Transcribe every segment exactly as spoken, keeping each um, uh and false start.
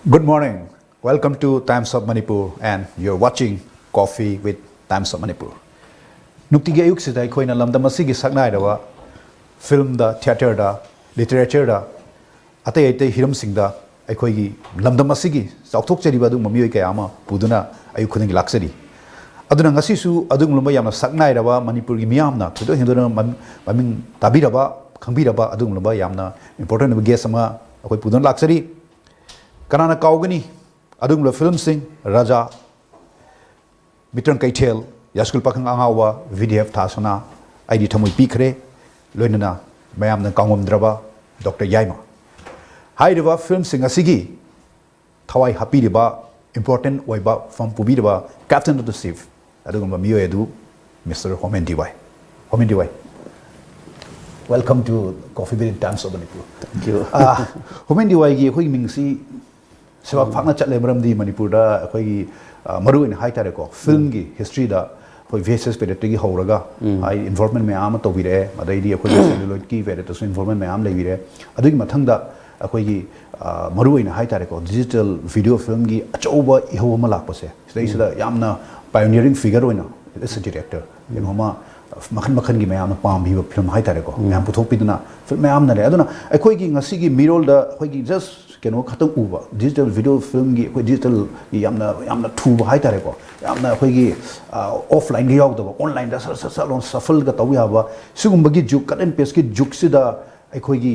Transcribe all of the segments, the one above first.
Good morning. Welcome to Times of Manipur and you're watching Coffee with Times of Manipur. ꯅꯨꯡꯇꯤꯒꯤ ꯑꯌꯨꯛꯁꯤꯗ ꯑꯩꯈꯣꯏꯅ ꯂꯝꯗꯝ ꯑꯁꯤꯒꯤ ꯁꯛꯅꯥꯏꯔꯕ ꯐꯤꯜꯝꯗ, ꯊꯤꯌꯦꯇꯔꯗ, ꯂꯤꯇꯔꯦꯆꯔꯗ, ꯑꯇꯩ ꯑꯇꯩ ꯍꯤꯔꯝꯁꯤꯡꯗ ꯑꯩꯈꯣꯏꯒꯤ ꯂꯝꯗꯝ ꯑꯁꯤꯒꯤ ꯆꯥꯎꯊꯣꯛꯆꯔꯤꯕ ꯑꯗꯨꯒꯨꯝꯕ ꯃꯤꯑꯣꯏ ꯀꯌꯥ ꯑꯃ ꯄꯨꯗꯨꯅ ꯑꯌꯨꯛ ꯈꯨꯗꯤꯡꯒꯤ ꯂꯥꯛꯆꯔꯤ꯫ ꯑꯗꯨꯅ ꯉꯁꯤꯁꯨ ꯑꯗꯨꯒꯨꯝꯂꯕ ꯌꯥꯝꯅ ꯁꯛꯅꯥꯏꯔꯕ ꯃꯅꯤꯄꯨꯔꯒꯤ ꯃꯤꯌꯥꯝꯅ ꯊꯣꯏꯗꯣꯛ ꯍꯦꯟꯗꯣꯛꯅ ꯃꯃꯤꯡ ꯇꯥꯕꯤꯔꯕ, ꯈꯪꯕꯤꯔꯕ ꯑꯗꯨꯒꯨꯝꯂꯕ ꯌꯥꯝꯅ ꯏꯝꯄꯣꯔꯇꯦꯟ ꯑꯣꯏꯕ ꯒꯦꯁ ꯑꯃ ꯑꯩꯈꯣꯏ ꯄꯨꯗꯨꯅ ꯂꯥꯛꯆꯔꯤ꯫ ꯀꯅꯥꯅ ꯀꯥꯎꯒꯅꯤ ꯑꯗꯨꯒꯨꯝꯂꯕ ꯐꯤꯂꯝꯁꯤꯡ, ꯔꯥꯖꯥ, ꯃꯤꯇ꯭ꯔꯪ ꯀꯩꯊꯦꯜ, ꯌꯥꯏꯁ꯭ꯀꯨꯜ ꯄꯥꯈꯪ ꯑꯉꯥꯎꯕ, ꯚꯤ ꯗꯤ ꯑꯦꯐ ꯊꯥ ꯁꯅꯥ, ꯑꯩꯗꯤ ꯊꯃꯣꯏ ꯄꯤꯈ꯭ꯔꯦ, ꯂꯣꯏꯅꯅ ꯃꯌꯥꯝꯅ ꯀꯥꯎꯉꯝꯗ꯭ꯔꯕ ꯗꯣꯛꯇꯔ ꯌꯥꯏꯃ꯫ ꯍꯥꯏꯔꯤꯕ ꯐꯤꯂꯝꯁꯤꯡ ꯑꯁꯤꯒꯤ ꯊꯋꯥꯏ ꯍꯥꯞꯄꯤꯔꯤꯕ, ꯏꯝꯄꯣꯔꯇꯦꯟ ꯑꯣꯏꯕ ꯐꯝ ꯄꯨꯕꯤꯔꯤꯕ captain of the ship ꯑꯗꯨꯒꯨꯝꯕ ꯃꯤꯑꯣꯏ ꯑꯗꯨ mister Homen D Y. Homen D Y, welcome to Coffee with Times of Manipur꯫ Thank you. Homen D ꯋꯥꯏꯒꯤ ꯑꯩꯈꯣꯏꯒꯤ ꯃꯤꯡꯁꯤ ꯁꯦꯕꯥ ꯐꯥꯛꯅ ꯆꯠꯂꯦ, ꯃꯔꯝꯗꯤ ꯃꯅꯤꯄꯨꯔꯗ ꯑꯩꯈꯣꯏꯒꯤ ꯃꯔꯨꯑꯣꯏꯅ ꯍꯥꯏꯇꯥꯔꯦꯀꯣ, ꯐꯤꯂꯝꯒꯤ ꯍꯤꯁꯇ꯭ꯔꯤꯗ ꯑꯩꯈꯣꯏ ꯚꯤ ꯑꯦꯁ ꯑꯦꯁ ꯄꯦꯔꯦꯠꯇꯒꯤ ꯍꯧꯔꯒ ꯍꯥꯏꯗꯤ ꯏꯟꯚꯣꯜꯚꯃꯦꯟ ꯃꯌꯥꯝ ꯑꯃ ꯇꯧꯕꯤꯔꯛꯑꯦ꯫ ꯑꯗꯩꯗꯤ ꯑꯩꯈꯣꯏꯒꯤ ꯁꯦꯂꯨꯂꯣꯏꯗꯀꯤ ꯄꯦꯔꯦꯠꯇꯁꯨ ꯏꯟꯚꯣꯜꯚꯃꯦꯟ ꯃꯌꯥꯝ ꯂꯩꯕꯤꯔꯦ꯫ ꯑꯗꯨꯒꯤ ꯃꯊꯪꯗ ꯑꯩꯈꯣꯏꯒꯤ ꯃꯔꯨꯑꯣꯏꯅ ꯍꯥꯏꯇꯥꯔꯦꯀꯣ, ꯗꯤꯖꯤꯇꯦꯜ ꯚꯤꯗꯤꯑꯣ ꯐꯤꯂꯝꯒꯤ ꯑꯆꯧꯕ ꯏꯍꯧ ꯑꯃ ꯂꯥꯛꯄꯁꯦ, ꯁꯤꯗꯩꯁꯤꯗ ꯌꯥꯝꯅ ꯄꯥꯏꯑꯣꯅꯤꯌꯔꯤꯡ ꯐꯤꯒꯔ ꯑꯣꯏꯅ, ꯑꯦꯁ ꯑꯦ ꯗꯤꯔꯦꯛꯇꯔ, ꯀꯩꯅꯣꯝꯃ ꯃꯈꯜ ꯃꯈꯜꯒꯤ ꯃꯌꯥꯝꯅ ꯄꯥꯝꯕꯤꯕ ꯐꯤꯂꯝ ꯍꯥꯏꯇꯥꯔꯦꯀꯣ, ꯃꯌꯥꯝ ꯄꯨꯊꯣꯛꯄꯤꯗꯨꯅ ꯐꯤꯂꯝ ꯃꯌꯥꯝꯅ ꯂꯩ꯫ ꯑꯗꯨꯅ ꯑꯩꯈꯣꯏꯒꯤ ꯉꯁꯤꯒꯤ ꯃꯤꯔꯣꯜꯗ ꯑꯩꯈꯣꯏꯒꯤ ꯖꯁ ꯀꯩꯅꯣ ꯈꯛꯇꯪ ꯎꯕ, ꯗꯤꯖꯤꯇꯦꯜ ꯚꯤꯗꯤꯑꯣ ꯐꯤꯂꯝꯒꯤ ꯑꯩꯈꯣꯏ ꯗꯤꯖꯤꯇꯦꯜꯒꯤ ꯌꯥꯝꯅ ꯌꯥꯝꯅ ꯊꯨꯕ ꯍꯥꯏꯇꯥꯔꯦꯀꯣ, ꯌꯥꯝꯅ ꯑꯩꯈꯣꯏꯒꯤ ꯑꯣꯐꯂꯥꯏꯟꯒ ꯌꯥꯎꯗꯕ, ꯑꯣꯟꯂꯥꯏꯟꯗ ꯁꯠ ꯁꯠ ꯁꯠ ꯂꯣꯟ ꯁꯐꯜꯒ ꯇꯧ ꯌꯥꯕ, ꯁꯤꯒꯨꯝꯕꯒꯤ ꯖꯨꯛ, ꯀꯠ ꯑꯦꯟ ꯄꯦꯁꯀꯤ ꯖꯨꯛꯁꯤꯗ ꯑꯩꯈꯣꯏꯒꯤ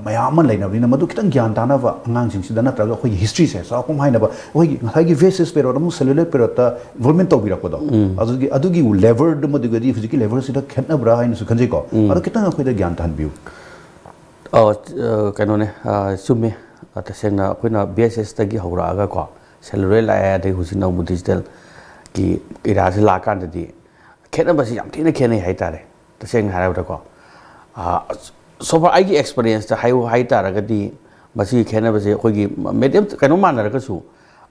ꯃꯌꯥꯝ ꯑꯃ ꯂꯩꯅꯕꯅꯤꯅ, ꯃꯗꯨ ꯈꯤꯇꯪ ꯒ꯭ꯌꯥꯟ ꯇꯥꯅꯕ ꯑꯉꯥꯡꯁꯤꯡꯁꯤꯗ, ꯅꯠꯇ꯭ꯔꯒ ꯑꯩꯈꯣꯏꯒꯤ ꯍꯤꯁꯇ꯭ꯔꯤꯁꯦ ꯆꯥꯎꯔꯥꯛꯄ ꯑꯃ ꯍꯥꯏꯅꯕ, ꯑꯩꯈꯣꯏꯒꯤ ꯉꯁꯥꯏꯒꯤ ꯚꯤ ꯑꯦꯁ ꯑꯦꯁ ꯄꯦꯔꯣꯠ ꯑꯃꯨꯛ ꯁꯦꯂꯨꯂꯣꯏꯗ ꯄꯦꯔꯣꯠꯇ ꯏꯟꯚꯣꯜꯚꯃꯦꯟ ꯇꯧꯕꯤꯔꯛꯄꯗꯣ, ꯑꯗꯨꯒꯤ ꯑꯗꯨꯒꯤ ꯂꯦꯚꯦꯜꯗꯨꯃꯗꯨꯒꯗꯤ ꯍꯧꯖꯤꯛꯀꯤ ꯂꯦꯚꯦꯜꯁꯤꯗ ꯈꯦꯠꯅꯕ꯭ꯔꯥ ꯍꯥꯏꯅꯁꯨ ꯈꯟꯖꯩꯀꯣ꯫ ꯑꯗꯣ ꯈꯤꯇꯪ ꯑꯩꯈꯣꯏꯗ ꯒ꯭ꯌꯥꯟ ꯇꯥꯍꯟꯕꯤꯌꯨ꯫ ꯑꯣ, ꯑ, ꯀꯩꯅꯣꯅꯦ, ꯑ, ꯆꯨꯝꯃꯦ꯫ ꯑ, ꯇꯁꯦꯡꯅ ꯑꯩꯈꯣꯏꯅ ꯚꯤ ꯑꯦꯁ ꯑꯦꯁꯇꯒꯤ ꯍꯧꯔꯛꯑꯒꯀꯣ, ꯁꯦꯂꯨꯂꯣꯏꯗ ꯂꯥꯛꯑꯦ, ꯑꯗꯩ ꯍꯧꯖꯤꯛꯅ ꯑꯃꯨꯛ ꯗꯤꯖꯤꯇꯦꯜꯒꯤ ꯏꯔꯥꯁꯤ ꯂꯥꯛꯑꯀꯥꯟꯗꯗꯤ ꯈꯦꯠꯅꯕꯁꯤ ꯌꯥꯝ ꯊꯤꯅ ꯈꯦꯠꯅꯩ ꯍꯥꯏꯇꯥꯔꯦ, ꯇꯁꯦꯡꯅ ꯍꯥꯏꯔꯕꯗꯀꯣ꯫ ꯑ, so far ꯑꯩꯒꯤ ꯑꯦꯛꯁꯄꯤꯔꯤꯌꯦꯟꯁꯇ ꯍꯥꯏꯌꯨ ꯍꯥꯏꯇꯥꯔꯒꯗꯤ, ꯃꯁꯤꯒꯤ ꯈꯦꯠꯅꯕꯁꯦ ꯑꯩꯈꯣꯏꯒꯤ ꯃꯦꯗꯤꯌꯝ ꯀꯩꯅꯣ ꯃꯥꯟꯅꯔꯒꯁꯨ,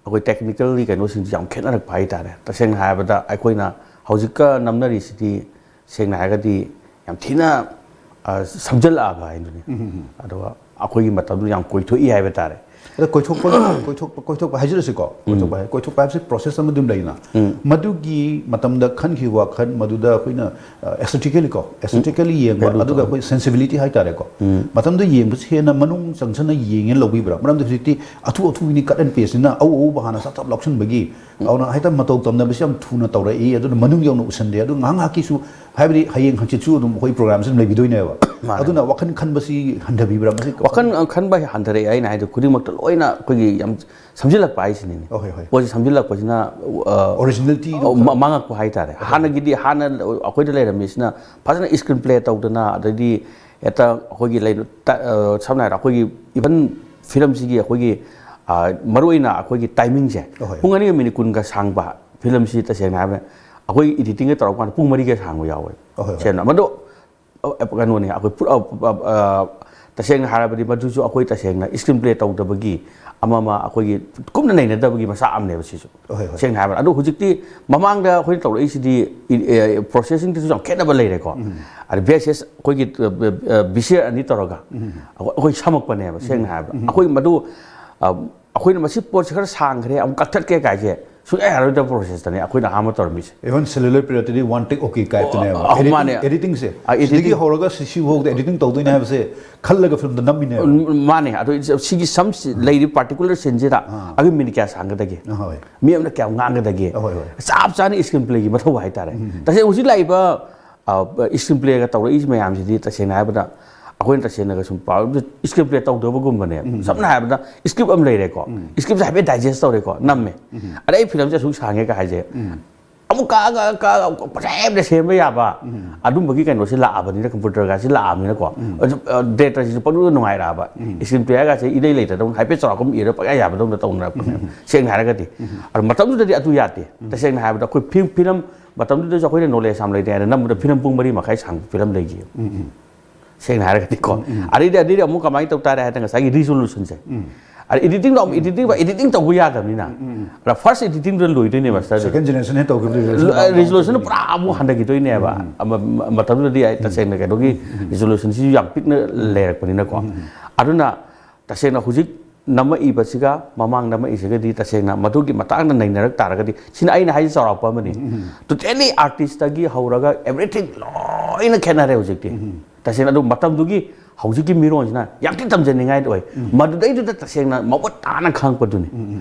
ꯑꯩꯈꯣꯏ ꯇꯦꯛꯅꯤꯀꯦꯜꯒꯤ ꯀꯩꯅꯣꯁꯤꯡꯁꯤ ꯌꯥꯝ ꯈꯦꯠꯅꯔꯛꯄ ꯍꯥꯏꯇꯥꯔꯦ꯫ ꯇꯁꯦꯡꯅ ꯍꯥꯏꯔꯕꯗ, ꯑꯩꯈꯣꯏꯅ ꯍꯧꯖꯤꯛꯀ ꯅꯝꯅꯔꯤꯁꯤꯗꯤ ꯁꯦꯡꯅ ꯍꯥꯏꯔꯒꯗꯤ ꯌꯥꯝ ꯊꯤꯅ, ꯑ, ꯁꯝꯖꯜꯂꯛꯑꯕ ꯍꯥꯏꯗꯨꯅꯤ꯫ ꯑꯗꯨꯒ ꯑꯩꯈꯣꯏꯒꯤ ꯃꯇꯝꯗꯨ ꯌꯥꯝ ꯀꯣꯏꯊꯣꯛꯏ ꯍꯥꯏꯕ ꯇꯥꯔꯦ꯫ ꯑꯗ ꯀꯣꯏꯊꯣꯛꯄ ꯀꯣꯏꯊꯣꯛꯄ ꯀꯣꯏꯊꯣꯛꯄ ꯍꯥꯏꯖꯔꯁꯤꯀꯣ, ꯀꯣꯏꯊꯣꯛꯄ ꯍꯥꯏ ꯀꯣꯏꯊꯣꯛꯄ ꯍꯥꯏꯕꯁꯤ ꯄ꯭ꯔꯣꯁꯦꯁ ꯑꯃ ꯑꯗꯨꯝ ꯂꯩꯅ, ꯃꯗꯨꯒꯤ ꯃꯇꯝꯗ ꯈꯟꯈꯤꯕ ꯋꯥꯈꯜ ꯃꯗꯨꯗ ꯑꯩꯈꯣꯏꯅ ꯑꯦꯁꯊꯦꯇꯤꯀꯦꯂꯤ ꯀꯣ ꯑꯦꯁꯊꯦꯇꯤꯀꯦꯂꯤ ꯌꯦꯡꯕ, ꯑꯗꯨꯒ ꯑꯩꯈꯣꯏ ꯁꯦꯟꯁꯤꯕꯤꯂꯤꯇꯤ ꯍꯥꯏꯇꯥꯔꯦꯀꯣ, ꯃꯇꯝꯗ ꯌꯦꯡꯕꯁꯤ ꯍꯦꯟꯅ ꯃꯅꯨꯡ ꯆꯪꯁꯤꯟꯅ ꯌꯦꯡꯉꯦ ꯂꯧꯕꯤꯕ꯭ꯔꯥ? ꯃꯔꯝꯗꯤ ꯍꯧꯖꯤꯛꯇꯤ ꯑꯊꯨ ꯑꯊꯨꯕꯤꯅꯤ, ꯀꯠ ꯑꯦꯟ ꯄꯦꯁꯅꯤꯅ ꯑꯎ ꯑꯎꯕ ꯍꯥꯟꯅ ꯆꯞ ꯆꯞ ꯂꯧꯁꯤꯟꯕꯒꯤ, ꯑꯗꯨꯅ ꯍꯦꯛꯇ ꯃꯇꯧ ꯇꯝꯅꯕꯁꯤ ꯌꯥꯝ ꯊꯨꯅ ꯇꯧꯔꯛꯏ, ꯑꯗꯨꯅ ꯃꯅꯨꯡ ꯌꯧꯅ ꯎꯁꯟꯗꯦ꯫ ꯑꯗꯨ ꯉꯥꯏꯍꯥꯛ ꯉꯥꯏꯍꯥꯛꯀꯤꯁꯨ, ꯍꯥꯏꯕꯗꯤ ꯍꯌꯦꯡ ꯍꯪꯆꯤꯠꯁꯨ ꯑꯗꯨꯝ ꯑꯩꯈꯣꯏ ꯄ꯭ꯔꯣꯒ꯭ꯔꯥꯝꯁꯤ ꯑꯗꯨꯝ ꯂꯩꯕꯤꯗꯣꯏꯅꯦꯕ꯫ ꯑꯗꯨꯅ ꯋꯥꯈꯜ ꯈꯟꯕꯁꯤ ꯍꯟꯊꯕꯤꯕ꯭ꯔꯥ? ꯃꯁꯤ ꯋꯥꯈꯜ ꯈꯟꯕ ꯍꯟꯊꯔꯛꯑꯦ꯫ ꯑꯩꯅ ꯍꯥꯏꯗꯣ ꯈꯨꯗꯤꯡꯃꯛꯇ ꯂꯣꯏꯅ ꯑꯩꯈꯣꯏꯒꯤ ꯌꯥꯝ ꯁꯝꯖꯤꯜꯂꯛꯄ ꯍꯥꯏꯁꯤꯅꯤꯅꯦ꯫ ꯍꯣꯏ, ꯍꯣꯏ꯫ ꯄꯣꯠꯁꯦ ꯁꯝꯖꯤꯜꯂꯛꯄꯁꯤꯅ, ꯑ, ꯑꯣꯔꯤꯖꯤꯅꯦꯂꯤꯇꯤ ꯑ, ꯃ-, ꯃꯥꯡꯉꯛꯄ ꯍꯥꯏꯇꯥꯔꯦ꯫ ꯍꯥꯟꯅꯒꯤꯗꯤ, ꯍꯥꯟꯅ ꯑꯩꯈꯣꯏꯗ ꯂꯩꯔꯝꯃꯤꯁꯤꯅ ꯐꯖꯅ ꯁ꯭ꯀ꯭ꯔꯤꯟ ꯄ꯭ꯂꯦ ꯇꯧꯗꯅ, ꯑꯗꯩꯗꯤ ꯍꯦꯛꯇ ꯑꯩꯈꯣꯏꯒꯤ ꯂꯩ-, ꯇ-, ꯑ, ꯁꯝꯅ ꯍꯥꯏꯔꯕꯗ ꯑꯩꯈꯣꯏꯒꯤ ꯏꯚꯟ ꯐꯤꯂꯝꯁꯤꯒꯤ ꯑꯩꯈꯣꯏꯒꯤ, ꯑ, ꯃꯔꯨꯑꯣꯏꯅ ꯑꯩꯈꯣꯏꯒꯤ ꯇꯥꯏꯃꯤꯡꯁꯦ, ꯑꯍꯣꯏ꯫ ꯄꯨꯡ ꯑꯅꯤꯒ ꯃꯤꯅꯤꯠ ꯀꯨꯟꯒ ꯁꯥꯡꯕ ꯐꯤꯂꯝꯁꯤ ꯇꯁꯦꯡꯅ ꯍꯥꯏꯕꯗ ꯑꯩꯈꯣꯏ ꯏꯗꯤꯇꯤꯡꯒ ꯇꯧꯔꯀꯥꯟꯗ ꯄꯨꯡ ꯃꯔꯤꯒ ꯁꯥꯡꯕ ꯌꯥꯎꯋꯦ꯫ ꯑꯍꯣꯏ, ꯍꯣꯏ꯫ ꯁꯦꯡꯅ ꯃꯗꯨ, ꯑ, ꯀꯩꯅꯣꯅꯤ, ꯑꯩꯈꯣꯏ ꯄꯨꯔꯥ, ꯑ, ꯑ, ꯑ, ꯇꯁꯦꯡꯅ ꯍꯥꯏꯔꯕꯗꯤ ꯃꯗꯨꯁꯨ ꯑꯩꯈꯣꯏ ꯇꯁꯦꯡꯅ ꯁ꯭ꯀ꯭ꯔꯤꯟ ꯄ꯭ꯂꯦ ꯇꯧꯗꯕꯒꯤ ꯑꯃ ꯑꯃ ꯑꯩꯈꯣꯏꯒꯤ ꯀꯨꯞꯅ ꯅꯩꯅꯗꯕꯒꯤ ꯃꯆꯥꯛ ꯑꯃꯅꯦꯕ ꯁꯤꯁꯨ꯫ ꯍꯣꯏ, ꯍꯣꯏ꯫ ꯁꯦꯡꯅ ꯍꯥꯏꯕꯗ꯫ ꯑꯗꯣ ꯍꯧꯖꯤꯛꯇꯤ ꯃꯃꯥꯡꯗ ꯑꯩꯈꯣꯏꯅ ꯇꯧꯔꯛꯏꯁꯤꯗꯤ, ꯏ-, ꯑꯦ, ꯄ꯭ꯔꯣꯁꯦꯁꯤꯡꯗꯁꯨ ꯌꯥꯝ ꯈꯦꯠꯅꯕ ꯂꯩꯔꯦꯀꯣ꯫ ꯑꯗ ꯚꯤ ꯑꯦꯁ ꯑꯦꯁ ꯑꯩꯈꯣꯏꯒꯤ, ꯑ, ꯑ, ꯑ, ꯚꯤ ꯁꯤ ꯑꯥꯔ ꯑꯅꯤ ꯇꯧꯔꯒ ꯑꯩꯈꯣꯏ, ꯑꯩꯈꯣꯏ ꯁꯝꯃꯛꯄꯅꯦꯕ, ꯁꯦꯡꯅ ꯍꯥꯏꯔꯕꯗ꯫ ꯑꯩꯈꯣꯏ ꯃꯗꯨ, ꯑ, ꯑꯩꯈꯣꯏꯅ ꯃꯁꯤ ꯄꯣꯠꯁꯦ ꯈꯔ ꯁꯥꯡꯈ꯭ꯔꯦ, ꯑꯃꯨꯛ ꯀꯛꯊꯠꯀꯦ ꯀꯥꯏꯁꯦ ꯁꯨꯡꯌꯥ ꯌꯥꯔꯣꯏꯗꯕ ꯄ꯭ꯔꯣꯁꯦꯁꯇꯅꯦ ꯑꯩꯈꯣꯏꯅ ꯑꯍꯥꯟꯕ ꯇꯧꯔꯝꯃꯤꯁꯦ꯫ ꯏꯚꯟ ꯁꯦꯂꯨꯂꯔ ꯄꯤꯔꯤꯌꯗꯇꯗꯤ ꯋꯥꯟ ꯇꯦꯛ ꯑꯣꯀꯦ ꯀꯥꯏꯞꯇꯅꯦꯕ꯫ ꯑ, ꯑ, ꯃꯥꯅꯦ꯫ ꯑꯦꯗꯤꯇꯤꯡꯁꯦ, ꯑ, ꯑꯦꯗꯤꯇꯤꯡ꯫ ꯁꯤꯗꯒꯤ ꯍꯧꯔꯒ ꯁꯤ, ꯁꯤꯐꯥꯎꯗ ꯑꯦꯗꯤꯇꯤꯡ ꯇꯧꯗꯣꯏꯅꯦ ꯍꯥꯏꯕꯁꯦ ꯈꯜꯂꯒ ꯐꯤꯂꯝꯗ ꯅꯝꯃꯤꯅꯦꯕ꯫ ꯎꯝ, ꯃꯥꯅꯦ꯫ ꯑꯗꯣ ꯁꯤꯒꯤ ꯁꯝꯁꯤ ꯂꯩꯔꯤꯕ ꯄꯥꯔꯇꯤꯀꯨꯂꯔ ꯁꯤꯟꯁꯤꯗ ꯑꯥ꯫ ꯑꯩꯈꯣꯏ ꯃꯤꯅꯤꯠ ꯀꯌꯥ ꯁꯥꯡꯒꯗꯒꯦ? ꯑꯍꯣꯏ꯫ ꯃꯤ ꯑꯃꯅ ꯀꯌꯥꯝ ꯉꯥꯡꯒꯗꯒꯦ? ꯑꯍꯣꯏ, ꯍꯣꯏ꯫ ꯆꯞ ꯆꯥꯅ ꯁ꯭ꯀ꯭ꯔꯤꯟ ꯄ꯭ꯂꯦꯒꯤ ꯃꯊꯧ ꯍꯥꯏꯇꯥꯔꯦ꯫ ꯎꯝ꯫ ꯇꯁꯦꯡꯅ ꯍꯧꯖꯤꯛ ꯂꯥꯛꯏꯕ, ꯑ, ꯁ꯭ꯀ꯭ꯔꯤꯟ ꯄ꯭ꯂꯦꯒ ꯇꯧꯔꯛꯏꯁꯤ ꯃꯌꯥꯝꯁꯤꯗꯤ ꯇꯁꯦꯡꯅ ꯍꯥꯏꯕꯗ ꯑꯩꯈꯣꯏꯅ ꯇꯁꯦꯡꯅꯒ ꯁꯨꯝ ꯄꯥꯎ ꯁ꯭ꯀ꯭ꯔꯤꯟ ꯄ꯭ꯂꯦ ꯇꯧꯗꯕꯒꯨꯝꯕꯅꯦꯕ꯫ ꯎꯝ꯫ ꯁꯝꯅ ꯍꯥꯏꯔꯕꯗ ꯁ꯭ꯀ꯭ꯔꯤꯞ ꯑꯃ ꯂꯩꯔꯦꯀꯣ꯫ ꯎꯝ꯫ ꯁ꯭ꯀ꯭ꯔꯤꯞꯁꯦ ꯍꯥꯏꯐꯦꯠ ꯗꯥꯏꯖꯦꯁ ꯇꯧꯔꯦꯀꯣ, ꯅꯝꯃꯦ꯫ ꯎꯝ꯫ ꯑꯗ ꯑꯩ ꯐꯤꯂꯝꯁꯦ ꯑꯁꯨꯛ ꯁꯥꯡꯉꯦꯒ ꯍꯥꯏꯁꯦ꯫ ꯎꯝ꯫ ꯑꯃꯨꯛ ꯀꯛꯑꯒ, ꯀꯛꯑꯒ ꯄꯪꯁꯦꯝꯗ ꯁꯦꯝꯕ ꯌꯥꯕ ꯎꯝ꯫ ꯑꯗꯨꯝꯕꯒꯤ ꯀꯩꯅꯣꯁꯤ ꯂꯥꯛꯑꯕꯅꯤꯅ, ꯀꯝꯄ꯭ꯌꯨꯇꯔꯒꯁꯤ ꯂꯥꯛꯑꯕꯅꯤꯅꯀꯣ꯫ ꯎꯝ꯫ ꯑꯗꯨ, ꯑ, ꯗꯤꯔꯦꯛꯇꯔꯁꯤꯁꯨ ꯄꯪꯅꯨꯡꯗ ꯅꯨꯡꯉꯥꯏꯔꯛꯑꯕ꯫ ꯎꯝ꯫ ꯁ꯭ꯀ꯭ꯔꯤꯟ ꯄ꯭ꯂꯦꯒꯁꯦ ꯏꯔꯩ ꯂꯩꯇꯗꯧꯅ ꯍꯥꯏꯐꯦꯠ ꯆꯥꯎꯔꯥꯛꯄ ꯑꯃ ꯏꯔꯒ ꯄꯪꯌꯥ ꯌꯥꯕꯗꯧꯅ ꯇꯧꯅꯔꯛꯄꯅꯦꯕ꯫ ꯎꯝ꯫ ꯁꯦꯡꯅ ꯍꯥꯏꯔꯒꯗꯤ꯫ ꯎꯝ꯫ ꯑꯗꯣ ꯃꯇꯝꯗꯨꯗꯗꯤ ꯑꯗꯨ ꯌꯥꯗꯦ꯫ ꯎꯝ꯫ ꯇꯁꯦꯡꯅ ꯍꯥꯏꯕꯗ ꯑꯩꯈꯣꯏ ꯐꯤ-, ꯐꯤꯂꯝ ꯃꯇꯝꯗꯨꯗꯁꯨ ꯑꯩꯈꯣꯏꯅ ꯅꯣꯂꯦꯖ ꯌꯥꯝ ꯂꯩꯇꯦ ꯍꯥꯏꯅ ꯅꯝꯕꯗ ꯐꯤꯂꯝ ꯄꯨꯡ ꯃꯔꯤ ꯃꯈꯥꯏ ꯁꯥꯡꯕ ꯐꯤꯂꯝ ꯂꯩꯈꯤ꯫ ꯎꯝ, ꯎꯝ꯫ ꯁꯦꯡꯅ ꯍꯥꯏꯔꯒꯗꯤꯀꯣ꯫ ꯎꯝ, ꯎꯝ꯫ ꯑꯗꯩꯗꯤ, ꯑꯗꯩꯗꯤ ꯑꯃꯨꯛ ꯀꯃꯥꯏꯅ ꯇꯧ ꯇꯥꯔꯦ ꯍꯥꯏꯗꯅ ꯉꯁꯥꯏꯒꯤ ꯔꯤꯖꯣꯂꯨꯁꯟꯁꯦ꯫ ꯎꯝ꯫ ꯑꯗ ꯏꯗꯤꯇꯤꯡꯗꯣ ꯑꯃꯨꯛ ꯎꯝ, ꯏꯗꯤꯇꯤꯡ ꯎꯝ꯫ ꯏꯗꯤꯇꯤꯡ ꯇꯧꯕ ꯌꯥꯗꯕꯅꯤꯅ꯫ ꯎꯝ, ꯎꯝ, ꯎꯝ꯫ ꯑꯗ ꯐꯥꯔꯁ ꯏꯗꯤꯇꯤꯡꯗꯨꯗ ꯂꯣꯏꯗꯣꯏꯅꯦꯕ ꯁꯤꯗꯗꯤ꯫ ꯁꯦꯀꯦꯟ ꯖꯦꯅꯦꯔꯦꯁꯟ ꯍꯦꯛ ꯇꯧꯈꯤꯕꯗ ꯔꯤꯖꯣꯂꯨꯁꯟ ꯔꯤꯖꯣꯂꯨꯁꯟꯗꯨ ꯌꯥꯝ ꯄꯨꯔꯥ ꯑꯃꯨꯛ ꯍꯟꯊꯈꯤꯗꯣꯏꯅꯦꯕ꯫ ꯎꯝ, ꯎꯝ꯫ ꯑꯃ-, ꯃ-, ꯃꯇꯝꯗꯨꯗꯗꯤ ꯑꯩ ꯎꯝ꯫ ꯇꯁꯦꯡꯅ ꯀꯩꯅꯣꯒꯤ ꯎꯝ, ꯎꯝ, ꯎꯝ꯫ ꯔꯤꯖꯣꯂꯨꯁꯟꯁꯤꯁꯨ ꯌꯥꯝ ꯄꯤꯛꯅ ꯎꯝ꯫ ꯂꯩꯔꯛꯄꯅꯤꯅꯀꯣ꯫ ꯎꯝ, ꯎꯝ꯫ ꯑꯗꯨꯅ ꯇꯁꯦꯡꯅ ꯍꯧꯖꯤꯛ ꯅꯝꯃꯛꯏꯕꯁꯤꯒ ꯃꯃꯥꯡ ꯅꯝꯃꯛꯏꯁꯤꯒꯗꯤ ꯇꯁꯦꯡꯅ ꯃꯗꯨꯒꯤ ꯃꯇꯥꯡꯗ ꯅꯩꯅꯔꯛ ꯇꯥꯔꯒꯗꯤ, ꯁꯤꯅ ꯑꯩꯅ ꯍꯥꯏꯁꯦ ꯆꯥꯎꯔꯥꯛꯄ ꯑꯃꯅꯤ꯫ Totally artistꯇꯒꯤ ꯍꯧꯔꯒ everything ꯂꯣꯏꯅ ꯈꯦꯠꯅꯔꯦ ꯍꯧꯖꯤꯛꯇꯤ꯫ ꯇꯁꯦꯡꯅ ꯑꯗꯨ ꯃꯇꯝꯗꯨꯒꯤ ꯍꯧꯖꯤꯛꯀꯤ ꯃꯤꯔꯣꯟꯁꯤꯅ ꯌꯥꯝ ꯊꯤ ꯇꯝꯖꯅꯤꯡꯉꯥꯏ ꯑꯣꯏ꯫ ꯃꯗꯨꯗꯩꯗꯨꯗ ꯇꯁꯦꯡꯅ ꯃꯃꯨꯠ ꯇꯥꯅ ꯈꯪꯉꯛꯄꯗꯨꯅꯤ꯫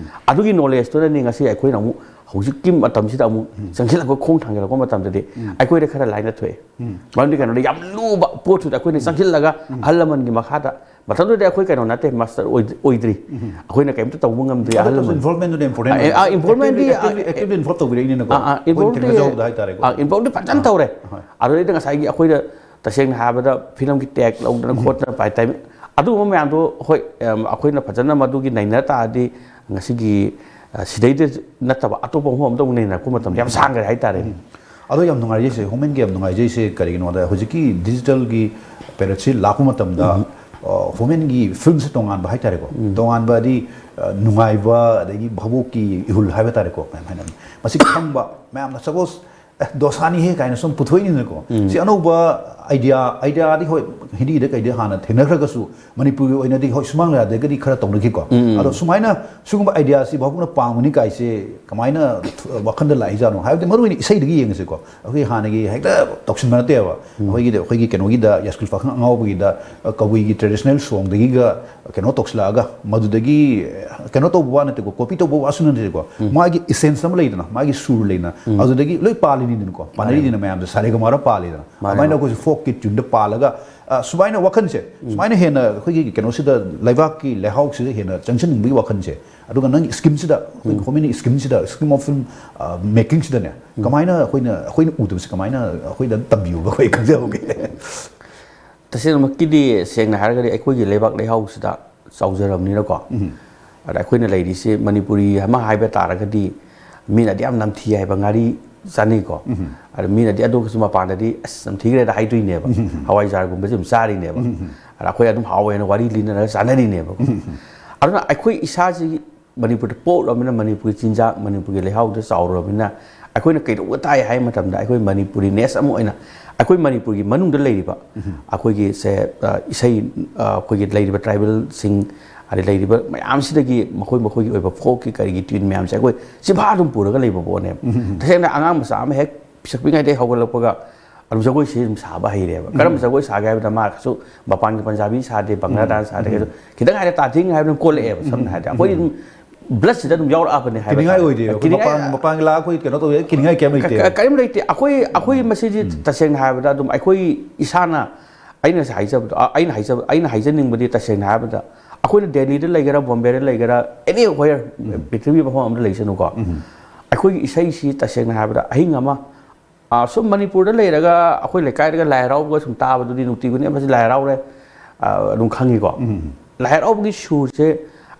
ꯑꯗꯨꯒꯤ knowledgeꯇꯨꯅꯅꯤ ꯉꯁꯤ ꯑꯩꯈꯣꯏꯅ ꯑꯃꯨꯛ ꯍꯧꯖꯤꯛꯀꯤ ꯃꯇꯝꯁꯤꯗ ꯑꯃꯨꯛ ꯆꯪꯁꯤꯜꯂꯛꯄ, ꯈꯣꯡ ꯊꯥꯡꯖꯤꯜꯂꯛꯄ ꯃꯇꯝꯗꯗꯤ ꯑꯩꯈꯣꯏꯗ ꯈꯔ ꯂꯥꯏꯅ ꯊꯣꯛꯑꯦ꯫ ꯃꯔꯝꯗꯤ ꯀꯩꯅꯣꯗ ꯌꯥꯝ ꯂꯨꯕ ꯄꯣꯠꯇꯨꯗ ꯑꯩꯈꯣꯏꯅ ꯆꯪꯁꯤꯜꯂꯒ ꯑꯍꯜ ꯂꯃꯟꯒꯤ ꯃꯈꯥꯗ, ꯃꯇꯝꯗꯨꯗꯤ ꯑꯩꯈꯣꯏ ꯀꯩꯅꯣ ꯅꯠꯇꯦ, ꯃꯥꯁꯇꯔ ꯑꯣꯏꯗ꯭ꯔꯤ, ꯑꯩꯈꯣꯏꯅ ꯀꯩꯝꯇ ꯇꯧꯕ ꯉꯝꯗ꯭ꯔꯤ ꯑꯍꯜ ꯂꯃꯟ꯫ Involvementꯗꯨꯅ important ꯑ, ꯑ, involvementꯗꯤ, actively, actively involve ꯇꯧꯕꯤꯔꯛꯏꯅꯤꯅꯀꯣ꯫ ꯑ, ꯑ, ꯑꯩꯈꯣꯏꯅ involvementꯗꯤ, ꯊꯦꯡꯅꯖꯍꯧꯕꯗ ꯍꯥꯏꯇꯥꯔꯦꯀꯣ꯫ ꯑ, involvementꯗꯤ ꯐꯖꯅ ꯇꯧꯔꯦ꯫ ꯍꯣꯏ꯫ ꯑꯗꯨꯗꯩꯗ ꯉꯁꯥꯏꯒꯤ ꯑꯩꯈꯣꯏꯗ ꯇꯁꯦꯡꯅ ꯍꯥꯏꯔꯕꯗ ꯐꯤꯂꯝꯒꯤ ꯇꯦꯛ ꯂꯧꯗꯅ ꯈꯣꯠꯇꯅ ꯄꯥꯏ ꯇꯥꯏꯝ ꯑꯗꯨꯒꯨꯝꯕ ꯃꯌꯥꯝꯗꯣ, ꯍꯣꯏ, ꯑꯝ, ꯑꯩꯈꯣꯏꯅ ꯐꯖꯅ ꯃꯗꯨꯒꯤ ꯅꯩꯅ ꯇꯥꯔꯗꯤ ꯉꯁꯤꯒꯤ, ꯑ, ꯁꯤꯗꯩꯗ ꯅꯠꯇꯕ ꯑꯇꯣꯞꯄ ꯃꯐꯝ ꯑꯃꯗ ꯑꯃꯨꯛ ꯅꯩꯅꯔꯛꯄ ꯃꯇꯝꯗ ꯌꯥꯝ ꯁꯥꯡꯈ꯭ꯔꯦ ꯍꯥꯏꯇꯥꯔꯦ꯫ ꯑꯗꯣ ꯌꯥꯝ ꯅꯨꯡꯉꯥꯏꯖꯩꯁꯦ, ꯍꯣꯃꯦꯟꯒꯤ ꯌꯥꯝ ꯅꯨꯡꯉꯥꯏꯖꯩꯁꯦ ꯀꯔꯤꯒꯤꯅꯣꯗ, ꯍꯧꯖꯤꯛꯀꯤ digitalꯒꯤ pirateꯁꯤ ꯂꯥꯛꯄ ꯃꯇꯝꯗ, ꯑ, ꯍꯣꯃꯦꯟꯒꯤ filmꯁꯦ ꯇꯣꯉꯥꯟꯕ ꯍꯥꯏꯇꯥꯔꯦꯀꯣ, ꯇꯣꯉꯥꯟꯕꯗꯤ, ꯑ, ꯅꯨꯡꯉꯥꯏꯕ ꯑꯗꯒꯤ ꯚꯥꯕꯣꯛꯀꯤ ꯏꯍꯨꯜ ꯍꯥꯏꯕ ꯇꯥꯔꯦꯀꯣ, ꯃꯌꯥꯝ ꯍꯥꯏꯅꯕꯅꯤ꯫ ꯃꯁꯤ ꯈꯪꯕ ꯃꯌꯥꯝꯅ, suppose, "ꯑꯦ, ꯗꯣꯁꯥꯅꯤꯍꯦ" ꯀꯥꯏꯅ ꯁꯨꯝ ꯄꯨꯊꯣꯛꯏꯅꯤꯅꯀꯣ꯫ ꯁꯤ ꯑꯅꯧꯕ idea, ideaꯗꯤ ꯍꯣꯏ, ꯍꯤꯟꯗꯤꯗ ꯀꯩꯗ ꯍꯥꯟꯅ ꯊꯦꯡꯅꯈ꯭ꯔꯒꯁꯨ, ꯃꯅꯤꯄꯨꯔꯒꯤ ꯑꯣꯏꯅꯗꯤ ꯍꯣꯏ, ꯁꯨꯃꯥꯡ ꯂꯤꯂꯥꯗꯒꯗꯤ ꯈꯔ ꯇꯧꯅꯈꯤꯀꯣ꯫ ꯑꯗꯣ ꯁꯨꯃꯥꯏꯅ ꯁꯤꯒꯨꯝꯕ ideaꯁꯤ ꯚꯥꯕꯣꯛꯅ ꯄꯥꯝꯒꯅꯤ ꯀꯥꯏꯁꯦ ꯀꯃꯥꯏꯅ ꯋꯥꯈꯟꯗ ꯂꯥꯛꯏꯖꯥꯠꯅꯣ? ꯍꯥꯏꯕꯗꯤ ꯃꯔꯨ ꯑꯣꯏꯅ ꯏꯁꯩꯗꯒꯤ ꯌꯦꯡꯉꯁꯤꯀꯣ꯫ ꯑꯩꯈꯣꯏ ꯍꯥꯟꯅꯒꯤ ꯍꯦꯛꯇ ꯇꯧꯁꯤꯟꯕ ꯅꯠꯇꯦꯕ꯫ ꯑꯩꯈꯣꯏꯒꯤꯗꯤ, ꯑꯩꯈꯣꯏꯒꯤ ꯀꯩꯅꯣꯒꯤꯗ, ꯌꯥꯏꯁꯀꯨꯜ ꯄꯥꯈꯪ ꯑꯉꯥꯎꯕꯒꯤꯗ, ꯑ, ꯀꯕꯨꯏꯒꯤ traditional songꯗꯒꯤꯒ ꯀꯩꯅꯣ ꯇꯧꯁꯤꯜꯂꯛꯑꯒ, ꯃꯗꯨꯗꯒꯤ, ꯑ, ꯀꯩꯅꯣ ꯇꯧꯕ ꯋꯥ ꯅꯠꯇꯦꯀꯣ, copy ꯇꯧꯕ ꯋꯥꯁꯨ ꯅꯠꯇꯦꯀꯣ꯫ ꯃꯥꯒꯤ essence ꯑꯃ ꯂꯩꯗꯅ, ꯃꯥꯒꯤ ꯁꯨꯔ ꯂꯩꯅ, ꯑꯗꯨꯗꯒꯤ ꯂꯣꯏ ꯄꯥꯜꯂꯤꯅꯤꯗꯅꯀꯣ, ꯄꯥꯟꯅꯔꯤꯅꯤꯅ ꯃꯌꯥꯝꯁꯦ ꯁꯥꯔꯦꯒꯃꯥꯔꯥ ꯄꯥꯜꯂꯤꯗꯅ꯫ ꯃꯥꯅꯦ꯫ ꯑꯗꯨꯃꯥꯏꯅ ꯑꯩꯈꯣꯏꯁꯨ folkꯀꯤ tuneꯗ ꯄꯥꯜꯂꯒ, ꯑ, ꯁꯨꯃꯥꯏꯅ ꯋꯥꯈꯜꯁꯦ, ꯁꯨꯃꯥꯏꯅ ꯍꯦꯟꯅ ꯑꯩꯈꯣꯏꯒꯤ ꯀꯩꯅꯣꯁꯤꯗ, ꯂꯩꯕꯥꯛꯀꯤ ꯂꯩꯍꯥꯎꯁꯤꯗ ꯍꯦꯟꯅ ꯆꯪꯁꯤꯟꯅꯤꯡꯕꯒꯤ ꯋꯥꯈꯜꯁꯦ, ꯑꯗꯨꯒ ꯅꯪꯒꯤ schemeꯁꯤꯗ, ꯑꯩꯈꯣꯏꯒꯤ ꯍꯣꯃꯦꯟꯒꯤ schemeꯁꯤꯗ, scheme of film, ꯑ, makingꯁꯤꯗꯅꯦ, ꯀꯃꯥꯏꯅ ꯑꯩꯈꯣꯏꯅ, ꯑꯩꯈꯣꯏꯅ ꯎꯗꯕꯁꯦ ꯀꯃꯥꯏꯅ ꯑꯩꯈꯣꯏꯗ ꯇꯝꯕꯤꯌꯨꯕ ꯑꯩꯈꯣꯏ ꯈꯪꯖꯍꯧꯒꯦ꯫ ꯇꯁꯦꯡꯅꯃꯛꯀꯤꯗꯤ, ꯁꯦꯡꯅ ꯍꯥꯏꯔꯒꯗꯤ, ꯑꯩꯈꯣꯏꯒꯤ ꯂꯩꯕꯥꯛ ꯂꯩꯍꯥꯎꯁꯤꯗ ꯆꯥꯎꯖꯔꯕꯅꯤꯅꯀꯣ꯫ ꯑꯗ ꯑꯩꯈꯣꯏꯅ ꯂꯩꯔꯤꯁꯤ ꯃꯅꯤꯄꯨꯔꯤ ꯑꯃ ꯍꯥꯏꯕ ꯇꯥꯔꯒꯗꯤ, ꯃꯤꯅꯗꯤ ꯌꯥꯝ ꯅꯝꯊꯤ ꯍꯥꯏꯕ, ꯉꯥꯔꯤ ꯆꯥꯅꯩꯀꯣ꯫ ꯑꯗ ꯃꯤꯅꯗꯤ ꯑꯗꯨꯒꯁꯨ ꯃꯄꯥꯟꯗꯗꯤ "ꯑꯁ, ꯅꯝꯊꯤꯈ꯭ꯔꯦꯗ" ꯍꯥꯏꯗꯣꯏꯅꯦꯕ꯫ ꯍꯋꯥꯏꯖꯥꯔꯒꯨꯝꯕꯁꯦ ꯑꯗꯨꯝ ꯆꯥꯔꯤꯅꯦꯕ꯫ ꯑꯗ ꯑꯩꯈꯣꯏ ꯑꯗꯨꯝ ꯍꯥꯎꯋꯦꯅ ꯋꯥꯔꯤ ꯂꯤꯅꯔꯒ ꯆꯥꯅꯔꯤꯅꯦꯕꯀꯣ꯫ ꯑꯗꯨꯅ ꯑꯩꯈꯣꯏ ꯏꯁꯥꯁꯤ ꯃꯅꯤꯄꯨꯔꯗ ꯄꯣꯛꯂꯕꯅꯤꯅ, ꯃꯅꯤꯄꯨꯔꯒꯤ ꯆꯤꯟꯖꯥꯛ, ꯃꯅꯤꯄꯨꯔꯒꯤ ꯂꯩꯍꯥꯎꯗ ꯆꯥꯎꯔꯨꯔꯕꯅꯤꯅ, ꯑꯩꯈꯣꯏꯅ ꯀꯩꯗꯧꯕ ꯇꯥꯏ ꯍꯥꯏꯕ ꯃꯇꯝꯗ, ꯑꯩꯈꯣꯏ ꯃꯅꯤꯄꯨꯔꯤꯅꯦꯁ ꯑꯃ ꯑꯣꯏꯅ, ꯑꯩꯈꯣꯏ ꯃꯅꯤꯄꯨꯔꯒꯤ ꯃꯅꯨꯡꯗ ꯂꯩꯔꯤꯕ ꯑꯩꯈꯣꯏꯒꯤ ꯁꯦ, ꯑ, ꯏꯁꯩ, ꯑ, ꯑꯩꯈꯣꯏꯒꯤ ꯂꯩꯔꯤꯕ tribalꯁꯤꯡ, ꯑꯗꯩ ꯂꯩꯔꯤꯕ ꯃꯌꯥꯝꯁꯤꯗꯒꯤ ꯃꯈꯣꯏ ꯃꯈꯣꯏꯒꯤ ꯑꯣꯏꯕ ꯐꯣꯛꯀꯤ ꯀꯔꯤꯒꯤ ꯇ꯭ꯌꯨꯟ ꯃꯌꯥꯝꯁꯦ ꯑꯩꯈꯣꯏ ꯆꯤꯟꯐꯥ ꯑꯗꯨꯝ ꯄꯨꯔꯒ ꯂꯩꯕ ꯄꯣꯠꯅꯦꯕ꯫ ꯇꯁꯦꯡꯅ ꯑꯉꯥꯡ ꯃꯆꯥ ꯑꯃ ꯍꯦꯛ ꯄꯤꯁꯛ ꯄꯤꯛꯉꯩꯗꯒꯤ ꯍꯧꯒꯠꯂꯛꯄꯒ ꯑꯗꯨꯝ ꯖꯒꯣꯏꯁꯦ ꯑꯗꯨꯝ ꯁꯥꯕ ꯍꯩꯔꯦꯕ꯫ ꯀꯔꯝꯕ ꯖꯒꯣꯏ ꯁꯥꯒꯦ ꯍꯥꯏꯕꯗ ꯃꯥ ꯀꯩꯁꯨ ꯃꯄꯥꯟꯒꯤ ꯄꯟꯖꯥꯕꯤ ꯁꯥꯗꯦ, ꯕꯪꯒ꯭ꯂꯥ ꯗꯥꯟꯁ ꯁꯥꯗꯦ, ꯀꯩꯁꯨ ꯈꯤꯇꯪ ꯍꯥꯏꯔꯦ ꯇꯥꯊꯤꯡ ꯍꯥꯏꯕ ꯑꯗꯨꯝ ꯀꯣꯜꯂꯛꯑꯦꯕ꯫ ꯁꯝꯅ ꯍꯥꯏꯔꯗꯤ ꯑꯩꯈꯣꯏꯗꯤ ꯑꯗꯨꯝ ꯕ꯭ꯂꯠꯁꯤꯗ ꯑꯗꯨꯝ ꯌꯥꯎꯔꯛꯑꯕꯅꯦ ꯍꯥꯏꯕ ꯀꯤꯅꯤꯡꯉꯥꯏ ꯇꯥꯔꯦ꯫ ꯑꯣꯏꯗꯦꯕ꯫ ꯑꯩꯈꯣꯏ ꯀꯤꯅꯤꯡꯉꯥꯏ ꯃꯄꯥꯟ-, ꯃꯄꯥꯟꯒꯤ ꯂꯥꯛꯑ ꯑꯩꯈꯣꯏ ꯀꯩꯅꯣ ꯇꯧꯕ ꯀꯤꯅꯤꯡꯉꯥꯏ ꯀꯩꯝ ꯂꯩꯇꯦ꯫ ꯀ-, ꯀ-, ꯀꯔꯤꯝ ꯂꯩꯇꯦ꯫ ꯑꯩꯈꯣꯏ, ꯑꯩꯈꯣꯏ ꯃꯁꯤꯗꯤ ꯇꯁꯦꯡꯅ ꯍꯥꯏꯔꯕꯗ ꯑꯗꯨꯝ ꯑꯩꯈꯣꯏ ꯏꯁꯥꯅ, ꯑꯩꯅ ꯉꯁꯥꯏ ꯍꯥꯏꯖꯕꯗꯣ, ꯑ, ꯑꯩꯅ ꯍꯥꯏꯖꯕ, ꯑꯩꯅ ꯍꯥꯏꯖꯅꯤꯡꯕꯗꯤ ꯇꯁꯦꯡꯅ ꯍꯥꯏꯔꯕꯗ ꯑꯩꯈꯣꯏꯅ ꯗꯦꯜꯂꯤꯗ ꯂꯩꯒꯦꯔꯥ, ꯕꯣꯝꯕꯦꯗ ꯂꯩꯒꯦꯔꯥ, ꯑꯦꯅꯤ ꯋꯦꯌꯔ, ꯄ꯭ꯔꯤꯊꯤꯕꯤ ꯃꯐꯝ ꯑꯃꯗ ꯂꯩꯁꯅꯨꯀꯣ, ꯑꯩꯈꯣꯏꯒꯤ ꯏꯁꯩꯁꯤ ꯇꯁꯦꯡꯅ ꯍꯥꯏꯔꯕꯗ ꯑꯍꯤꯡ ꯑꯃ, ꯑ, ꯁꯨꯝ ꯃꯅꯤꯄꯨꯔꯗ ꯂꯩꯔꯒ ꯑꯩꯈꯣꯏ ꯂꯩꯀꯥꯏꯗꯒ ꯂꯥꯏ ꯍꯔꯥꯎꯕꯒ ꯁꯨꯝ ꯇꯥꯕꯗꯨꯗꯤ ꯅꯨꯡꯇꯤ ꯈꯨꯗꯤꯡꯒꯤ ꯃꯁꯤ ꯂꯥꯏ ꯍꯔꯥꯎꯔꯦ, ꯑ, ꯑꯗꯨꯝ ꯈꯪꯉꯤꯀꯣ꯫ ꯂꯥꯏ ꯍꯔꯥꯎꯕꯒꯤ ꯁꯨꯔꯁꯦ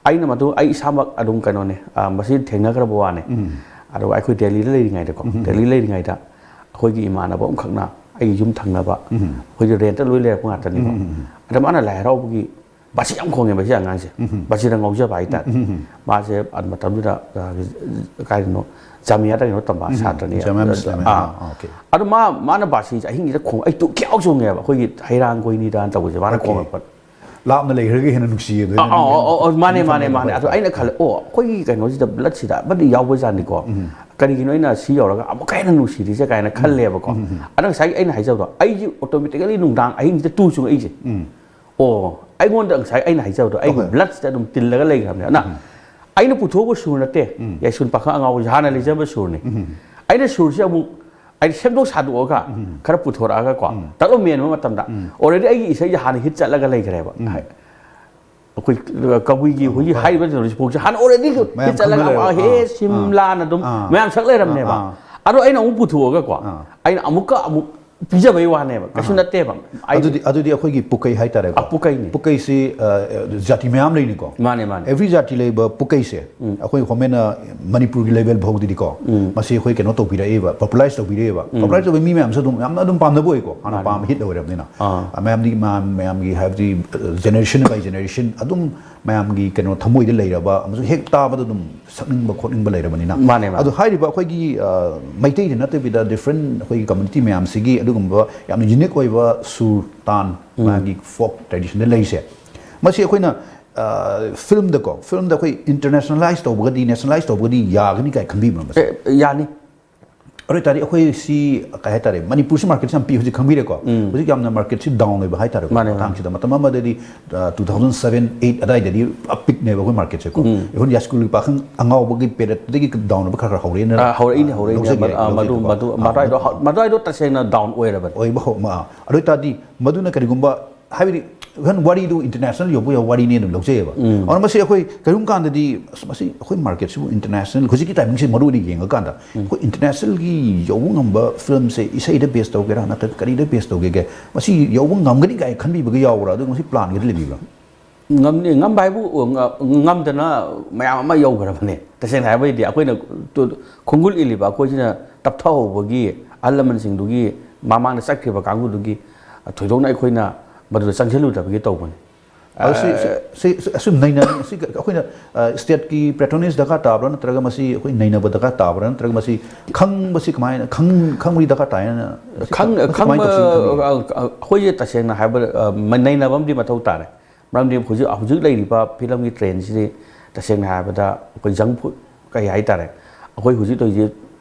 ꯑꯩꯅ ꯃꯗꯨ ꯑꯩ ꯏꯁꯥꯃꯛ ꯑꯗꯨꯝ ꯀꯩꯅꯣꯅꯦ, ꯑ, ꯃꯁꯤ ꯊꯦꯡꯅꯈ꯭ꯔꯕ ꯋꯥꯅꯦ꯫ ꯑꯗꯨꯒ ꯑꯩꯈꯣꯏ ꯗꯦꯜꯂꯤꯗ ꯂꯩꯔꯤꯉꯩꯗꯀꯣ, ꯗꯦꯜꯂꯤ ꯂꯩꯔꯤꯉꯩꯗ ꯑꯩꯈꯣꯏꯒꯤ ꯏꯃꯥꯟꯅꯕ ꯑꯃꯈꯛꯅ ꯑꯩꯒꯤ ꯌꯨꯝ ꯊꯪꯅꯕ, ꯑꯩꯈꯣꯏꯒꯤ ꯔꯦꯟꯠꯇ ꯂꯣꯏ ꯂꯩꯔꯛꯄ ꯉꯥꯛꯇꯅꯤꯀꯣ꯫ ꯑꯗ ꯃꯥꯅ ꯂꯥꯏ ꯍꯔꯥꯎꯕꯒꯤ ꯕꯥꯁꯤ ꯌꯥꯝ ꯈꯣꯡꯉꯦꯕ ꯁꯤ ꯑꯉꯥꯡꯁꯦ꯫ ꯕꯥꯁꯤꯗ ꯉꯥꯎꯖꯕ ꯍꯥꯏꯇꯥꯔꯦ꯫ ꯃꯥꯁꯦ ꯑꯗꯨ ꯃꯇꯝꯗꯨꯗ, ꯑ, ꯀꯥꯏꯗꯅꯣ, ꯖꯥꯃꯤꯌꯥꯗ ꯀꯩꯅꯣ ꯇꯝꯕ ꯁꯥꯇ꯭ꯔꯅꯦ꯫ ꯖꯥꯃꯤꯌꯥ ꯃꯨꯁꯂꯤꯝ, ꯑꯥ꯫ ꯑꯥ, ꯑꯣꯀꯦ꯫ ꯑꯗꯣ ꯃꯥ, ꯃꯥꯅ ꯕꯥꯁꯤꯁꯦ ꯑꯍꯤꯡꯁꯤꯗ ꯈꯣꯡ-, ꯑꯩ ꯇꯨ ꯈ꯭ꯌꯥꯎ ꯆꯣꯡꯉꯦꯕ, ꯑꯩꯈꯣꯏꯒꯤ ꯍꯩꯔꯥꯡ ꯒꯣꯏꯅꯤꯗꯥꯅ ꯇꯧꯕꯁꯦ ꯃꯥꯅ ꯑꯣꯀꯦ꯫ ꯈꯣꯡꯉꯛꯄ꯫ ꯂꯥꯞꯅ ꯂꯩꯈ꯭ꯔꯒ ꯍꯦꯟꯅ ꯅꯨꯡꯁꯤꯌꯦ ꯑꯗꯨ ꯑꯥ, ꯍꯦꯟꯅ ꯑꯥ, ꯑꯥ, ꯑꯥ, ꯃꯥꯅꯦ, ꯃꯥꯅꯦ, ꯃꯥꯅꯦ꯫ ꯑꯗꯣ ꯑꯩꯅ ꯈꯜꯂꯦ, ꯑꯣ, ꯑꯩꯈꯣꯏꯒꯤ ꯀꯩꯅꯣꯁꯤꯗ ꯕ꯭ꯂꯠꯁꯤꯗ ꯑꯃꯗꯤ ꯌꯥꯎꯕꯖꯥꯠꯅꯤꯀꯣ꯫ ꯀꯔꯤꯒꯤꯅꯣ ꯑꯩꯅ ꯁꯤ ꯌꯧꯔꯒ ꯑꯃꯨꯛꯀ ꯍꯦꯟꯅ ꯅꯨꯡꯁꯤꯔꯤꯁꯦ ꯀꯥꯏꯅ ꯈꯜꯂꯦꯕꯀꯣ꯫ ꯑꯗꯣ ꯉꯁꯥꯏꯒꯤ ꯑꯩꯅ ꯍꯥꯏꯖꯕꯗꯣ, ꯑꯩꯁꯦ ꯑꯣꯇꯣꯃꯦꯇꯤꯀꯦꯂꯤ ꯅꯨꯡꯗꯥꯡ ꯑꯍꯤꯡꯁꯤꯗ ꯇꯨ ꯆꯨꯡꯉꯛꯏꯁꯦ꯫ ꯑꯣ, ꯑꯩꯉꯣꯟꯗ ꯉꯁꯥꯏ ꯑꯩꯅ ꯍꯥꯏꯖꯕꯗꯣ, ꯑꯩꯒꯤ ꯍꯣꯏ꯫ ꯕ꯭ꯂꯠꯁꯤꯗ ꯑꯗꯨꯝ ꯇꯤꯜꯂꯒ ꯂꯩꯈ꯭ꯔꯕꯅꯦ꯫ ꯑꯗꯨꯅ ꯑꯩꯅ ꯄꯨꯊꯣꯛꯄ ꯁꯨꯔ ꯅꯠꯇꯦ, ꯌꯥꯏꯁꯀꯨꯟ ꯄꯥꯈꯪ ꯑꯉꯥꯎꯕꯁꯦ ꯍꯥꯟꯅ ꯂꯩꯖꯕ ꯁꯨꯔꯅꯤ꯫ ꯑꯩꯅ ꯁꯨꯔꯁꯦ ꯑꯃꯨꯛ ꯑꯩꯅ ꯁꯦꯝꯗꯣꯛ ꯁꯥꯗꯣꯛꯑꯒ ꯈꯔ ꯄꯨꯊꯣꯔꯛꯑꯒꯀꯣ, ꯇꯛꯂꯥꯎ ꯃꯦꯟꯕ ꯃꯇꯝꯗ already ꯑꯩꯒꯤ ꯏꯁꯩꯁꯦ ꯍꯥꯟꯅ ꯍꯤꯠ ꯆꯠꯂꯒ ꯂꯩꯈ꯭ꯔꯦꯕ꯫ ꯑꯩꯈꯣꯏ ꯀꯕꯨꯏꯒꯤ ꯍꯧꯖꯤꯛ ꯍꯥꯏꯔꯤꯕ ꯍꯧꯖꯤꯛꯐꯥꯎꯁꯦ ꯍꯥꯟꯅ already ꯃꯌꯥꯝ ꯍꯤꯠ ꯆꯠꯂꯒ ꯈꯪꯅ ꯂꯩꯔꯕ꯫ ꯍꯦ ꯑꯥ, ꯁꯤꯝꯂꯥꯅ ꯑꯗꯨꯝ ꯑꯥ꯫ ꯃꯌꯥꯝ ꯁꯛ ꯂꯩꯔꯝꯅꯦꯕ꯫ ꯑꯥ, ꯑꯥ꯫ ꯑꯗꯣ ꯑꯩꯅ ꯑꯃꯨꯛ ꯄꯨꯊꯣꯛꯑꯒꯀꯣ, ꯑꯥ꯫ ꯑꯩꯅ ꯑꯃꯨꯛꯀ ꯑꯃꯨꯛ ꯄꯤꯖꯕꯩ ꯋꯥꯅꯦꯕ, ꯀꯩꯁꯨ ꯑꯥ꯫ ꯅꯠꯇꯦꯕ꯫ ꯑꯩ ꯑꯗꯨꯗꯤ, ꯑꯗꯨꯗꯤ ꯑꯩꯈꯣꯏꯒꯤ ꯄꯨꯀꯩ ꯍꯥꯏꯇꯥꯔꯦꯀꯣ꯫ ꯑ, ꯄꯨꯀꯩꯅꯤ꯫ ꯄꯨꯀꯩꯁꯤ, ꯑ, ꯖꯥꯇꯤ ꯃꯌꯥꯝ ꯂꯩꯅꯤꯀꯣ꯫ ꯃꯥꯅꯦ, ꯃꯥꯅꯦ꯫ Every ꯖꯥꯇꯤ ꯂꯩꯕ ꯄꯨꯀꯩꯁꯦ, ꯑꯩꯈꯣꯏ ꯒꯣꯔꯃꯦꯟꯅ ꯃꯅꯤꯄꯨꯔꯒꯤ ꯂꯦꯚꯦꯜ ꯐꯥꯎꯗꯗꯤꯀꯣ, ꯃꯁꯤ ꯑꯩꯈꯣꯏ ꯀꯩꯅꯣ ꯇꯧꯕꯤꯔꯛꯏꯕ, ꯄꯣꯄꯨꯂꯔꯥꯏꯁ ꯇꯧꯕꯤꯔꯛꯏꯕ꯫ ꯄꯣꯄꯨꯂꯔꯥꯏꯁ ꯇꯧꯕ ꯃꯤ ꯃꯌꯥꯝꯁꯨ ꯑꯗꯨꯝ ꯌꯥꯝꯅ ꯑꯗꯨꯝ ꯄꯥꯝꯅꯕ ꯑꯣꯏꯀꯣ, ꯍꯥꯟꯅ ꯃꯥꯅꯦ꯫ ꯄꯥꯝꯕ ꯍꯤꯠ ꯑꯣꯏꯔꯕꯅꯤꯅ꯫ ꯑꯥ꯫ ꯑ, ꯃꯌꯥꯝꯗꯤ ꯃꯌꯥꯝ, ꯃꯌꯥꯝꯒꯤ ꯍꯥꯏꯕꯗꯤ, ꯑ, ꯖꯦꯅꯦꯔꯦꯁꯟ ꯕꯥꯏ ꯖꯦꯅꯦꯔꯦꯁꯟ ꯑꯗꯨꯝ ꯃꯌꯥꯝꯒꯤ ꯀꯩꯅꯣ ꯊꯃꯣꯏꯗ ꯂꯩꯔꯕ ꯑꯃꯁꯨꯡ ꯍꯦꯛ ꯇꯥꯕꯗ ꯑꯗꯨꯝ ꯁꯛꯅꯤꯡꯕ ꯈꯣꯠꯅꯤꯡꯕ ꯂꯩꯔꯕꯅꯤꯅ꯫ ꯃꯥꯅꯦ, ꯃꯥꯅꯦ꯫ ꯑꯗꯣ ꯍꯥꯏꯔꯤꯕ ꯑꯩꯈꯣꯏꯒꯤ, ꯑ, ꯃꯩꯇꯩꯗ ꯅꯠꯇꯕꯤꯗ ꯗꯤꯐ꯭ꯔꯦꯟ ꯑꯩꯈꯣꯏꯒꯤ ꯀꯝꯃ꯭ꯌꯨꯅꯤꯇꯤ ꯃꯌꯥꯝꯁꯤꯒꯤ ꯑꯗꯨꯒꯨꯝꯕ ꯌꯥꯝꯅ ꯌꯨꯅꯤꯛ ꯑꯣꯏꯕ ꯁꯨꯔ ꯇꯥꯟ ꯃꯥꯒꯤ ꯐꯣꯛ ꯇ꯭ꯔꯦꯗꯤꯁꯟꯗ ꯂꯩꯔꯤꯁꯦ, ꯃꯁꯤ ꯑꯩꯈꯣꯏꯅ ꯐꯤꯜꯝꯗꯀꯣ, ꯐꯤꯜꯝꯗ ꯑꯩꯈꯣꯏ ꯏꯟꯇꯔꯅꯦꯁꯅꯦꯂꯥꯏꯁ ꯇꯧꯕꯒꯗꯤ, ꯅꯦꯁꯅꯦꯂꯥꯏꯁ ꯇꯧꯕꯒꯗꯤ ꯌꯥꯒꯅꯤ ꯀꯥꯏ ꯈꯟꯕꯤꯕ꯭ꯔꯥ ꯃꯁꯤ? ꯑꯦ, ꯌꯥꯅꯤ꯫ ꯑꯗꯨ ꯑꯣꯏꯇꯥꯔꯗꯤ ꯑꯩꯈꯣꯏ ꯁꯤ, ꯀꯩ ꯍꯥꯏꯇꯥꯔꯦ, ꯃꯅꯤꯄꯨꯔꯁꯤ ꯃꯥꯔꯀꯦꯠꯁꯤ ꯌꯥꯝ ꯄꯤꯛ, ꯍꯧꯖꯤꯛ ꯈꯪꯕꯤꯔꯦꯀꯣ? ꯍꯧꯖꯤꯛ ꯌꯥꯝꯅ ꯃꯥꯔꯀꯦꯠꯁꯤ ꯗꯥꯎꯟ ꯑꯣꯏꯕ ꯍꯥꯏꯇꯥꯔꯦꯀꯣ꯫ ꯃꯥꯅꯦ, ꯃꯥꯅꯦ꯫ ꯃꯇꯥꯡꯁꯤꯗ ꯃꯇꯝ ꯑꯃꯗꯗꯤ ꯇꯨ ꯊꯥꯎꯖꯟ ꯁꯚꯦꯟ ꯑꯩꯠ ꯑꯗꯥꯏꯗꯗꯤ ꯄꯨꯔꯥ ꯄꯤꯛꯅꯦꯕ ꯑꯩꯈꯣꯏ ꯃꯥꯔꯀꯦꯠꯁꯦꯀꯣ꯫ ꯑꯩꯈꯣꯏ ꯌꯥꯏꯁ꯭ꯀꯨꯜꯒꯤ ꯄꯥꯈꯪ ꯑꯉꯥꯎꯕꯒꯤ ꯄꯦꯔꯦꯠꯇꯒꯤ ꯗꯥꯎꯟ ꯑꯣꯏꯕ ꯈꯔ ꯈꯔ ꯍꯧꯔꯛꯑꯦꯅ ꯑꯥ, ꯍꯧꯔꯛꯏꯅꯦ, ꯍꯧꯔꯛꯏꯅꯦ꯫ ꯂꯧꯖꯒꯦ, ꯃꯗꯨ, ꯑꯥ, ꯃꯗꯨ, ꯂꯧꯖꯒꯦꯀꯣ꯫ ꯃꯗꯨ, ꯑꯥ, ꯃꯗꯨꯋꯥꯏꯗꯣ, ꯃꯗꯨꯋꯥꯏꯗꯣ ꯇꯁꯦꯡꯅ ꯗꯥꯎꯟ ꯑꯣꯏꯔꯕꯅꯤ꯫ ꯑꯣꯏꯕ ꯍꯧ-, ꯃꯥ-, ꯑꯗꯨ ꯑꯣꯏꯇꯥꯔꯗꯤ ꯃꯗꯨꯅ ꯀꯔꯤꯒꯨꯝꯕ, ꯍꯥꯏꯕꯗꯤ, ꯏꯚꯟ ꯋꯥꯔꯤꯗꯨ ꯏꯟꯇꯔꯅꯦꯁꯅꯦꯜ ꯌꯧꯕ ꯌꯥꯎ, ꯋꯥꯔꯤꯅꯦ ꯑꯗꯨꯝ ꯂꯧꯖꯩꯑꯕ꯫ ꯑꯗꯨꯅ ꯃꯁꯤ ꯑꯩꯈꯣꯏ ꯀꯔꯤꯒꯨꯝꯕ ꯀꯥꯟꯗꯗꯤ, ꯑꯁ, ꯃꯁꯤ ꯑꯩꯈꯣꯏ ꯃꯥꯔꯀꯦꯠꯁꯤꯕꯨ ꯏꯟꯇꯔꯅꯦꯁꯅꯦꯜ, ꯍꯧꯖꯤꯛꯀꯤ ꯇꯥꯏꯃꯤꯡꯁꯦ ꯃꯔꯨ ꯑꯣꯏꯅ ꯌꯦꯡꯉꯀꯥꯟꯗ ꯑꯩꯈꯣꯏ ꯏꯟꯇꯔꯅꯦꯁꯅꯦꯜꯒꯤ ꯌꯧꯕ ꯉꯝꯕ ꯐꯤꯂꯝꯁꯦ ꯏꯁꯩꯗ ꯕꯦꯁ ꯇꯧꯒꯦꯔꯥ ꯅꯠꯇ꯭ꯔꯒ ꯀꯔꯤꯗ ꯕꯦꯁ ꯇꯧꯒꯦꯒꯦ, ꯃꯁꯤ ꯌꯧꯕ ꯉꯝꯒꯅꯤ ꯀꯥꯏꯅ ꯈꯟꯕꯤꯕꯒ ꯌꯥꯎꯕ꯭ꯔꯥ? ꯑꯗꯨꯒ ꯃꯁꯤ ꯄ꯭ꯂꯥꯟꯒꯗꯤ ꯂꯩꯕꯤꯕ꯭ꯔꯥ? ꯉꯝꯅꯤ, ꯉꯝꯕ ꯍꯥꯏꯕꯨ, ꯉ-, ꯉꯝꯗꯅ ꯃꯌꯥꯝ ꯑꯃ ꯌꯧꯈ꯭ꯔꯕꯅꯦ꯫ ꯇꯁꯦꯡꯅ ꯍꯥꯏꯕꯗꯤ ꯑꯩꯈꯣꯏꯅ ꯇꯨ-, ꯈꯣꯡꯒꯨꯜ ꯏꯜꯂꯤꯕ ꯑꯩꯈꯣꯏꯁꯤꯅ ꯇꯞꯊꯍꯧꯕꯒꯤ, ꯑꯍꯜ ꯂꯃꯟꯁꯤꯡꯗꯨꯒꯤ ꯃꯃꯥꯡꯗ ꯆꯠꯈ꯭ꯔꯤꯕ ꯀꯥꯡꯕꯨꯗꯨꯒꯤ ꯊꯣꯏꯗꯣꯛꯅ ꯑꯩꯈꯣꯏꯅ ꯃꯗꯨꯗ ꯆꯪꯁꯤꯜꯂꯨꯗꯕꯒꯤ ꯇꯧꯕꯅꯤ꯫ ꯑꯗꯣ ꯁꯤ, ꯁꯤ, ꯁꯤ, ꯁꯤ ꯑꯁꯨꯝ ꯅꯩꯅ-, ꯁꯤ ꯑꯩꯈꯣꯏꯅ, ꯑ, ꯁ꯭ꯇꯦꯠꯀꯤ ꯄꯦꯇ꯭ꯔꯣꯅꯦꯖ ꯗꯔꯀꯥꯔ ꯇꯥꯕ꯭ꯔꯥ, ꯅꯠꯇ꯭ꯔꯒ ꯃꯁꯤ ꯑꯩꯈꯣꯏ ꯅꯩꯅꯕ ꯗꯔꯀꯥꯔ ꯇꯥꯕ꯭ꯔꯥ, ꯅꯠꯇ꯭ꯔꯒ ꯃꯁꯤ ꯈꯪꯕꯁꯤ ꯀꯃꯥꯏꯅ, ꯈꯪ-, ꯈꯪꯕꯗꯤ ꯗꯔꯀꯥꯔ ꯇꯥꯏꯅ, ꯃꯁꯤ ꯈꯪ-, ꯃꯁꯤ ꯀꯃꯥꯏꯅ ꯈꯪꯕ, ꯇꯧꯁꯤꯒꯦ ꯈꯟꯕꯤꯒꯦ? ꯑ, ꯑ, ꯑꯩꯈꯣꯏꯁꯦ ꯇꯁꯦꯡꯅ ꯍꯥꯏꯕꯗ, ꯑ, ꯃ-, ꯅꯩꯅꯕ ꯑꯃꯗꯤ ꯃꯊꯧ ꯇꯥꯔꯦ꯫ ꯃꯔꯝꯗꯤ ꯍꯧꯖꯤꯛ, ꯍꯧꯖꯤꯛ ꯂꯩꯔꯤꯕ ꯐꯤꯂꯝꯒꯤ ꯇ꯭ꯔꯦꯟꯁꯤꯗꯤ ꯇꯁꯦꯡꯅ ꯍꯥꯏꯕꯗ ꯑꯩꯈꯣꯏ ꯖꯪ ꯐꯨꯗ ꯀꯩ ꯍꯥꯏꯇꯥꯔꯦ, ꯑꯩꯈꯣꯏ ꯍꯧꯖꯤꯛ ꯇꯧꯔꯤꯁꯦ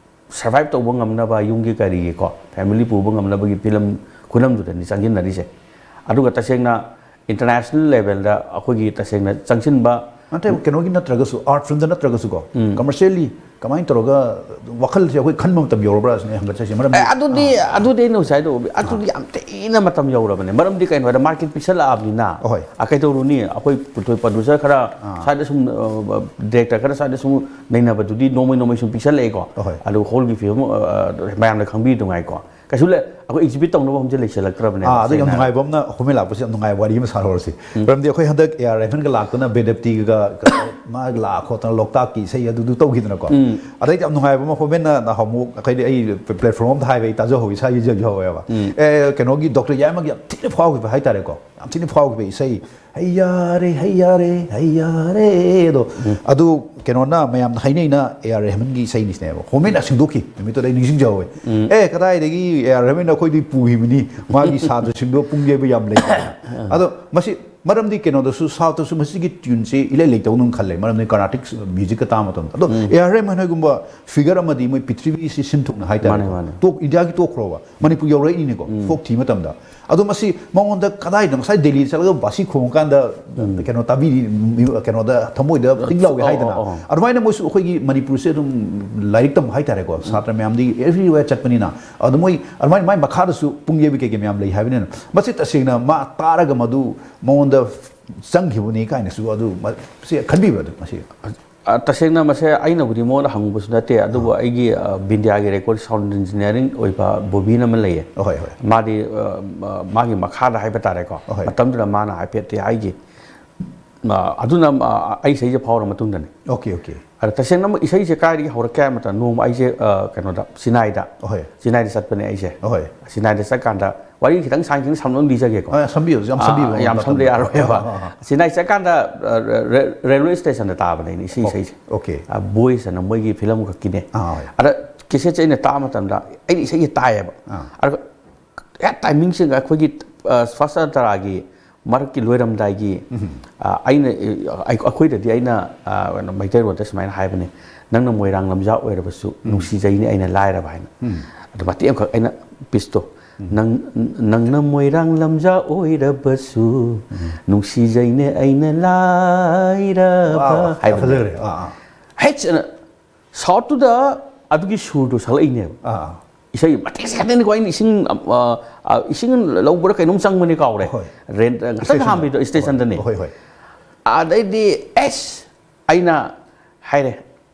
ꯁꯔꯚꯥꯏꯚ ꯇꯧꯕ ꯉꯝꯅꯕ, ꯌꯨꯝꯒꯤ ꯀꯔꯤꯒꯤꯀꯣ, ꯐꯦꯃꯤꯂꯤ ꯄꯨꯕ ꯉꯝꯅꯕꯒꯤ ꯐꯤꯂꯝ ꯈꯨꯅꯝꯗꯨꯗꯅꯤ ꯆꯪꯁꯤꯟꯅꯔꯤꯁꯦ꯫ ꯑꯗꯨꯒ ꯇꯁꯦꯡꯅ ꯏꯟꯇꯔꯅꯦꯁꯅꯦꯜ ꯂꯦꯚꯦꯜꯗ ꯑꯩꯈꯣꯏꯒꯤ ꯇꯁꯦꯡꯅ ꯆꯪꯁꯤꯟꯕ ꯅꯠꯇꯦ, ꯀꯩꯅꯣꯒꯤ ꯅꯠꯇ꯭ꯔꯒꯁꯨ, ꯑꯥꯔꯠ ꯐꯤꯜꯝꯗ ꯅꯠꯇ꯭ꯔꯒꯁꯨꯀꯣ, ꯀꯃꯔꯁꯤꯌꯦꯜꯂꯤ ꯀꯃꯥꯏꯅ ꯇꯧꯔꯒ ꯋꯥꯈꯜꯁꯦ ꯑꯩꯈꯣꯏ ꯈꯟꯕ ꯃꯇꯝ ꯌꯧꯔꯕ꯭ꯔꯥ ꯁꯤꯅꯦ ꯍꯪꯒꯠꯆꯔꯤꯁꯦ꯫ ꯃꯔꯝꯗꯤ ꯑꯦ, ꯑꯗꯨꯗꯤ, ꯑꯗꯨꯗꯤ ꯑꯩꯅ ꯉꯁꯥꯏꯗꯣ, ꯑꯗꯨꯗꯤ ꯌꯥꯝ ꯊꯤꯅ ꯃꯇꯝ ꯌꯧꯔꯕꯅꯦ꯫ ꯃꯔꯝꯗꯤ ꯀꯩꯅꯣ ꯍꯥꯏꯗ, ꯃꯥꯔꯀꯦꯠ ꯄꯤꯛꯁꯜꯂꯛꯑꯕꯅꯤꯅ꯫ ꯑꯍꯣꯏ꯫ ꯑ, ꯀꯩꯗꯧꯔꯨꯅꯤ? ꯑꯩꯈꯣꯏ ꯄ꯭ꯔꯣꯗ꯭ꯌꯨꯁꯔ ꯈꯔ ꯁ꯭ꯋꯥꯏꯗ ꯁꯨꯝ, ꯑ, ꯗꯤꯔꯦꯛꯇꯔ ꯈꯔ ꯁ꯭ꯋꯥꯏꯗ ꯁꯨꯝ ꯅꯩꯅꯕꯗꯨꯗꯤ ꯅꯣꯡꯃꯩ ꯅꯣꯡꯃꯩ ꯁꯨꯝ ꯄꯤꯛꯁꯜꯂꯛꯑꯦꯀꯣ꯫ ꯑꯍꯣꯏ꯫ ꯑꯗꯨ ꯍꯣꯜꯒꯤ ꯐꯤꯕꯝ, ꯑ, ꯑ, ꯃꯌꯥꯝꯅ ꯈꯪꯕꯤꯗꯨꯉꯥꯏꯀꯣ꯫ ꯀꯩꯁꯨ ꯂꯩ, ꯑꯩꯈꯣꯏ ꯑꯦꯛꯖꯤꯕꯤꯠ ꯇꯧꯅꯕ ꯑꯃꯁꯨ ꯂꯩꯁꯜꯂꯛꯇ꯭ꯔꯕꯅꯦ, ꯑꯥ, ꯑꯗꯨ ꯌꯥꯝ ꯇꯁꯦꯡꯅ ꯅꯨꯡꯉꯥꯏꯕ ꯑꯃꯅ, ꯍꯣꯃꯦ ꯂꯥꯛꯄꯁꯦ ꯌꯥꯝ ꯅꯨꯡꯉꯥꯏꯕ ꯋꯥꯔꯤ ꯑꯃ ꯁꯥꯔꯨꯔꯁꯤ꯫ ꯃꯔꯝꯗꯤ ꯑꯩꯈꯣꯏ ꯍꯟꯗꯛ ꯑꯦ ꯑꯥꯔ ꯔꯦꯍꯃꯟꯒ ꯂꯥꯛꯇꯅ ꯕꯦꯗꯞꯇꯤꯒ ꯃꯥ ꯂꯥꯛ ꯈꯣꯠꯇꯅ ꯂꯣꯛꯇꯥꯛꯀꯤ ꯏꯁꯩ ꯑꯗꯨꯗꯨ ꯇꯧꯈꯤꯗꯅꯀꯣ꯫ ꯑꯗꯩꯗꯤ ꯌꯥꯝ ꯅꯨꯡꯉꯥꯏꯕ ꯑꯃ, ꯍꯣꯃꯦꯟꯅ ꯅꯍꯥꯟꯃꯨꯛ ꯑꯩꯈꯣꯏꯗꯤ, ꯑꯩ ꯄ꯭ꯂꯦꯠꯐꯣꯔꯝ ꯑꯝꯗ ꯍꯥꯏꯕ ꯑꯩ ꯇꯥꯖꯍꯧꯋꯤ, ꯏꯁꯥ ꯌꯦꯡꯖꯍꯧꯋꯦꯕ꯫ ꯑꯦ, ꯀꯩꯅꯣꯒꯤ ꯗꯣꯛꯇꯔ ꯌꯥꯏꯃꯒꯤ ꯌꯥꯝ ꯊꯤꯅ ꯐꯥꯎꯈꯤꯕ ꯍꯥꯏꯇꯥꯔꯦꯀꯣ, ꯌꯥꯝ ꯊꯤꯅ ꯐꯥꯎꯈꯤꯕ ꯏꯁꯩ "ꯍꯩ ꯌꯥꯔꯦ, ꯍꯩ ꯌꯥꯔꯦ, ꯍꯩ ꯌꯥꯔꯦ" ꯑꯗꯣ꯫ ꯑꯗꯨ ꯀꯩꯅꯣꯅ ꯃꯌꯥꯝꯅ ꯍꯥꯏꯅꯩꯅ ꯑꯦ ꯑꯥꯔ ꯔꯦꯍꯃꯟꯒꯤ ꯏꯁꯩꯅꯤꯁꯤꯅꯦꯕ꯫ ꯍꯣꯃꯦꯟꯅ ꯁꯦꯡꯗꯣꯛꯈꯤ ꯅꯨꯃꯤꯠꯇꯨꯗ ꯑꯩ ꯅꯤꯡꯁꯤꯡꯖꯍꯧꯋꯦ꯫ ꯑꯦ, ꯀꯗꯥꯏꯗꯒꯤ ꯑꯦ ꯑꯥꯔ ꯔꯦꯍꯃꯟꯅ ꯑꯩꯈꯣꯏꯗꯤ ꯄꯨꯈꯤꯕꯅꯤ, ꯃꯥꯒꯤ ꯁꯥꯇ꯭ꯔꯁꯤꯡꯗꯣ ꯄꯨꯡ ꯌꯩꯕ ꯌꯥꯝ ꯂꯩ꯫ ꯑꯗꯣ ꯃꯁꯤ ꯃꯔꯝꯗꯤ ꯀꯩꯅꯣꯗꯁꯨ, ꯁꯥꯎꯠꯇꯁꯨ ꯃꯁꯤꯒꯤ ꯇ꯭ꯌꯨꯟꯁꯦ ꯏꯂꯩ ꯂꯩꯇꯧꯅ ꯈꯜꯂꯦ, ꯃꯔꯝꯗꯤ ꯀꯔꯅꯥꯇꯤꯛ ꯃ꯭ꯌꯨꯖꯤꯛꯀ ꯇꯥꯕ ꯃꯇꯝꯗ꯫ ꯑꯗꯣ ꯑꯦ ꯑꯥꯔ ꯔꯦꯍꯃꯥꯟ ꯍꯣꯏꯒꯨꯝꯕ ꯐꯤꯒꯔ ꯑꯃꯗꯤ ꯃꯣꯏ ꯄ꯭ꯔꯤꯊꯤꯕꯤꯁꯤ ꯁꯤꯟ ꯊꯨꯡꯅ ꯍꯥꯏꯇꯥꯔꯦ꯫ ꯃꯥꯅꯦ, ꯃꯥꯅꯦ꯫ ꯇꯣꯛ ꯏꯟꯗꯤꯌꯥꯒꯤ ꯇꯣꯛꯈ꯭ꯔꯣꯕ, ꯃꯅꯤꯄꯨꯔ ꯌꯧꯔꯛꯏꯅꯤꯀꯣ ꯐꯣꯛ ꯊꯤ ꯃꯇꯝꯗ꯫ ꯑꯗꯣ ꯃꯁꯤ ꯃꯉꯣꯟꯗ ꯀꯗꯥꯏꯗ ꯉꯁꯥꯏ ꯗꯦꯜꯂꯤ ꯆꯠꯂꯒ ꯕꯥꯁꯤ ꯈꯣꯡꯉꯀꯥꯟꯗ ꯀꯩꯅꯣ ꯇꯥꯕꯤꯔꯤ, ꯀꯩꯅꯣꯗ ꯊꯃꯣꯏꯗ ꯇꯤꯡ ꯂꯥꯎꯏ ꯑꯣ, ꯍꯥꯏꯗꯅ꯫ ꯑꯣ, ꯑꯣ꯫ ꯑꯗꯨꯃꯥꯏꯅ ꯃꯣꯏꯁꯨ ꯑꯩꯈꯣꯏꯒꯤ ꯃꯅꯤꯄꯨꯔꯁꯦ ꯑꯗꯨꯝ ꯂꯥꯏꯔꯤꯛ ꯇꯝꯕ ꯍꯥꯏꯇꯥꯔꯦꯀꯣ, ꯁꯥꯇ꯭ꯔ ꯃꯌꯥꯝꯗꯤ everywhere ꯆꯠꯄꯅꯤꯅ꯫ ꯑꯗꯣ ꯃꯣꯏ ꯑꯗꯨꯃꯥꯏꯅ ꯃꯥꯏ ꯃꯈꯥꯗꯁꯨ ꯄꯨꯡ ꯌꯩꯕ ꯀꯩꯀꯩ ꯃꯌꯥꯝ ꯂꯩ ꯍꯥꯏꯕꯅꯤꯅ, ꯃꯁꯤ ꯇꯁꯦꯡꯅ ꯃꯥ ꯇꯥꯔꯒ ꯃꯗꯨ ꯃꯉꯣꯟꯗ ꯆꯪꯈꯤꯕꯅꯤ ꯀꯥꯏꯅꯁꯨ ꯑꯗꯨ ꯃ-, ꯁꯤ ꯈꯟꯕꯤꯕ꯭ꯔꯥ ꯑꯗꯨ ꯃꯁꯤ? ꯑ, ꯇꯁꯦꯡꯅ ꯃꯁꯦ ꯑꯩꯅꯕꯨꯗꯤ ꯃꯉꯣꯟꯗ ꯍꯪꯕꯁꯨ ꯅꯠꯇꯦ, ꯑꯗꯨꯕꯨ ꯑꯩꯒꯤ, ꯑ, ꯕꯤꯟꯗꯤꯌꯥꯒꯤ ꯔꯦꯀꯣꯔꯗ ꯁꯥꯎꯟ ꯏꯟꯖꯤꯅꯤꯌꯥꯔꯤꯡ ꯑꯣꯏꯕ ꯕꯣꯕꯤꯟ ꯑꯃ ꯂꯩꯌꯦ꯫ ꯑꯍꯣꯏ, ꯍꯣꯏ꯫ ꯃꯥꯗꯤ, ꯑ, ꯑ, ꯃꯥꯒꯤ ꯃꯈꯥꯗ ꯍꯥꯏꯕ ꯇꯥꯔꯦꯀꯣ꯫ ꯑꯍꯣꯏ꯫ ꯃꯇꯝꯗꯨꯗ ꯃꯥꯅ ꯍꯥꯏꯐꯦꯠꯇꯤ ꯍꯥꯏꯈꯤ꯫ ꯑ, ꯑꯗꯨꯅ, ꯑ, ꯑꯩ ꯏꯁꯩꯁꯦ ꯐꯥꯎꯔ ꯃꯇꯨꯡꯗꯅꯤ꯫ Okay, okay. ꯑꯗ ꯇꯁꯦꯡꯅ ꯑꯃꯨꯛ ꯏꯁꯩꯁꯦ ꯀꯥꯏꯗꯒꯤ ꯍꯧꯔꯛꯀꯦ ꯍꯥꯏꯕ ꯃꯇꯝꯗ, ꯅꯣꯡꯃ ꯑꯩꯁꯦ, ꯑ, ꯀꯩꯅꯣꯗ, ꯆꯤꯅꯥꯏꯗ, ꯑꯍꯣꯏ꯫ ꯆꯤꯅꯥꯏꯗ ꯆꯠꯄꯅꯦ ꯑꯩꯁꯦ꯫ ꯑꯍꯣꯏ꯫ ꯆꯤꯅꯥꯏꯗ ꯆꯠꯀꯥꯟꯗ ꯋꯥꯔꯤ ꯈꯤꯇꯪ ꯁꯥꯡ ꯈꯤꯇꯪ ꯁꯝꯂꯞꯅ ꯂꯤꯖꯒꯦꯀꯣ꯫ ꯑ, ꯁꯝꯕꯤꯌꯨ, ꯌꯥꯝ ꯁꯝꯕꯤꯌꯨ, ꯑ, ꯌꯥꯝ ꯁꯝꯗ ꯃꯇꯝꯗ꯫ ꯌꯥꯔꯣꯏꯕ꯫ ꯑ, ꯑ, ꯑ꯫ ꯆꯤꯅꯥꯏ ꯆꯠꯀꯥꯟꯗ, ꯑ, ꯔꯦ-, ꯔꯦ-, ꯔꯦꯜꯋꯦ ꯁ꯭ꯇꯦꯁꯟꯗ ꯇꯥꯕꯅꯦ ꯑꯩꯅ ꯏꯁꯩ, ꯏꯁꯩꯁꯦ꯫ ꯑꯣꯀꯦ꯫ ꯑ, ꯕꯣꯏꯁ ꯑꯅ ꯃꯣꯏꯒꯤ ꯐꯤꯂꯝ ꯈꯛꯀꯤꯅꯦ꯫ ꯑ, ꯍꯣꯏ꯫ ꯑꯗ ꯀꯦꯁꯦꯠꯁꯦ ꯑꯩꯅ ꯇꯥꯕ ꯃꯇꯝꯗ ꯑꯩꯅ ꯏꯁꯩꯁꯦ ꯇꯥꯏꯌꯦꯕ꯫ ꯑ꯫ ꯑꯗꯨꯒ ꯍꯦꯛ ꯇꯥꯏꯃꯤꯡꯁꯤꯡꯒ ꯑꯩꯈꯣꯏꯒꯤ, ꯑ, ꯐꯥꯔꯁ ꯇꯔꯥꯒꯤ ꯃꯔꯛꯀꯤ ꯂꯣꯏꯔꯝꯗꯥꯏꯒꯤ, ꯑ, ꯑꯩꯅ, ꯑ, ꯑꯩ-, ꯑꯩꯈꯣꯏꯗꯗꯤ ꯑꯩꯅ, ꯑ, ꯀꯩꯅꯣ, ꯃꯩꯇꯩꯔꯣꯟꯗ ꯁꯨꯃꯥꯏꯅ ꯍꯥꯏꯕꯅꯦ, "ꯅꯪꯅ ꯃꯣꯏꯔꯥꯡ ꯂꯝꯖꯥ ꯑꯣꯏꯔꯕꯁꯨ ꯅꯨꯡꯁꯤꯖꯩꯅꯦ ꯑꯩꯅ ꯂꯥꯏꯔꯕ" ꯍꯥꯏꯅ꯫ ꯑꯗꯨ ꯃꯇꯦꯛ ꯑꯃꯈꯛ ꯑꯩꯅ ꯄꯤꯁꯇꯣ, "ꯅꯪ, ꯅꯪꯅ ꯃꯣꯏꯔꯥꯡ ꯂꯝꯖꯥ ꯑꯣꯏꯔꯕꯁꯨ ꯅꯨꯡꯁꯤꯖꯩꯅꯦ ꯑꯩꯅ ꯂꯥꯏꯔꯕ" ꯋꯥ, ꯋꯥ, ꯌꯥꯝ ꯍꯥꯏꯕꯅꯦ꯫ ꯐꯖꯈ꯭ꯔꯦ꯫ ꯑꯥ, ꯑꯥ꯫ ꯍꯦꯛ ꯆꯠꯅ ꯁꯥꯎꯠꯇꯨꯗ ꯑꯗꯨꯒꯤ ꯁꯨꯔꯗꯨ ꯁꯛꯂꯛꯏꯅꯦꯕ꯫ ꯑꯥ, ꯑꯥ꯫ ꯏꯁꯩ ꯃꯇꯦꯛ ꯈꯛꯇꯅꯤꯀꯣ ꯑꯩꯅ ꯏꯁꯤꯡ, ꯑ, ꯑ, ꯏꯁꯤꯡ ꯂꯧꯕ꯭ꯔꯥ ꯀꯩꯅꯣꯝ ꯆꯪꯕꯅꯤ ꯀꯥꯎꯔꯦ꯫ ꯍꯣꯏ꯫ ꯔꯦꯟ ꯉꯥꯛꯇꯪ ꯁ꯭ꯇꯦꯁꯟꯗ꯫ ꯍꯥꯟꯕꯤꯗꯣ ꯁ꯭ꯇꯦꯁꯟꯗꯅꯤ꯫ ꯍꯣꯏ, ꯍꯣꯏ꯫ ꯑꯗꯩꯗꯤ ꯑꯦꯁ ꯑꯩꯅ ꯍꯥꯏꯔꯦ,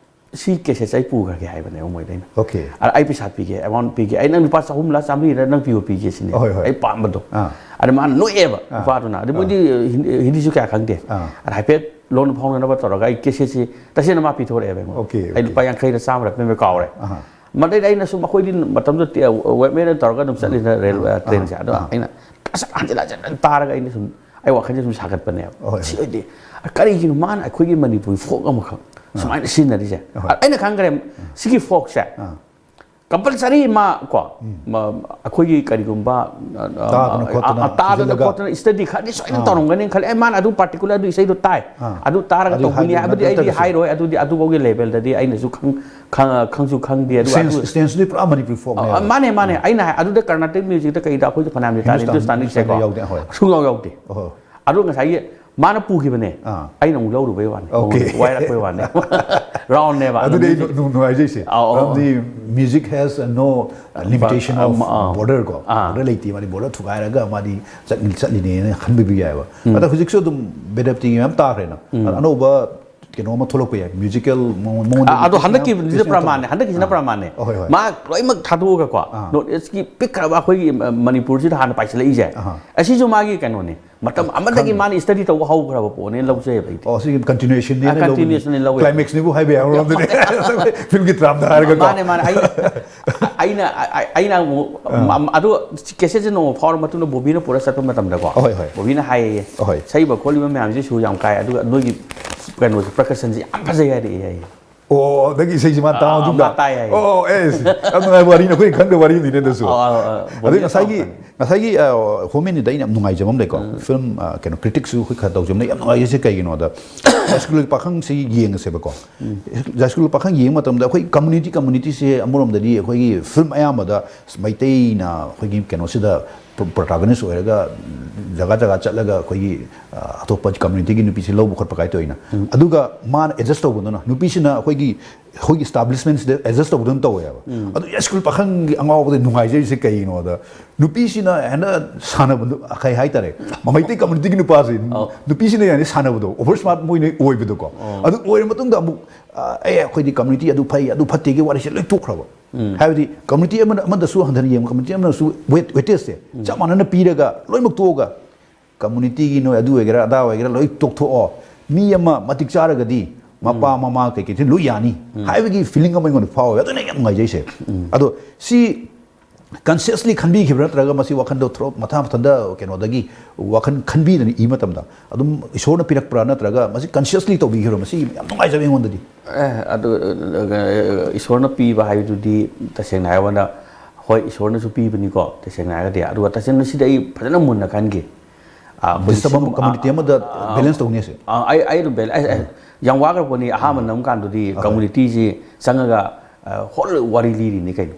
"ꯁꯤ ꯀꯦꯁꯦꯠꯁꯦ ꯑꯩ ꯄꯨꯈ꯭ꯔꯒꯦ" ꯍꯥꯏꯕꯅꯦꯕ ꯃꯣꯏꯗ ꯑꯩꯅ꯫ ꯑꯣꯀꯦ꯫ ꯑꯗ ꯑꯩ ꯄꯩꯁꯥ ꯄꯤꯒꯦ, ꯑꯦꯃꯥꯎꯟ ꯄꯤꯒꯦ, "ꯑꯩ ꯅꯪ ꯂꯨꯄꯥ ꯆꯍꯨꯝꯂ ꯆꯥꯝꯃꯔꯤꯔ ꯅꯪ ꯄꯤꯌꯣ ꯄꯤꯒꯦ" ꯁꯤꯅꯦ ꯍꯣꯏ, ꯍꯣꯏ꯫ ꯑꯩ ꯄꯥꯝꯕꯗꯣ꯫ ꯑꯥ꯫ ꯑꯗ ꯃꯥꯅ ꯅꯣꯛꯑꯦꯕ ꯑꯥ꯫ ꯅꯨꯄꯥꯗꯨꯅ꯫ ꯑꯗ ꯑꯥ꯫ ꯃꯣꯏꯗꯤ ꯍꯤꯟ-, ꯍꯤꯟꯗꯤꯁꯨ ꯀꯌꯥ ꯈꯪꯗꯦ꯫ ꯑꯥ꯫ ꯑꯗ ꯍꯥꯏꯐꯦꯠ ꯂꯣꯟ ꯐꯥꯎꯅꯅꯕ ꯇꯧꯔꯒ ꯑꯩ ꯀꯦꯁꯦꯠꯁꯤ ꯇꯁꯦꯡꯅ ꯃꯥ ꯄꯤꯊꯣꯔꯛꯑꯦꯕ ꯑꯩꯉꯣꯟꯗ꯫ ꯑꯣꯀꯦ, ꯑꯩ ꯑꯣꯀꯦ꯫ ꯂꯨꯄꯥ ꯌꯥꯡꯈꯩꯔ ꯆꯥꯝꯃꯔ ꯄꯤꯔꯝꯕ ꯀꯥꯎꯔꯦ꯫ ꯑꯍꯥ꯫ ꯃꯗꯩꯗ ꯑꯩꯅ ꯁꯨꯝ, ꯑꯩꯈꯣꯏꯗꯤ ꯃꯇꯝꯗꯨꯗ ꯇꯦ-, ꯋꯦꯕꯃꯦꯟ ꯇꯧꯔꯒ ꯑꯗꯨꯝ ꯆꯠꯂꯤꯗꯅ ꯔꯦꯜ-, ꯑ, ꯇ꯭ꯔꯦꯟꯁꯦ꯫ ꯑꯗꯣ ꯑꯥ꯫ ꯑꯩꯅ ꯑꯁ ꯍꯟꯖꯤꯟ ꯍꯟꯖꯤꯟ ꯇꯥꯔꯒ ꯑꯩꯅ ꯁꯨꯝ ꯑꯩ ꯋꯥꯈꯜꯁꯦ ꯁꯨꯝ ꯁꯥꯒꯠꯄꯅꯦꯕ꯫ ꯍꯣꯏ, ꯁꯤ ꯍꯣꯏ꯫ ꯑꯣꯏꯗꯤ ꯀꯔꯤꯒꯤꯅꯣ ꯃꯥꯅ ꯑꯩꯈꯣꯏꯒꯤ ꯃꯅꯤꯄꯨꯔꯤ ꯐꯣꯛ ꯑꯃꯈꯛ ꯁꯨꯃꯥꯏꯅ ꯁꯤꯖꯤꯟꯅꯔꯤꯁꯦ? ꯍꯣꯏ꯫ ꯑꯩꯅ ꯈꯪꯈ꯭ꯔꯦ, ꯁꯤꯒꯤ ꯐꯣꯛꯁꯦ ꯑꯥ꯫ ꯀꯝꯄꯜꯁꯔꯤ ꯃꯥ ꯀꯣ ꯃ- ꯑꯩꯈꯣꯏꯒꯤ ꯀꯔꯤꯒꯨꯝꯕ ꯑ, ꯑ, ꯇꯥꯗꯅ ꯑ, ꯈꯣꯠꯇꯅ ꯑ, ꯇꯥꯗꯅ ꯊꯤꯖꯤꯜꯂꯒ꯫ ꯑꯥ꯫ ꯑꯗꯨ ꯇꯥꯔꯒ ꯑꯗꯨ ꯇꯧꯕꯤꯅꯤ ꯍꯥꯏ- ꯍꯥꯏꯕꯗꯤ ꯑꯩꯗꯤ ꯅꯠꯇ꯭ꯔꯒꯁꯨ꯫ ꯍꯥꯏꯔꯣꯏ ꯑꯗꯨꯗꯤ ꯑꯗꯨꯐꯥꯎꯒꯤ ꯂꯦꯚꯦꯜꯗꯗꯤ ꯑꯩꯅꯁꯨ ꯈꯪ- ꯈꯪ- ꯈꯪꯁꯨ ꯈꯪꯗꯦ ꯑꯗꯨꯒ ꯑꯗꯨ ꯁꯦꯟꯁ ꯁꯦꯟꯁꯇꯨꯗꯤ ꯄꯨꯔꯥ ꯃꯅꯤꯄꯨꯔ ꯐꯣꯛꯅꯦ꯫ ꯑ, ꯃꯥꯅꯦ ꯃꯥꯅꯦ ꯑꯩꯅ ꯍꯥꯏ- ꯑꯗꯨꯗ ꯀꯔꯅꯥꯇꯤꯛ ꯃ꯭ꯌꯨꯖꯤꯛꯇ ꯀꯩꯗ ꯑꯩꯈꯣꯏꯁꯨ ꯐꯅꯌꯥꯝꯗꯤ ꯇꯥꯔꯦ ꯍꯤꯟꯗꯨꯁꯇꯥꯅꯤ ꯏꯁꯩꯀꯣ ꯌꯥꯎꯗꯦ, ꯍꯣꯏ꯫ ꯁꯨꯡꯌꯥꯎ ꯌꯥꯎꯗꯦ ꯑꯣ꯫ ꯑꯗꯣ ꯉꯁꯥꯏꯒꯤ ꯃꯥꯅ ꯄꯨꯈꯤꯕꯅꯦ ꯑꯥ꯫ ꯑꯩꯅ ꯑꯃꯨꯛ ꯂꯧꯔꯨꯕꯩ ꯋꯥꯅꯤ Okay꯫ ꯋꯥꯏꯔꯛꯄꯩ ꯋꯥꯅꯤ ꯔꯥꯎꯟꯅꯦꯕ ꯑꯗꯨꯗꯤ ꯑꯩ ꯃ꯭ꯌꯨꯖꯤꯛ- ꯅꯨꯡ- ꯅꯨꯡꯉꯥꯏꯖꯩꯁꯦ꯫ ꯑꯧ, ꯑꯧ, ꯑꯧ꯫ ꯃꯔꯝꯗꯤ music has no limitation of ꯑꯃ, ꯑꯥ꯫ border ꯀꯣ꯫ ꯑꯥ꯫ Border ꯂꯩꯇꯦ, ꯃꯥꯗꯤ border ꯊꯨꯒꯥꯏꯔꯒ ꯃꯥꯗꯤ ꯆꯠꯂꯤ- ꯆꯠꯂꯤꯅꯦꯅ ꯈꯟꯕꯤꯕ ꯌꯥꯏꯑꯕ꯫ ꯑꯗ ꯍꯧꯖꯤꯛꯁꯨ ꯑꯗꯨꯝ ꯕꯦꯗꯞꯇꯤꯒꯤ ꯃꯌꯥꯝ ꯇꯥꯈ꯭ꯔꯦꯅ꯫ ꯑꯅꯧꯕ ꯀꯩꯅꯣ ꯑꯃ ꯊꯣꯛꯂꯛꯄ ꯌꯥꯏ, ꯃ꯭ꯌꯨꯖꯤꯀꯦꯜ ꯃꯉꯣꯟꯗ ꯑ- ꯑꯗꯣ ꯃꯌꯥꯝ ꯍꯟꯗꯛꯀꯤꯁꯤꯗ ꯂꯤꯁꯅꯤꯡ ꯄ꯭ꯔꯃꯥꯟꯅꯦ ꯇꯧꯕ꯫ ꯍꯟꯗꯛꯀꯤꯁꯤꯅ ꯑꯥ꯫ ꯄ꯭ꯔꯃꯥꯟꯅꯦ ꯑꯍꯣꯏ, ꯍꯣꯏ꯫ ꯃꯥ ꯂꯣꯏꯅꯃꯛ ꯊꯥꯗꯣꯛꯑꯒꯀꯣ ꯑꯥ꯫ ꯅꯣꯔꯠ ꯏꯁꯀꯤ ꯄꯤꯛꯈ꯭ꯔꯕ ꯑꯩꯈꯣꯏꯒꯤ ꯃ- ꯃꯅꯤꯄꯨꯔꯁꯤꯗ ꯍꯥꯟꯅ ꯄꯥꯏꯁꯤꯜꯂꯛꯏꯁꯦ ꯑꯍꯥ꯫ ꯑꯁꯤꯁꯨ ꯃꯥꯒꯤ ꯀꯩꯅꯣꯅꯦ ꯃꯇꯝ ꯑꯃꯗꯒꯤ ꯃꯥꯅ ꯏꯁꯇꯗꯤ ꯇꯧꯕ ꯍꯧꯈ꯭ꯔꯕ ꯄꯣꯠꯅꯦ ꯂꯧꯖꯩꯑꯕ ꯑꯩꯗꯤ ꯑꯣ ꯁꯤꯒꯤ continuation ꯅꯦ ꯑ, ꯂꯧꯕꯅꯤ꯫ Continuation ꯅꯦ ꯂꯧꯋꯦ꯫ Climax ꯅꯤꯕꯨ ꯍꯥꯏꯕ ꯌꯥꯕ ꯃꯔꯝꯗꯨꯅꯦ꯫ Film ꯒꯤ term ꯗ ꯍꯥꯏꯔꯒꯀꯣ꯫ ꯃꯥꯅꯦ ꯃꯥꯅꯦ ꯑꯩ ꯑꯩꯅ ꯑꯩ- ꯑꯩꯅ ꯑꯃꯨꯛ ꯑꯗꯨ ꯀꯦꯁꯦꯠꯁꯦ ꯅꯣꯡꯃ ꯐꯥꯎꯔ ꯃꯇꯨꯡꯗ ꯕꯣꯕꯤꯅ ꯄꯨꯔ ꯆꯠꯄ ꯃꯇꯝꯗꯀꯣ ꯑꯍꯣꯏ, ꯍꯣꯏ꯫ ꯕꯣꯕꯤꯅ ꯍꯥꯏꯌꯦ ꯑꯍꯣꯏ꯫ ꯁꯛꯏꯕ ꯈꯣꯠꯂꯤꯕ ꯃꯌꯥꯝꯁꯤꯁꯨ ꯌꯥꯝ ꯀꯥꯏ ꯑꯗꯨꯒ ꯅꯣꯏꯒꯤ ꯀꯩꯅꯣꯁꯦ ꯄ꯭ꯔꯀꯁꯟꯁꯦ ꯌꯥꯝ ꯐꯖꯩ ꯍꯥꯏꯔꯛꯑꯦ ꯍꯥꯏꯌꯦ ꯑꯣ ꯑꯗꯒꯤ ꯏꯁꯩꯁꯤ ꯃꯥ ꯇꯥꯕ ꯑꯥ, ꯃꯇꯨꯡꯗ ꯃꯥ ꯇꯥꯏ ꯍꯥꯏꯌꯦ꯫ ꯑꯣ ꯑꯦꯁ ꯌꯥꯝ ꯅꯨꯡꯉꯥꯏꯕ ꯋꯥꯔꯤꯅꯤ ꯑꯩꯈꯣꯏ ꯈꯪꯗꯕ ꯋꯥꯔꯤꯅꯤꯅꯦ ꯑꯗꯨꯁꯨ꯫ ꯑꯥ, ꯑꯥ, ꯑꯥ, ꯑꯗꯩ ꯕꯣꯕꯤꯅ ꯉꯁꯥꯏꯒꯤ ꯇꯧꯔꯛꯄꯅꯦ꯫ ꯉꯁꯥꯏꯒꯤ ꯍꯣꯃꯦꯟꯅꯤꯗ ꯑꯩꯅ ꯌꯥꯝ ꯅꯨꯡꯉꯥꯏꯖꯕ ꯑꯃ ꯂꯩꯀꯣ꯫ Film ꯀꯩꯅꯣ ꯀ꯭ꯔꯤꯇꯤꯛꯁꯨ ꯑꯩꯈꯣꯏ ꯈꯔ ꯇꯧꯖꯕꯅ ꯌꯥꯝ ꯅꯨꯡꯉꯥꯏꯖꯩꯁꯦ ꯀꯩꯒꯤꯅꯣꯗ ꯍꯥꯏ ꯁ꯭ꯀꯨꯜꯒꯤ ꯄꯥꯈꯪꯁꯤ ꯌꯦꯡꯉꯁꯦꯕꯀꯣ꯫ ꯍꯥꯏ ꯁ꯭ꯀꯨꯜ ꯄꯥꯈꯪ ꯌꯦꯡꯕ ꯃꯇꯝꯗ ꯑꯩꯈꯣꯏ ꯀꯝꯃꯨꯅꯤꯇꯤ ꯀꯝꯃꯨꯅꯤꯇꯤꯁꯦ ꯑꯃꯔꯣꯝꯗꯗꯤ ꯑꯩꯈꯣꯏꯒꯤ film ꯑꯌꯥꯝꯕꯗ ꯃꯩꯇꯩꯅ ꯑꯩꯈꯣꯏꯒꯤ ꯀꯩꯅꯣꯁꯤꯗ ꯄ꯭ꯔꯣꯇꯥꯒꯅꯤꯁ ꯑꯣꯏꯔꯒ ꯖꯒꯥ ꯖꯒꯥ ꯆꯠꯂꯒ ꯑꯩꯈꯣꯏꯒꯤ ꯑꯇꯣꯞꯄ ꯀꯝꯃꯨꯅꯤꯇꯤꯒꯤ ꯅꯨꯄꯤꯁꯤ ꯂꯧꯕ ꯈꯣꯠꯄ ꯀꯥꯏ ꯇꯧꯔꯤꯅ꯫ ꯑꯗꯨꯒ ꯃꯥꯅ ꯑꯦꯗꯖꯁ ꯇꯧꯕꯗꯨꯅ ꯅꯨꯄꯤꯁꯤꯅ ꯑꯩꯈꯣꯏꯒꯤ ꯑꯩꯈꯣꯏꯒꯤ ꯏꯁꯇꯥꯕ꯭ꯂꯤꯁꯃꯦꯟꯁꯤꯗ ꯑꯦꯗꯖꯁ ꯇꯧꯕꯗ ꯑꯗꯨꯝ ꯇꯧꯋꯦꯕ꯫ ꯑꯗꯨ ꯁ꯭ꯀꯨꯜ ꯄꯥꯈꯪꯒꯤ ꯑꯉꯥꯎꯕꯗ ꯅꯨꯡꯉꯥꯏꯖꯔꯤꯁꯦ ꯀꯩꯒꯤꯅꯣꯗ ꯅꯨꯄꯤꯁꯤꯅ ꯍꯦꯟꯅ ꯁꯥꯟꯅꯕꯗꯨ ꯀꯩ ꯍꯥꯏꯇꯥꯔꯦ ꯃꯩꯇꯩ ꯀꯝꯃꯨꯅꯤꯇꯤꯒꯤ ꯅꯨꯄꯥꯁꯦ ꯅꯨꯄꯤꯁꯤꯅ ꯌꯥꯅꯤ ꯁꯥꯟꯅꯕꯗꯣ ꯑꯣꯚꯔ ꯁ꯭ꯃꯥꯔꯠ ꯃꯣꯏꯅ ꯑꯣꯏꯕꯗꯣꯀꯣ꯫ ꯑꯗꯨ ꯑꯣꯏꯔ ꯃꯇꯨꯡꯗ ꯑꯃꯨꯛ ꯑ, ꯑꯦ ꯑꯩꯈꯣꯏꯗꯤ ꯀꯝꯃꯨꯅꯤꯇꯤ ꯑꯗꯨ ꯐꯩ ꯑꯗꯨ ꯐꯠꯇꯦꯒꯤ ꯋꯥꯔꯤꯁꯦ ꯂꯣꯏ ꯇꯣꯛꯈ꯭ꯔꯕ꯫ ꯍꯥꯏꯕꯗꯤ ꯀꯝꯃꯨꯅꯤꯇꯤ ꯑꯃꯅ ꯑꯃꯗꯁꯨ ꯍꯟꯊꯅ ꯌꯦꯡꯕ ꯀꯝꯃꯨꯅꯤꯇꯤ ꯑꯃꯅꯁꯨ ꯋꯦꯇꯦꯖꯁꯦ ꯆꯞ ꯃꯥꯟꯅꯅ ꯄꯤꯔꯒ ꯂꯣꯏꯅꯃꯛ ꯇꯣꯛꯑꯒ ꯀꯝꯃꯨꯅꯤꯇꯤꯒꯤ ꯅꯣꯏ ꯑꯗꯨ ꯑꯣꯏꯒꯦꯔꯥ ꯑꯗꯥ ꯑꯣꯏꯒꯦꯔꯥ ꯂꯣꯏ ꯇꯣꯛꯊꯣꯛꯑꯣ꯫ ꯃꯤ ꯑꯃ ꯃꯇꯤꯛ ꯆꯥꯔꯒꯗꯤ ꯃꯄꯥ ꯃꯃꯥ ꯀꯩꯀꯩꯁꯤ ꯂꯣꯏ ꯌꯥꯅꯤ ꯍꯥꯏꯕꯒꯤ ꯐꯤꯂꯤꯡ ꯑꯃ ꯑꯩꯉꯣꯟꯗ ꯐꯥꯎꯋꯦ꯫ ꯑꯗꯨꯅ ꯌꯥꯝ ꯅꯨꯡꯉꯥꯏꯖꯩꯁꯦ꯫ ꯑꯗꯣ ꯁꯤ ꯀꯟꯁꯤꯌꯁꯂꯤ ꯈꯟꯕꯤꯈꯤꯕ꯭ꯔꯥ, ꯅꯠꯇ꯭ꯔꯒ ꯃꯁꯤ ꯋꯥꯈꯟꯗꯣ ꯊꯣꯔꯛ ꯃꯊꯥ ꯃꯊꯟꯇ ꯀꯩꯅꯣꯗꯒꯤ ꯋꯥꯈꯜ ꯈꯟꯕꯤꯗꯅ ꯏ ꯃꯇꯝꯗ ꯑꯗꯨꯝ ꯏꯁꯣꯔꯅ ꯄꯤꯔꯛꯄ꯭ꯔꯥ, ꯅꯠꯇ꯭ꯔꯒ ꯃꯁꯤ ꯀꯟꯁꯤꯌꯁꯂꯤ ꯇꯧꯕꯤꯈꯤꯕ꯭ꯔꯥ? ꯃꯁꯤ ꯌꯥꯝ ꯅꯨꯡꯉꯥꯏꯖꯕ ꯑꯩꯉꯣꯟꯗꯗꯤ꯫ ꯑꯦ ꯑꯗꯨ ꯑ, ꯏꯁꯣꯔꯅ ꯄꯤꯕ ꯍꯥꯏꯕꯗꯨꯗꯤ ꯇꯁꯦꯡꯅ ꯍꯥꯏꯔꯕꯗ, ꯍꯣꯏ, ꯏꯁꯣꯔꯅꯁꯨ ꯄꯤꯕꯅꯤꯀꯣ, ꯇꯁꯦꯡꯅ ꯍꯥꯏꯔꯒꯗꯤ꯫ ꯑꯗꯨꯒ ꯇꯁꯦꯡꯅ ꯁꯤꯗ ꯑꯩ ꯐꯖꯅ ꯃꯨꯟꯅ ꯈꯟꯈꯤ꯫ ꯑ, ꯑꯩꯈꯣꯏ ꯗꯤꯁꯇꯔꯕ ꯑꯃ, ꯁꯤꯒꯨꯝꯕ, ꯀꯝꯃꯨꯅꯤꯇꯤ ꯑꯃꯗ ꯕꯦꯂꯦꯟꯁ ꯇꯧꯅꯤ ꯁꯦ꯫ ꯑ, ꯑꯩ ꯑꯩ ꯑꯗꯨꯝ ꯕꯦꯂꯦꯟꯁ ꯑꯩ- ꯑꯩ- ꯌꯥꯝ ꯋꯥꯈ꯭ꯔ ꯄꯣꯠꯅꯤ꯫ ꯑꯍꯥꯟꯕ ꯅꯝ ꯀꯥꯟꯗꯗꯤ ꯀꯝꯃꯨꯅꯤꯇꯤꯁꯤ ꯆꯪꯉꯒ, ꯑ, ꯍꯣꯜ ꯋꯥꯔꯤ ꯂꯤꯔꯤꯅꯤ ꯀꯩꯅꯣ꯫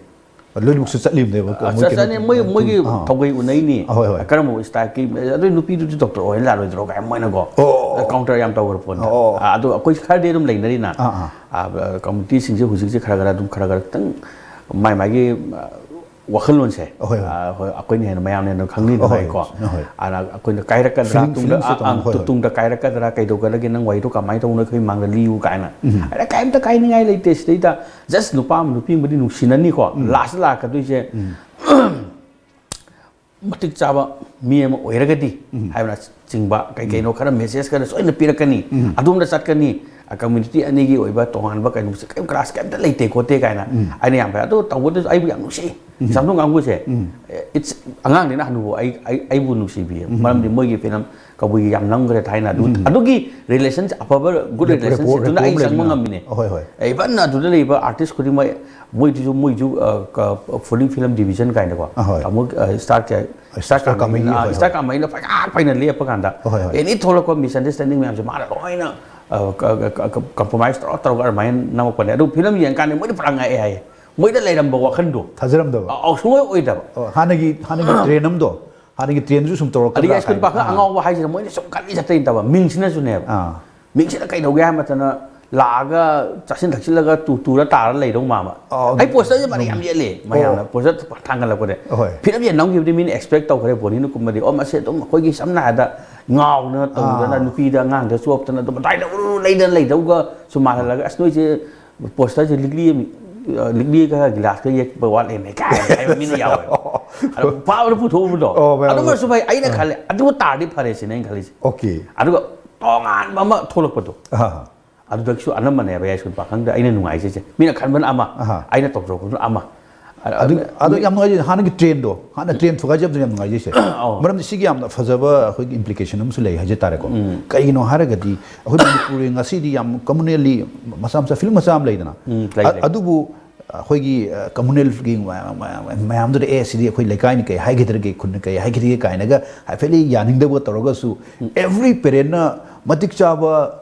ꯂꯣꯏꯅꯃꯛꯁꯨ ꯆꯠꯂꯤꯕꯅꯦꯕ꯫ ꯑ, ꯆꯠ- ꯆꯠꯅꯤ꯫ ꯃꯣꯏ ꯃꯣꯏꯒꯤ ꯑꯥ꯫ ꯊꯧꯒꯩ ꯎꯅꯩꯅꯤ꯫ ꯑꯍꯣꯏ, ꯍꯣꯏ꯫ ꯀꯔꯝꯕ ꯁ꯭ꯇꯥꯏꯜꯒꯤ, ꯑꯗꯨ ꯅꯨꯄꯤꯗꯨꯗꯤ ꯗꯣꯛꯇꯔ ꯑꯣꯏꯍꯜ ꯌꯥꯔꯣꯏꯗ꯭ꯔꯣ ꯀꯥꯏꯅ ꯃꯣꯏꯅꯀꯣ꯫ ꯑꯣ꯫ ꯀꯥꯎꯟꯇꯔ ꯌꯥꯝ ꯇꯧꯈ꯭ꯔ ꯄꯣꯠꯅꯤ꯫ ꯑꯣ꯫ ꯑ, ꯑꯗꯣ ꯑꯩꯈꯣꯏ ꯈꯔꯗꯤ ꯑꯗꯨꯝ ꯂꯩꯅꯔꯤꯅ꯫ ꯑꯥ, ꯑꯥ꯫ ꯑ, ꯀꯝꯃꯨꯅꯤꯇꯤꯁꯤꯡꯁꯦ ꯍꯧꯖꯤꯛꯁꯦ ꯈꯔ ꯈꯔ ꯑꯗꯨꯝ ꯈꯔ ꯈꯔ ꯈꯤꯇꯪ ꯃꯥꯏ ꯃꯥꯒꯤ, ꯑ, ꯋꯥꯈꯜꯂꯣꯟꯁꯦ, ꯑꯍꯣꯏ, ꯍꯣꯏ꯫ ꯑ, ꯍꯣꯏ, ꯑꯩꯈꯣꯏꯅ ꯍꯦꯟꯅ ꯃꯌꯥꯝꯅ ꯍꯦꯟꯅ ꯈꯪꯅꯤꯗꯅ ꯑꯍꯣꯏ, ꯑꯩꯀꯣ꯫ ꯑꯍꯣꯏ꯫ ꯑꯗ ꯑꯩꯈꯣꯏꯅ ꯀꯥꯏꯔꯛꯀꯗ꯭ꯔꯥ, Feeling- ꯇꯨꯡꯗ, feelings ꯑ, ꯇꯧꯕ, ꯑ, ꯍꯣꯏ, ꯍꯣꯏ꯫ ꯇꯨꯡꯗ ꯀꯥꯏꯔꯛꯀꯗ꯭ꯔꯥ, ꯀꯩꯗꯧꯒꯗꯒꯦ, ꯅꯪ ꯋꯥꯔꯤꯗꯣ ꯀꯃꯥꯏꯅ ꯇꯧꯕꯅꯣ ꯑꯩꯈꯣꯏ ꯃꯥꯡꯗ ꯂꯤꯌꯨ ꯀꯥꯏꯅ꯫ ꯑꯗ ꯀꯩꯝꯇ ꯀꯥꯏꯅꯤꯡꯉꯥꯏ ꯂꯩꯇꯦ꯫ ꯁꯤꯗꯩꯗ ꯖꯁ ꯅꯨꯄꯥ ꯑꯃ ꯅꯨꯄꯤ ꯑꯃꯗꯤ ꯅꯨꯡꯁꯤꯅꯅꯤꯀꯣ꯫ ꯂꯥꯁ ꯂꯥꯛꯀꯗꯣꯏꯁꯦ ꯃꯇꯤꯛ ꯆꯥꯕ ꯃꯤ ꯑꯃ ꯑꯣꯏꯔꯒꯗꯤ ꯍꯥꯏꯕꯅꯆꯤꯡꯕ ꯀꯩ ꯀꯩꯅꯣ ꯈꯔ ꯃꯦꯁꯦꯖ ꯈꯔ ꯁꯣꯏꯅ ꯄꯤꯔꯛꯀꯅꯤ꯫ ꯑꯗꯣꯝꯗ ꯆꯠꯀꯅꯤ꯫ ꯀꯝꯃ꯭ꯌꯨꯅꯤꯇꯤ ꯑꯅꯤꯒꯤ ꯑꯣꯏꯕ ꯇꯣꯉꯥꯟꯕ ꯀꯩꯅꯣꯁꯦ ꯀꯔꯤꯝ ꯀ꯭ꯂꯥꯁ ꯀꯩꯝꯇ ꯂꯩꯇꯦ ꯈꯣꯠꯇꯦ ꯀꯥꯏꯅ ꯑꯩꯅ ꯌꯥꯝ ꯐꯩ꯫ ꯑꯗꯣ ꯇꯧꯕꯗꯁꯨ ꯑꯩꯕꯨ ꯌꯥꯝ ꯅꯨꯡꯁꯤ꯫ ꯏꯁꯥꯝꯊꯣꯡ ꯀꯥꯡꯕꯨꯁꯦ, it's ꯑꯉꯥꯡꯅꯤꯅ ꯍꯅꯨꯕ ꯑꯩ ꯑꯩ- ꯑꯩꯕꯨ ꯅꯨꯡꯁꯤꯕꯤ꯫ ꯃꯔꯝꯗꯤ ꯃꯣꯏꯒꯤ ꯐꯤꯂꯝ ꯀꯕꯨꯏꯒꯤ ꯌꯥꯝ ꯅꯝꯈ꯭ꯔꯦ ꯊꯥꯏꯅ꯫ ꯑꯗꯨ ꯑꯗꯨꯒꯤ ꯔꯤꯂꯦꯁꯟ ꯑꯐꯕ ꯒꯨꯗ ꯔꯦꯄꯣ- ꯔꯤꯂꯦꯁꯟꯁꯤꯞꯇꯨꯅ ꯑꯩ ꯔꯦꯄꯣ ꯆꯪꯕ ꯂꯩꯃꯤꯟꯅ- ꯉꯝꯃꯤꯅꯦ꯫ ꯍꯣꯏ, ꯍꯣꯏ꯫ ꯏꯚꯟ ꯑꯗꯨꯗ ꯂꯩꯕ ꯑꯥꯔꯇꯤꯁ ꯈꯨꯗꯤꯡꯃꯛ ꯃꯣꯏꯗꯨꯁꯨ ꯃꯣꯏꯁꯨ ꯐꯨꯂꯤꯡ ꯐꯤꯂꯝ ꯗꯤꯕꯤꯖꯟ ꯀꯥꯏꯅꯀꯣ꯫ ꯑꯍꯣꯏ꯫ ꯇꯥꯃꯣ ꯏꯁꯇꯥꯔ ꯀꯌꯥ ꯏꯁꯇꯥꯔ ꯀꯥꯃꯩꯒꯤ, ꯍꯣꯏ, ꯏꯁꯇꯥꯔ ꯍꯣꯏ꯫ ꯀꯥꯃꯩꯅ ꯐꯩꯒꯥꯛ ꯐꯩꯅ ꯂꯦꯞꯄ ꯀꯥꯟꯗ ꯍꯣꯏ, ꯍꯣꯏ꯫ ꯑꯦꯅꯤ ꯊꯣꯛꯂꯛꯄ ꯃꯤꯁꯑꯟꯗꯔꯁꯇꯦꯟꯗꯤꯡ ꯃꯌꯥꯝꯁꯦ ꯃꯥꯅ ꯂꯣꯏꯅ ꯀꯝꯄ꯭ꯔꯣꯃꯥꯏꯁ ꯇꯧꯔ ꯇꯧꯔꯒ ꯑꯗꯨꯃꯥꯏꯅ ꯅꯝꯃꯛꯄꯅꯦ꯫ ꯑꯗꯨ ꯐꯤꯂꯝ ꯌꯦꯡꯀꯥꯟꯗ ꯃꯣꯏꯗꯤ ꯄꯨꯔꯥ ꯉꯛꯑꯦ ꯍꯥꯏꯌꯦ꯫ ꯃꯣꯏꯗ ꯂꯩꯔꯝꯕ ꯋꯥꯈꯟꯗꯣ ꯊꯥꯖꯔꯝꯗꯕ꯫ ꯑ- ꯑ- ꯁꯨꯡꯑꯣꯏ ꯑꯣꯏꯗꯕ꯫ ꯑꯣ, ꯍꯥꯟꯅꯒꯤ ꯍꯥꯟꯅꯒꯤ ꯇ꯭ꯔꯦꯟ ꯑꯃꯗꯣ, ꯍꯥꯟꯅꯒꯤ ꯇ꯭ꯔꯦꯟꯁꯨ ꯁꯨꯝ ꯑꯗꯒꯤ ꯇꯧꯔꯛꯀꯗ꯭ꯔꯥ ꯑꯁꯀꯨꯟ ꯀꯥꯏꯅ꯫ ꯄꯥꯈꯪ ꯑꯥ꯫ ꯑꯉꯥꯎꯕ ꯍꯥꯏꯁꯤꯅ ꯃꯣꯏꯅ ꯁꯨꯝ ꯈꯜꯂꯤ ꯆꯠꯇꯣꯏ ꯅꯠꯇꯕ, ꯃꯤꯡꯁꯤꯅꯁꯨꯅꯦꯕ꯫ ꯑꯥ꯫ ꯃꯤꯡꯁꯤꯅ ꯀꯩꯗꯧꯒꯦ ꯍꯥꯏꯕ ꯃꯇꯝꯗ ꯂꯥꯛꯑꯒ ꯆꯥꯁꯤꯟ ꯊꯛꯆꯤꯜꯂꯒ ꯇꯨ ꯇꯨꯔ ꯇꯥꯔ ꯂꯩꯗꯧ ꯃꯥꯟꯕ꯫ ꯑꯣ, ꯑꯩ ꯄꯣꯁꯇꯔꯁꯦ ꯃꯔꯩ ꯌꯥꯝ ꯌꯦꯠꯂꯦ ꯃꯌꯥꯝꯅ꯫ ꯑꯣ꯫ ꯄꯣꯁꯇꯔ ꯊꯥꯡꯒꯠꯂꯛꯄꯗ ꯑꯍꯣꯏ꯫ ꯐꯤꯂꯝ ꯌꯦꯡ ꯅꯝꯈꯤꯕꯗꯤ ꯃꯤꯅ ꯑꯦꯛꯁꯄꯦꯛ ꯇꯧꯈ꯭ꯔꯦ꯫ ꯕꯣꯅꯤꯅ ꯀꯨꯝꯕꯗꯤ, ꯑꯣ, ꯃꯁꯤ ꯑꯗꯨꯝ ꯑꯩꯈꯣꯏꯒꯤ ꯁꯝꯅ ꯍꯥꯏꯔꯕꯗ ꯉꯥꯎꯗꯅ ꯇꯧꯗꯅ ꯑꯥ꯫ ꯅꯨꯄꯤꯗ ꯑꯉꯥꯡꯗ ꯆꯣꯞꯇꯅ ꯑꯗꯨꯝ ꯑꯗꯨꯃꯥꯏꯅ ꯎꯔꯨ ꯂꯩꯗꯅ ꯂꯩꯗꯧꯒꯁꯨ ꯃꯥꯜꯍꯜꯂꯒ, "ꯑꯁ, ꯅꯣꯏꯁꯦ ꯄꯣꯁꯇꯔꯁꯦ ꯂꯤꯛꯂꯤ ꯑꯃ, ꯑ, ꯂꯤꯛꯂꯤꯒ ꯒꯤꯂꯥꯁꯀ ꯌꯦꯛꯄ ꯋꯥꯠꯂꯦꯅꯦ" ꯀꯥꯏꯅ ꯍꯥꯏꯕ ꯃꯤꯅ ꯌꯥꯎꯋꯦ꯫ ꯑꯗꯣ ꯐꯥꯕꯗ ꯄꯨꯊꯣꯛꯎꯕꯗꯣ꯫ ꯑꯣ, ꯃꯌꯥꯝ ꯑꯗꯨꯃꯁꯨ ꯐꯩ꯫ ꯑꯩꯅ ꯈꯜꯂꯦ, ꯑꯗꯨ ꯇꯥꯔꯗꯤ ꯐꯔꯦ ꯁꯤꯅꯦ ꯑꯩꯅ ꯈꯜꯂꯤꯁꯦ꯫ ꯑꯣꯀꯦ꯫ ꯑꯗꯨꯒ ꯇꯣꯉꯥꯟꯕ ꯑꯃ ꯊꯣꯛꯂꯛꯄꯗꯣ꯫ ꯑꯥ꯫ ꯑꯗꯨꯗꯒꯤꯁꯨ ꯑꯅꯝꯕꯅꯦꯕ ꯌꯥꯏꯁ꯭ꯀꯨꯜ ꯄꯥꯈꯪꯗ ꯑꯩꯅ ꯅꯨꯡꯉꯥꯏꯖꯩꯁꯦ꯫ ꯃꯤꯅ ꯈꯟꯕꯅ ꯑꯃ, ꯑꯍꯥ꯫ ꯑꯩꯅ ꯇꯧꯊꯣꯔꯛꯄꯗꯨꯅ ꯑꯃ꯫ ꯑꯗꯨ ꯑꯗꯨ ꯌꯥꯝ ꯅꯨꯡꯉꯥꯏꯖꯩ꯫ ꯍꯥꯟꯅꯒꯤ ꯇ꯭ꯔꯦꯟꯗꯣ, ꯍꯥꯟꯅ ꯇ꯭ꯔꯦꯟ ꯊꯨꯒꯥꯏꯖꯕꯗꯨ ꯌꯥꯝ ꯅꯨꯡꯉꯥꯏꯖꯩꯁꯦ꯫ ꯑꯧ꯫ ꯃꯔꯝꯗꯤ ꯁꯤꯒꯤ ꯌꯥꯝꯅ ꯐꯖꯕ ꯑꯩꯈꯣꯏꯒꯤ ꯏꯝꯄ꯭ꯂꯤꯀꯦꯁꯟ ꯑꯃꯁꯨ ꯂꯩ ꯍꯥꯏꯖ ꯇꯥꯔꯦꯀꯣ꯫ ꯀꯩꯒꯤꯅꯣ ꯍꯥꯏꯔꯒꯗꯤ ꯑꯩꯈꯣꯏ ꯃꯅꯤꯄꯨꯔꯒꯤ ꯉꯁꯤꯗꯤ ꯌꯥꯝ ꯀꯃꯨꯅꯦꯜꯂꯤ ꯃꯆꯥ ꯃꯆꯥ ꯐꯤꯂꯝ ꯃꯆꯥ ꯑꯃ ꯂꯩꯗꯅ꯫ ꯎꯝ, ꯂꯩ, ꯑ- ꯂꯩ꯫ ꯑꯗꯨꯕꯨ ꯑꯩꯈꯣꯏꯒꯤ ꯀꯃꯨꯅꯦꯜꯒꯤ ꯃꯌꯥꯝꯗꯨꯗ, ꯑꯦ, ꯁꯤꯗꯤ ꯑꯩꯈꯣꯏ ꯂꯩꯀꯥꯏꯅ ꯀꯩ ꯍꯥꯏꯒꯗ꯭ꯔꯒꯦ, ꯈꯨꯟꯅ ꯀꯩ ꯍꯥꯏꯒꯗꯒꯦ ꯀꯥꯏꯅꯒ ꯍꯥꯏꯐꯦꯠꯂꯤ ꯌꯥꯅꯤꯡꯗꯕ ꯇꯧꯔꯒꯁꯨ, ꯑꯦꯚ꯭ꯔꯤ ꯄꯦꯔꯦꯟꯅ ꯃꯇꯤꯛ ꯆꯥꯕ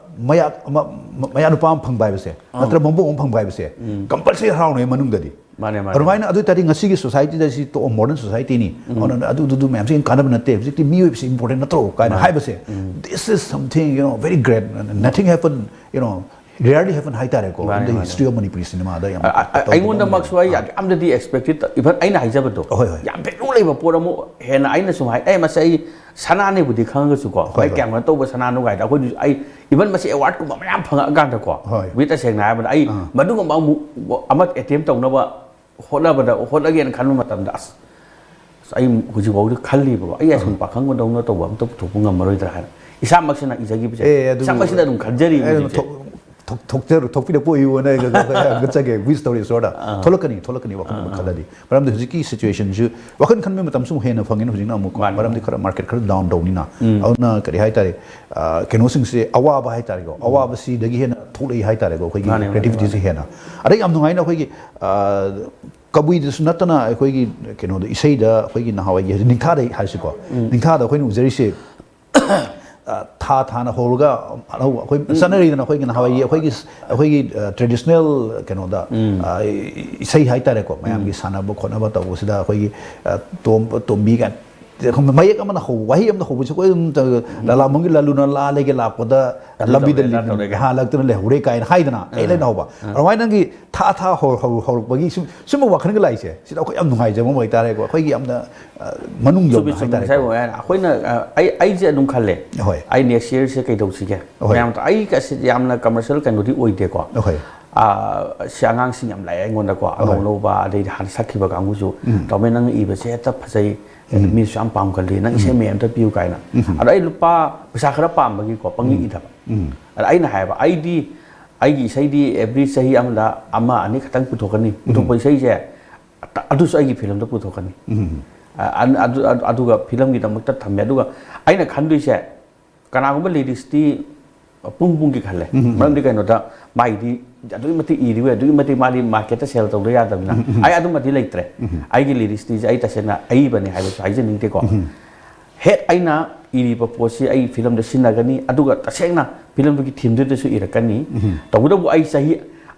ꯃꯌꯥ ꯃ- ꯃ- ꯃꯌꯥ ꯅꯨꯄꯥ ꯑꯃ ꯐꯪꯕ ꯍꯥꯏꯕꯁꯦ, ꯅꯠꯇ꯭ꯔ ꯃꯕꯨꯡ ꯑꯃ ꯐꯪꯕ ꯍꯥꯏꯕꯁꯦ, ꯀꯝꯄꯜꯁꯔꯤ ꯍꯔꯥꯎꯅꯩ ꯃꯅꯨꯡꯗꯗꯤ꯫ ꯃꯥꯅꯦ, ꯃꯥꯅꯦ꯫ ꯑꯗꯨꯃꯥꯏꯅ ꯑꯗꯨ ꯑꯣꯏ ꯇꯥꯔꯗꯤ ꯉꯁꯤꯒꯤ ꯁꯣꯁꯥꯏꯇꯤꯗ ꯁꯤ ꯇꯣꯛꯑꯣ, ꯃꯣꯗꯔꯟ ꯁꯣꯁꯥꯏꯇꯤꯅꯤ, ꯑꯗꯨꯅ ꯑꯗꯨꯗꯨꯗꯨ ꯃꯌꯥꯝꯁꯦ ꯀꯥꯟꯅꯕ ꯅꯠꯇꯦ, ꯍꯧꯖꯤꯛꯇꯤ ꯃꯤꯑꯣꯏꯕꯁꯤ ꯏꯝꯄꯣꯔꯇꯦꯟ ꯅꯠꯇ꯭ꯔꯣ ꯀꯥꯏꯅ ꯍꯥꯏꯕꯁꯦ, this is something, you know, very great, nothing happen, you know, rarely happen ꯍꯥꯏꯇꯥꯔꯦꯀꯣ꯫ ꯃꯥꯅꯦ, In the ꯃꯥꯅꯦ꯫ history of Manipuri cinema ꯗ ꯌꯥꯝ ꯑ- ꯑ- ꯑꯩꯉꯣꯟꯗꯃꯛꯁꯨ ꯑꯩ ꯌꯥꯝ- ꯌꯥꯝꯅꯗꯤ ꯑꯦꯛꯁꯄꯦꯛꯇꯦꯠ, ꯏꯚꯟ ꯑꯩꯅ ꯍꯥꯏꯖꯕꯗꯣ ꯍꯣꯏ, ꯍꯣꯏ꯫ ꯌꯥꯝ ꯚꯦꯂꯨ ꯂꯩꯕ ꯄꯣꯠ ꯑꯃ ꯍꯦꯟꯅ ꯑꯩꯅ ꯁꯨꯝ ꯍꯥꯏ, ꯑꯦ, ꯃꯁꯤ ꯑꯩ ꯁꯅꯥꯅꯦꯕꯨꯗꯤ ꯈꯪꯉꯒꯁꯨꯀꯣ, ꯍꯣꯏ, ꯃꯣꯏ ꯍꯣꯏ꯫ ꯀꯌꯥꯝ ꯀꯩꯅꯣ ꯇꯧꯕ ꯁꯅꯥꯅꯣ ꯀꯥꯏꯗ ꯑꯩꯈꯣꯏꯁꯨ, ꯑꯩ ꯏꯚꯟ ꯃꯁꯤ ꯑꯦꯋꯥꯔꯗꯀꯨꯝꯕ ꯃꯌꯥꯝ ꯐꯪꯉꯛꯑꯀꯥꯟꯗꯀꯣ, ꯍꯣꯏ꯫ ꯃꯤ ꯇꯁꯦꯡꯅ ꯍꯥꯏꯔꯕꯗ ꯑꯩ ꯑꯥ꯫ ꯃꯗꯨꯒꯨꯝꯕ ꯑꯃꯨꯛ ꯑꯃ ꯑꯦꯇꯦꯝ ꯇꯧꯅꯕ ꯍꯣꯠꯅꯕꯗ ꯍꯣꯠꯅꯒꯦꯅ ꯈꯟꯕ ꯃꯇꯝꯗ, ꯑꯁ, ꯑꯁ, ꯑꯩ ꯍꯧꯖꯤꯛꯐꯥꯎꯗꯤ ꯈꯜꯂꯤꯕꯀꯣ, ꯑꯩ ꯑꯁꯨꯝ ꯄꯥꯈꯪ ꯃꯧꯗꯧꯅ ꯇꯧꯕ ꯑꯝꯇ ꯄꯨꯊꯣꯛꯄ ꯉꯝꯃꯔꯣꯏꯗ꯭ꯔꯥ ꯍꯥꯏꯅ ꯏꯁꯥꯃꯛꯁꯤꯅ ꯏꯖꯈꯤꯕꯁꯦ, ꯑꯦ, ꯑꯗꯨ- ꯏꯁꯥꯃꯛꯁꯤꯅ ꯑꯗꯨꯝ ꯈꯟꯖꯔꯤꯕ ꯑꯦ, ꯍꯧꯖꯤꯛꯁꯦ꯫ ꯊꯣꯛ- ꯊꯣꯛ- ꯊꯣꯛꯆꯔꯨ- ꯊꯣꯛꯄꯤꯔꯛꯄ ꯑꯣꯏꯌꯨꯅ ꯑꯩ ꯍꯥꯏꯖꯒꯦ, ꯋꯤꯁ ꯇꯧꯔꯤ ꯏꯁꯣꯔꯗ꯫ ꯊꯣꯛꯂꯛꯀꯅꯤ, ꯊꯣꯛꯂꯛꯀꯅꯤ, ꯋꯥꯈꯜ ꯑꯃ ꯈꯜꯂꯗꯤ꯫ ꯃꯔꯝꯗꯤ ꯍꯧꯖꯤꯛꯀꯤ ꯁꯤꯆꯨꯋꯦꯁꯟꯁꯨ ꯋꯥꯈꯜ ꯈꯟꯕ ꯃꯇꯝꯁꯨ ꯍꯦꯟꯅ ꯐꯪꯉꯦꯅ ꯍꯧꯖꯤꯛꯅ ꯑꯃꯨꯛ꯫ ꯃꯥꯅꯤ, ꯃꯔꯝꯗꯤ ꯃꯥꯅꯤ꯫ ꯈꯔ ꯃꯥꯔꯀꯦꯠ ꯈꯔ ꯗꯥꯎꯟ ꯇꯧꯅꯤꯅ꯫ ꯑꯗꯨꯅ ꯀꯔꯤ ꯍꯥꯏꯇꯥꯔꯦ, ꯑ, ꯀꯩꯅꯣꯁꯤꯡꯁꯦ ꯑꯋꯥꯕ ꯍꯥꯏꯇꯥꯔꯦꯀꯣ, ꯑꯋꯥꯕꯁꯤꯗꯒꯤ ꯍꯦꯟꯅ ꯊꯣꯛꯂꯛꯏ ꯍꯥꯏꯇꯥꯔꯦꯀꯣ, ꯑꯩꯈꯣꯏꯒꯤ ꯃꯥꯅꯤ, ꯃꯥꯅꯤ, ꯀ꯭ꯔꯤꯌꯦꯇꯤꯕꯤꯇꯤꯁꯦ ꯍꯦꯟꯅ꯫ ꯑꯗꯩ ꯌꯥꯝ ꯅꯨꯡꯉꯥꯏꯅ ꯑꯩꯈꯣꯏꯒꯤ, ꯑ, ꯀꯕꯨꯏꯗꯁꯨ ꯅꯠꯇꯅ ꯑꯩꯈꯣꯏꯒꯤ ꯀꯩꯅꯣꯗ, ꯏꯁꯩꯗ ꯑꯩꯈꯣꯏꯒꯤ ꯅꯍꯥꯟꯋꯥꯏꯒꯤ ꯍꯧꯖꯤꯛ ꯅꯤꯡꯊꯥꯗ ꯍꯥꯏꯔꯁꯤꯀꯣ, ꯅꯤꯡꯊꯥꯗ ꯑꯩꯈꯣꯏꯅ ꯎꯖꯔꯤꯁꯦ, ꯑ, ꯊꯥ ꯊꯥꯅ ꯍꯧꯔꯒ ꯑꯅꯧꯕ ꯑꯩꯈꯣꯏ ꯆꯠꯅꯔꯤꯗꯅ, ꯑꯩꯈꯣꯏꯒꯤ ꯅꯍꯥꯟꯋꯥꯏꯒꯤ ꯑꯩꯈꯣꯏꯒꯤ ꯑꯩꯈꯣꯏꯒꯤ, ꯑ, ꯇ꯭ꯔꯦꯗꯤꯁꯅꯦꯜ ꯀꯩꯅꯣꯗ, ꯑ, ꯏꯁꯩ ꯍꯥꯏꯇꯥꯔꯦꯀꯣ, ꯃꯌꯥꯝꯒꯤ ꯁꯥꯟꯅꯕ ꯈꯣꯠꯅꯕ ꯇꯧꯕꯁꯤꯗ ꯑꯩꯈꯣꯏꯒꯤ, ꯑ, ꯇꯣꯝ- ꯇꯣꯝꯕꯤ ꯀꯥꯏꯅ ꯃꯌꯦꯛ ꯑꯃꯅ ꯍꯧꯕ, ꯋꯥꯍꯩ ꯑꯃꯅ ꯍꯧꯕꯁꯦ ꯑꯩꯈꯣꯏ ꯑꯗꯨꯝ ꯇ- ꯂꯥꯂꯥ ꯃꯪꯒꯤ ꯂꯥꯂꯨꯅ ꯂꯥ ꯂꯩꯒꯦ ꯂꯥꯛꯄꯗ ꯑꯗꯨ ꯂꯝꯕꯤꯗ ꯇꯧꯔꯦ, ꯑꯗꯥ ꯇꯧꯔꯦ ꯀꯥꯏꯅ꯫ ꯍꯥꯜꯂꯛꯇꯅ ꯂꯩꯍꯧꯔꯦ ꯀꯥꯏꯅ ꯍꯥꯏꯗꯅ, ꯑꯩ ꯂꯩꯅ ꯍꯧꯕ꯫ ꯑꯗꯨꯃꯥꯏꯅ ꯅꯪꯒꯤ ꯊꯥ ꯊꯥ ꯍꯧ- ꯍꯧ- ꯍꯧꯔꯛꯄꯒꯤ ꯁꯨꯝ- ꯁꯨꯝꯕ ꯋꯥꯈꯜꯒ ꯂꯥꯛꯏꯁꯦ, ꯁꯤꯗ ꯑꯩꯈꯣꯏ ꯌꯥꯝ ꯅꯨꯡꯉꯥꯏꯖꯕ ꯑꯃ ꯑꯣꯏꯇꯥꯔꯦꯀꯣ, ꯑꯩꯈꯣꯏꯒꯤ ꯌꯥꯝꯅ, ꯑ, ꯃꯅꯨꯡ ꯆꯨꯝꯃꯤ, ꯌꯧꯅ ꯆꯨꯝꯃꯤ꯫ ꯍꯥꯏꯇꯥꯔꯦꯀꯣ꯫ ꯉꯁꯥꯏ ꯑꯩꯅ, ꯑꯩꯈꯣꯏꯅ, ꯑ, ꯑꯩ ꯑꯩꯁꯦ ꯑꯗꯨꯝ ꯈꯜꯂꯦ꯫ ꯍꯣꯏ꯫ ꯑꯩ ꯅꯦꯛꯁ ꯌꯔꯁꯦ ꯀꯩꯗꯧꯁꯤꯒꯦ? ꯍꯣꯏ꯫ ꯃꯌꯥꯝ ꯑꯩ ꯀꯁꯤ ꯌꯥꯝꯅ ꯀꯃꯔꯁꯤꯌꯦꯜ ꯀꯩꯅꯣꯗꯤ ꯑꯣꯏꯗꯦꯀꯣ꯫ ꯍꯣꯏ꯫ ꯑ, ꯁꯤ ꯑꯉꯥꯡꯁꯤꯡ ꯌꯥꯝ ꯂꯥꯛꯑꯦ ꯑꯩꯉꯣꯟꯗꯀꯣ, ꯑꯅꯧ ꯍꯣꯏ꯫ ꯑꯅꯧꯕ, ꯑꯗꯩꯗꯤ ꯍꯥꯟꯅ ꯁꯛꯈꯤꯕ ꯀꯥꯡꯕꯨꯁꯨ, "ꯇꯧꯃꯦ, ꯅꯪ ꯏꯕꯁꯦ ꯍꯦꯛꯇ ꯐꯖꯩ, ꯃꯤꯁꯨ ꯌꯥꯝ ꯄꯥꯝꯒꯜꯂꯤ, ꯅꯪ ꯏꯁꯩ ꯃꯌꯥꯝ ꯑꯝꯇ ꯄꯤꯌꯨ" ꯀꯥꯏꯅ꯫ ꯑꯗꯣ ꯑꯩ ꯂꯨꯄꯥ, ꯄꯩꯁꯥ ꯈꯔ ꯄꯥꯝꯕꯒꯤꯀꯣ, ꯄꯪꯏ ꯏꯗꯕ꯫ ꯑꯗ ꯑꯩꯅ ꯍꯥꯏꯕ, ꯑꯩꯗꯤ ꯑꯩꯒꯤ ꯏꯁꯩꯗꯤ ꯑꯦꯕ꯭ꯔꯤ ꯆꯍꯤ ꯑꯃꯗ ꯑꯃ ꯑꯅꯤ ꯈꯛꯇꯪ ꯄꯨꯊꯣꯛꯀꯅꯤ꯫ ꯄꯨꯊꯣꯛꯄ ꯏꯁꯩꯁꯦ ꯑꯗꯨꯁꯨ ꯑꯩꯒꯤ ꯐꯤꯂꯝꯗ ꯄꯨꯊꯣꯛꯀꯅꯤ꯫ ꯑ, ꯑꯗꯨ- ꯑꯗꯨ- ꯑꯗꯨꯒ ꯐꯤꯂꯝꯒꯤꯗꯃꯛꯇ ꯊꯝꯃꯦ꯫ ꯑꯗꯨꯒ ꯑꯩꯅ ꯈꯟꯗꯣꯏꯁꯦ, ꯀꯅꯥꯒꯨꯝꯕ ꯂꯤꯔꯤꯛꯁꯇꯤ ꯄꯨꯡ ꯄꯨꯡꯒꯤ ꯈꯜꯂꯦ꯫ ꯃꯔꯝꯗꯤ ꯀꯩꯅꯣꯗ, ꯃꯥꯒꯤꯗꯤ ꯑꯗꯨꯛꯀꯤ ꯃꯇꯤꯛ ꯏꯔꯤꯕ, ꯑꯗꯨꯛꯀꯤ ꯃꯇꯤꯛ ꯃꯥꯗꯤ ꯃꯥꯔꯀꯦꯠꯇ ꯁꯦꯜ ꯇꯧꯗ ꯌꯥꯗꯕꯅꯤꯅ꯫ ꯑꯩ ꯑꯗꯨꯃꯗꯤ ꯂꯩꯇ꯭ꯔꯦ꯫ ꯑꯩꯒꯤ ꯂꯤꯔꯤꯛꯁꯇꯤꯁꯦ ꯑꯩ ꯇꯁꯦꯡꯅ ꯑꯏꯕꯅꯤ ꯍꯥꯏꯕꯁꯨ ꯍꯥꯏꯖꯅꯤꯡꯗꯦꯀꯣ꯫ ꯍꯦꯛ ꯑꯩꯅ ꯏꯔꯤꯕ ꯄꯣꯠꯁꯤ ꯑꯩ ꯐꯤꯂꯝꯗ ꯁꯤꯖꯤꯟꯅꯒꯅꯤ, ꯑꯗꯨꯒ ꯇꯁꯦꯡꯅ ꯐꯤꯂꯝꯗꯨꯒꯤ ꯊꯤꯝꯗꯨꯗꯁꯨ ꯏꯔꯛꯀꯅꯤ꯫ ꯇꯧꯕꯇꯕꯨ ꯑꯩ ꯆꯍꯤ,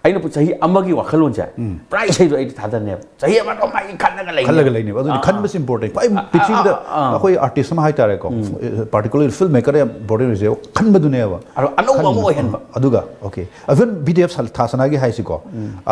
ꯑꯩꯅ ꯆꯍꯤ ꯑꯃꯒꯤ ꯋꯥꯈꯜꯂꯣꯟꯁꯦ ꯄꯨꯔꯥ ꯏꯁꯩꯗꯣ ꯑꯩꯗꯤ ꯊꯥꯗꯅꯦꯕ꯫ ꯆꯍꯤ ꯑꯃ ꯑꯗꯨꯝ ꯑꯩ ꯈꯜꯂꯒ ꯂꯩꯅꯦꯕ꯫ ꯈꯜꯂꯒ ꯂꯩꯅꯦꯕ꯫ ꯑꯗꯨꯗꯤ ꯑꯥ, ꯑꯥ꯫ ꯈꯟꯕꯁꯤ ꯏꯝꯄꯣꯔꯇꯦꯟ꯫ ꯈ꯭ꯋꯥꯏ ꯑꯥ, ꯑꯥ, ꯄ꯭ꯔꯤꯊꯤꯕꯤꯗ ꯑꯥ, ꯑꯥ꯫ ꯑꯩꯈꯣꯏ ꯑꯥꯔꯇꯤꯁ ꯑꯃ ꯍꯥꯏꯇꯥꯔꯦꯀꯣ, ꯄꯥꯔꯇꯤꯀꯨꯂꯔ ꯐꯤꯜꯝ ꯃꯦꯀꯔ ꯌꯥꯝ ꯏꯝꯄꯣꯔꯇꯦꯟ ꯑꯣꯏꯁꯦ ꯈꯟꯕꯗꯨꯅꯦꯕ꯫ ꯑꯗꯣ ꯑꯅꯧꯕ ꯑꯃ ꯈꯟꯕ꯫ ꯑꯣꯏꯍꯟꯕ꯫ ꯑꯗꯨꯒ, okay, even B D F ꯊꯥ ꯁꯅꯥꯒꯤ ꯍꯥꯏꯁꯤꯀꯣ,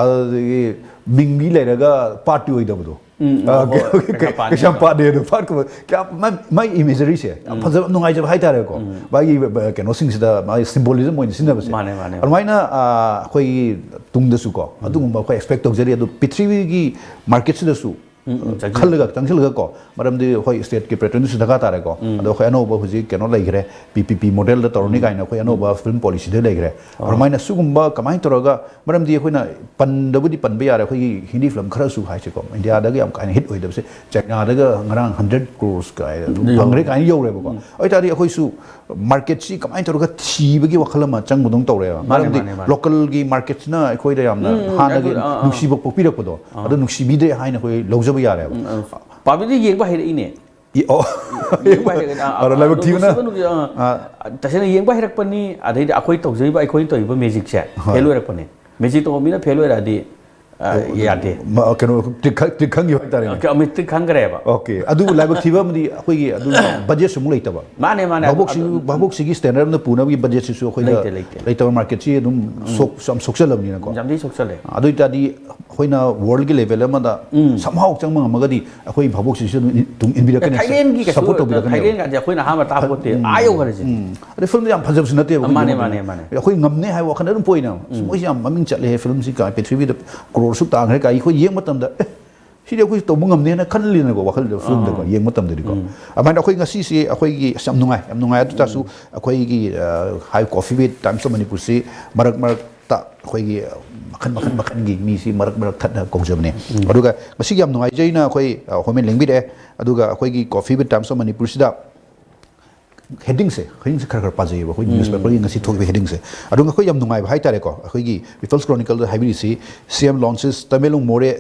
ꯑꯗꯨꯗꯒꯤ ꯃꯤꯡꯕꯤ ꯂꯩꯔꯒ ꯄꯥꯔꯠꯇꯤ ꯑꯣꯏꯗꯕꯗꯣ꯫ ꯎꯝ, ꯎꯝ, ꯑ, ꯍꯣꯏ, ꯀꯩ- ꯀꯩ- ꯀꯩꯁꯥꯝꯄꯥꯠꯅꯤ꯫ ꯀꯩꯁꯥꯝꯄꯥꯠꯅꯦ ꯑꯗꯣ ꯄꯥꯔꯠ ꯀꯨꯝꯕ ꯀꯌꯥ ꯃꯥꯏ, ꯃꯥꯏ ꯏꯃꯦꯖꯔꯤꯁꯦ ꯌꯥꯝ ꯐꯖꯕ, ꯅꯨꯡꯉꯥꯏꯖꯕ ꯍꯥꯏꯇꯥꯔꯦꯀꯣ꯫ ꯃꯥꯒꯤ, ꯑ, ꯀꯩꯅꯣꯁꯤꯡꯁꯤꯗ ꯃꯥꯒꯤ ꯁꯤꯝꯕꯣꯂꯤꯖꯝ ꯑꯣꯏꯅ ꯁꯤꯖꯤꯟꯅꯕꯁꯦ꯫ ꯃꯥꯅꯦ, ꯃꯥꯅꯦ꯫ ꯑꯗꯨꯃꯥꯏꯅ, ꯑ, ꯑꯩꯈꯣꯏꯒꯤ ꯇꯨꯡꯗꯁꯨꯀꯣ ꯑꯗꯨꯒꯨꯝꯕ ꯑꯩꯈꯣꯏ ꯑꯦꯛꯁꯄꯦꯛ ꯇꯧꯖꯔꯤ꯫ ꯑꯗꯣ ꯄ꯭ꯔꯤꯊꯤꯕꯤꯒꯤ ꯃꯥꯔꯀꯦꯠꯁꯤꯗꯁꯨ ꯎꯝ, ꯎꯝ, ꯆꯪꯁꯤꯜꯂꯦ꯫ ꯈꯜꯂꯒ, ꯆꯪꯁꯤꯜꯂꯒ ꯀꯣ, ꯃꯔꯝꯗꯤ ꯑꯩꯈꯣꯏ ꯁ꯭ꯇꯦꯠꯀꯤ ꯄꯦꯇ꯭ꯔꯟꯁꯨ ꯗꯔꯀꯥꯔ ꯇꯥꯔꯦꯀꯣ꯫ ꯑꯗꯣ ꯑꯩꯈꯣꯏ ꯑꯅꯧꯕ ꯍꯧꯖꯤꯛ ꯀꯩꯅꯣ ꯂꯩꯈ꯭ꯔꯦ, ꯄꯤ ꯄꯤ ꯄꯤ ꯃꯣꯗꯦꯜꯗ ꯇꯧꯔꯅꯤ ꯀꯥꯏꯅ ꯑꯩꯈꯣꯏ ꯑꯅꯧꯕ ꯐꯤꯜꯝ ꯄꯣꯂꯤꯁꯤꯗ ꯂꯩꯈ꯭ꯔꯦ꯫ ꯑꯗꯨꯃꯥꯏꯅ ꯁꯤꯒꯨꯝꯕ ꯀꯃꯥꯏꯅ ꯇꯧꯔꯒ, ꯃꯔꯝꯗꯤ ꯑꯩꯈꯣꯏꯅ ꯄꯟꯗꯕꯨꯗꯤ ꯄꯟꯕ ꯌꯥꯔꯦ, ꯑꯩꯈꯣꯏꯒꯤ ꯍꯤꯟꯗꯤ ꯐꯤꯂꯝ ꯈꯔꯁꯨ ꯍꯥꯏꯁꯦꯀꯣ, ꯏꯟꯗꯤꯌꯥꯗꯒ ꯌꯥꯝ ꯀꯥ ꯍꯦꯟꯅ ꯍꯤꯠ ꯑꯣꯏꯗꯕꯁꯦ, ꯆꯥꯏꯅꯥꯗꯒ ꯉꯔꯥꯡ ꯍꯟꯗ꯭ꯔꯦꯠ ꯀ꯭ꯔꯣꯔꯁ ꯀꯥꯏ ꯑꯗꯨꯝ ꯐꯪꯈ꯭ꯔꯦ ꯀꯥꯏꯅ ꯌꯧꯔꯦꯕꯀꯣ꯫ ꯑꯗꯨ ꯑꯣꯏꯇꯥꯔꯗꯤ ꯑꯩꯈꯣꯏꯁꯨ ꯃꯥꯔꯀꯦꯠꯁꯤ ꯀꯃꯥꯏꯅ ꯇꯧꯔꯒ ꯊꯤꯕꯒꯤ ꯋꯥꯈꯜ ꯑꯃ ꯆꯪꯕꯗꯧꯅ ꯇꯧꯔꯦꯕ꯫ ꯃꯥꯅꯦ, ꯃꯔꯝꯗꯤ ꯃꯥꯅꯦ, ꯃꯥꯅꯦ꯫ ꯂꯣꯀꯦꯜꯒꯤ ꯃꯥꯔꯀꯦꯠꯁꯤꯅ ꯑꯩꯈꯣꯏꯗ ꯌꯥꯝꯅ ꯎꯝ, ꯎꯝ, ꯍꯥꯟꯅꯒꯤ ꯑꯗꯨ, ꯑꯥ, ꯑꯥ꯫ ꯅꯨꯡꯁꯤꯕ ꯄꯣꯛꯄꯤꯔꯛꯄꯗꯣ, ꯑꯗꯨ ꯅꯨꯡꯁꯤꯕꯤꯗ꯭ꯔꯦ ꯍꯥꯏꯅ ꯑꯩꯈꯣꯏ ꯂꯧꯖꯕ ꯌꯥꯔꯦꯕ꯫ ꯎꯝ, ꯎꯝ꯫ ꯄꯥꯕ꯭ꯂꯤꯛꯇ ꯌꯦꯡꯕ ꯍꯩꯔꯛꯏꯅꯦ꯫ ꯏ-, ꯑꯣ꯫ ꯌꯦꯡꯕ ꯍꯩꯔꯛꯏꯅꯦ꯫ ꯑꯥ, ꯑꯗꯣ ꯂꯥꯏꯕꯛ ꯊꯤꯕꯅ, ꯅꯨꯡꯁꯤꯕ ꯅꯨꯡꯁꯤ-, ꯑꯥ, ꯑꯥ꯫ ꯇꯁꯦꯡꯅ ꯌꯦꯡꯕ ꯍꯩꯔꯛꯄꯅꯤ꯫ ꯑꯗꯩꯗꯤ ꯑꯩꯈꯣꯏ ꯇꯧꯖꯔꯤꯕ, ꯑꯩꯈꯣꯏꯅ ꯇꯧꯔꯤꯕ ꯃꯦꯖꯤꯛꯁꯦ ꯍꯣꯏ꯫ ꯐꯦꯜ ꯑꯣꯏꯔꯛꯄꯅꯤ꯫ ꯃꯦꯖꯤꯛ ꯇꯧꯕ ꯃꯤꯅ ꯐꯦꯜ ꯑꯣꯏꯔꯛꯑꯗꯤ, ꯑ, ꯌꯥꯗꯦ꯫ ꯃ-, ꯀꯩꯅꯣ, ꯇ꯭ꯔꯤꯛ ꯈꯪ-, ꯇ꯭ꯔꯤꯛ ꯈꯪꯈꯤꯕ ꯍꯥꯏꯇꯥꯔꯦꯅꯦ꯫ ꯑꯣꯀꯦ, ꯑꯃꯤꯠ ꯇ꯭ꯔꯤꯛ ꯈꯪꯈ꯭ꯔꯦꯕ꯫ ꯑꯣꯀꯦ꯫ ꯑꯗꯨꯕꯨ ꯂꯥꯏꯕꯛ ꯊꯤꯕ ꯑꯃꯗꯤ ꯑꯩꯈꯣꯏꯒꯤ ꯑꯗꯨ ꯕꯖꯦꯠꯁꯨ ꯑꯃꯨꯛ ꯂꯩꯇꯕ꯫ ꯃꯥꯅꯦ, ꯃꯥꯅꯦ꯫ ꯚꯥꯕꯣꯛꯁꯤ-, ꯑꯗꯨ ꯚꯥꯕꯣꯛꯁꯤꯒꯤ ꯁ꯭ꯇꯦꯟꯗꯔꯗ ꯑꯃꯗ ꯄꯨꯅꯕꯒꯤ ꯕꯖꯦꯠꯁꯤꯁꯨ ꯑꯩꯈꯣꯏꯗ ꯂꯩꯇꯦ, ꯂꯩꯇꯦ꯫ ꯂꯩꯇꯕ, ꯃꯥꯔꯀꯦꯠꯁꯤ ꯑꯗꯨꯝ ꯁꯣꯛ-, ꯌꯥꯝ ꯁꯣꯛꯆꯜꯂꯕꯅꯤꯅꯀꯣ꯫ ꯌꯥꯝ ꯊꯤ ꯁꯣꯛꯆꯜꯂꯦ꯫ ꯑꯗꯨ ꯑꯣꯏꯇꯥꯔꯗꯤ ꯑꯩꯈꯣꯏꯅ ꯋꯥꯔꯜꯒꯤ ꯂꯦꯚꯦꯜ ꯑꯃꯗ ꯎꯝ꯫ Somehow ꯆꯪꯕ ꯉꯝꯃꯒꯗꯤ ꯑꯩꯈꯣꯏ ꯚꯥꯕꯣꯛꯁꯤꯁꯨ ꯑꯗꯨꯝ ꯏꯟ-, ꯇꯨꯡ ꯏꯟꯕꯤꯔꯛꯀꯅꯦꯕ꯫ ꯊꯥꯏꯂꯦꯟꯒꯤ ꯀꯩꯁꯨ, ꯁꯞꯄꯣꯔꯠ ꯇꯧꯕꯤꯔꯛꯀꯅꯦꯕ꯫ ꯊꯥꯏꯂꯦꯟꯒꯗꯤ ꯑꯩꯈꯣꯏꯅ ꯑꯍꯥꯟꯕ ꯇꯥꯛꯄ ꯄꯣꯠꯇꯦ꯫ ꯎꯝ꯫ ꯑꯥ ꯌꯧꯈ꯭ꯔꯦ ꯁꯤꯗꯤ꯫ ꯎꯝ꯫ ꯑꯗꯩ ꯐꯤꯂꯝꯗꯤ ꯌꯥꯝ ꯐꯖꯕꯁꯨ ꯅꯠꯇꯦꯕ ꯑꯩꯈꯣꯏ ꯃꯥꯅꯦ, ꯌꯦꯡꯕ ꯃꯥꯅꯦ, ꯃꯇꯝꯗ꯫ ꯃꯥꯅꯦ꯫ ꯑꯩꯈꯣꯏ ꯉꯝꯅꯦ ꯍꯥꯏꯕ ꯋꯥꯈꯜꯗ ꯑꯗꯨꯝ ꯄꯣꯛꯏꯅꯦꯕ꯫ ꯎꯝ꯫ ꯃꯣꯏꯁꯤ ꯌꯥꯝ ꯃꯃꯤꯡ ꯆꯠꯂꯦ ꯐꯤꯂꯝꯁꯤ ꯀꯥꯏ, ꯄ꯭ꯔꯤꯊꯤꯕꯤꯗ ꯀ꯭ꯔꯣꯔꯁꯨ ꯇꯥꯡꯈ꯭ꯔꯦ ꯀꯥꯏ ꯑꯩꯈꯣꯏ ꯌꯦꯡꯕ ꯃꯇꯝꯗ, "ꯑꯦ, ꯁꯤꯗꯤ ꯑꯩꯈꯣꯏꯁꯨ ꯇꯧꯕ ꯉꯝꯅꯦꯅ" ꯈꯜꯂꯤꯅꯀꯣ ꯋꯥꯈꯜꯗ ꯐꯤꯂꯝꯗꯀꯣ, ꯑꯥ꯫ ꯌꯦꯡꯕ ꯃꯇꯝꯗꯗꯤꯀꯣ꯫ ꯎꯝ꯫ ꯑꯗꯨꯃꯥꯏꯅ ꯑꯩꯈꯣꯏ ꯉꯁꯤꯁꯦ ꯑꯩꯈꯣꯏꯒꯤ ꯑꯁ ꯌꯥꯝ ꯅꯨꯡꯉꯥꯏ, ꯌꯥꯝ ꯅꯨꯡꯉꯥꯏ꯫ ꯑꯗꯨ ꯇꯥꯔꯁꯨ ꯎꯝ꯫ ꯑꯩꯈꯣꯏꯒꯤ, ꯑ, ꯍꯥꯏ ꯀꯣꯐꯤ ꯋꯤꯠ ꯇꯥꯏꯝꯁ ꯑꯣꯐ ꯃꯅꯤꯄꯨꯔꯁꯤ ꯃꯔꯛ ꯃꯔꯛ ꯇ ꯑꯩꯈꯣꯏꯒꯤ ꯃꯈꯜ ꯃꯈꯜ ꯃꯈꯜꯒꯤ ꯃꯤꯁꯤ ꯃꯔꯛ ꯃꯔꯛ ꯊꯠꯅ ꯀꯧꯖꯕꯅꯦ꯫ ꯑꯗꯨꯒ ꯉꯁꯤꯒꯤ ꯌꯥꯝ ꯅꯨꯡꯉꯥꯏꯖꯩꯅ ꯑꯩꯈꯣꯏ ꯍꯣꯃꯦꯟ ꯂꯦꯡꯕꯤꯔꯛꯑꯦ꯫ ꯑꯗꯨꯒ ꯑꯩꯈꯣꯏꯒꯤ Coffee with Times of ꯃꯅꯤꯄꯨꯔꯁꯤꯗ ꯍꯦꯗꯤꯡꯁꯦ ꯍꯦꯗꯤꯡꯁꯦ ꯈꯔ ꯈꯔ ꯄꯥꯖꯩꯌꯦꯕ ꯑꯩꯈꯣꯏ ꯅ꯭ꯌꯨꯁꯄꯦꯄꯔꯒꯤ ꯉꯁꯤ ꯊꯣꯛꯏꯕ ꯍꯦꯗꯤꯡꯁꯦ꯫ ꯑꯗꯨꯒ ꯑꯩꯈꯣꯏ ꯌꯥꯝ ꯅꯨꯡꯉꯥꯏꯕ ꯍꯥꯏꯇꯥꯔꯦꯀꯣ, ꯑꯩꯈꯣꯏꯒꯤ People's Chronicleꯗ ꯍꯥꯏꯕꯤꯔꯤꯁꯤ, "ꯁꯤ M launches Tamenglong Moreh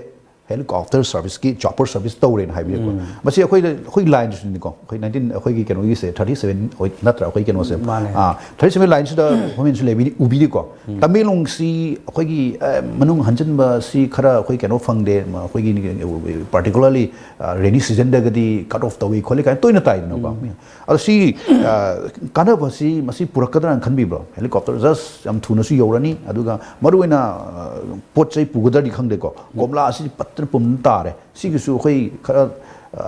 helicopter serviceꯀꯤ chopper service ꯇꯧꯔꯦꯅ ꯍꯥꯏꯕꯤꯔꯛꯄ꯫ ꯃꯁꯤ ꯑꯩꯈꯣꯏꯗ ꯑꯩꯈꯣꯏ ꯂꯥꯏꯟꯁꯤꯅꯤꯀꯣ, ꯑꯩꯈꯣꯏ ꯅꯥꯏꯟꯇꯤꯟ ꯑꯩꯈꯣꯏꯒꯤ ꯀꯩꯅꯣꯒꯤꯁꯦ ꯊꯥꯔꯇꯤ ꯁꯚꯦꯟ ꯅꯠꯇ꯭ꯔꯥ ꯑꯩꯈꯣꯏ ꯀꯩꯅꯣꯁꯦ? ꯃꯥꯅꯦ꯫ ꯊꯥꯔꯇꯤ ꯁꯚꯦꯟ ꯂꯥꯏꯟꯁꯤꯗ ꯍꯣꯃꯦꯟꯁꯨ ꯂꯩꯕꯤꯔꯤ ꯎꯕꯤꯔꯤꯀꯣ꯫ ꯇꯃꯦꯡꯂꯣꯡꯁꯤ ꯑꯩꯈꯣꯏꯒꯤ ꯑ, ꯃꯅꯨꯡ ꯍꯟꯖꯤꯟꯕꯁꯤ ꯈꯔ ꯑꯩꯈꯣꯏ ꯀꯩꯅꯣ ꯐꯪꯗꯦ, ꯃ- ꯑꯩꯈꯣꯏꯒꯤ particularly rainy seasonꯗꯒꯗꯤ cut off ꯇꯧꯏ ꯈꯣꯠꯂꯤ ꯀꯥꯏꯅ ꯇꯣꯏꯅ ꯇꯥꯏꯗꯅꯀꯣ꯫ ꯑꯗꯣ ꯁꯤ ꯑ, ꯀꯥꯟꯅꯕꯁꯤ ꯃꯁꯤ ꯄꯨꯔꯛꯀꯗ꯭ꯔꯥꯅ ꯈꯟꯕꯤꯕ꯭ꯔꯣ? ꯍꯦꯂꯤꯀꯣꯞꯇꯔ ꯖꯁ ꯌꯥꯝ ꯊꯨꯅꯁꯨ ꯌꯧꯔꯅꯤ, ꯑꯗꯨꯒ ꯃꯔꯨꯑꯣꯏꯅ ꯑ, ꯄꯣꯠ ꯆꯩ ꯄꯨꯒꯗ꯭ꯔꯗꯤ ꯈꯪꯗꯦꯀꯣ, ꯀꯣꯝꯂꯥ ꯑꯁꯤ ꯄꯠꯇꯅ ꯄꯨꯝꯗꯅ ꯇꯥꯔꯦ꯫ ꯁꯤꯒꯤꯁꯨ ꯑꯩꯈꯣꯏ ꯈꯔ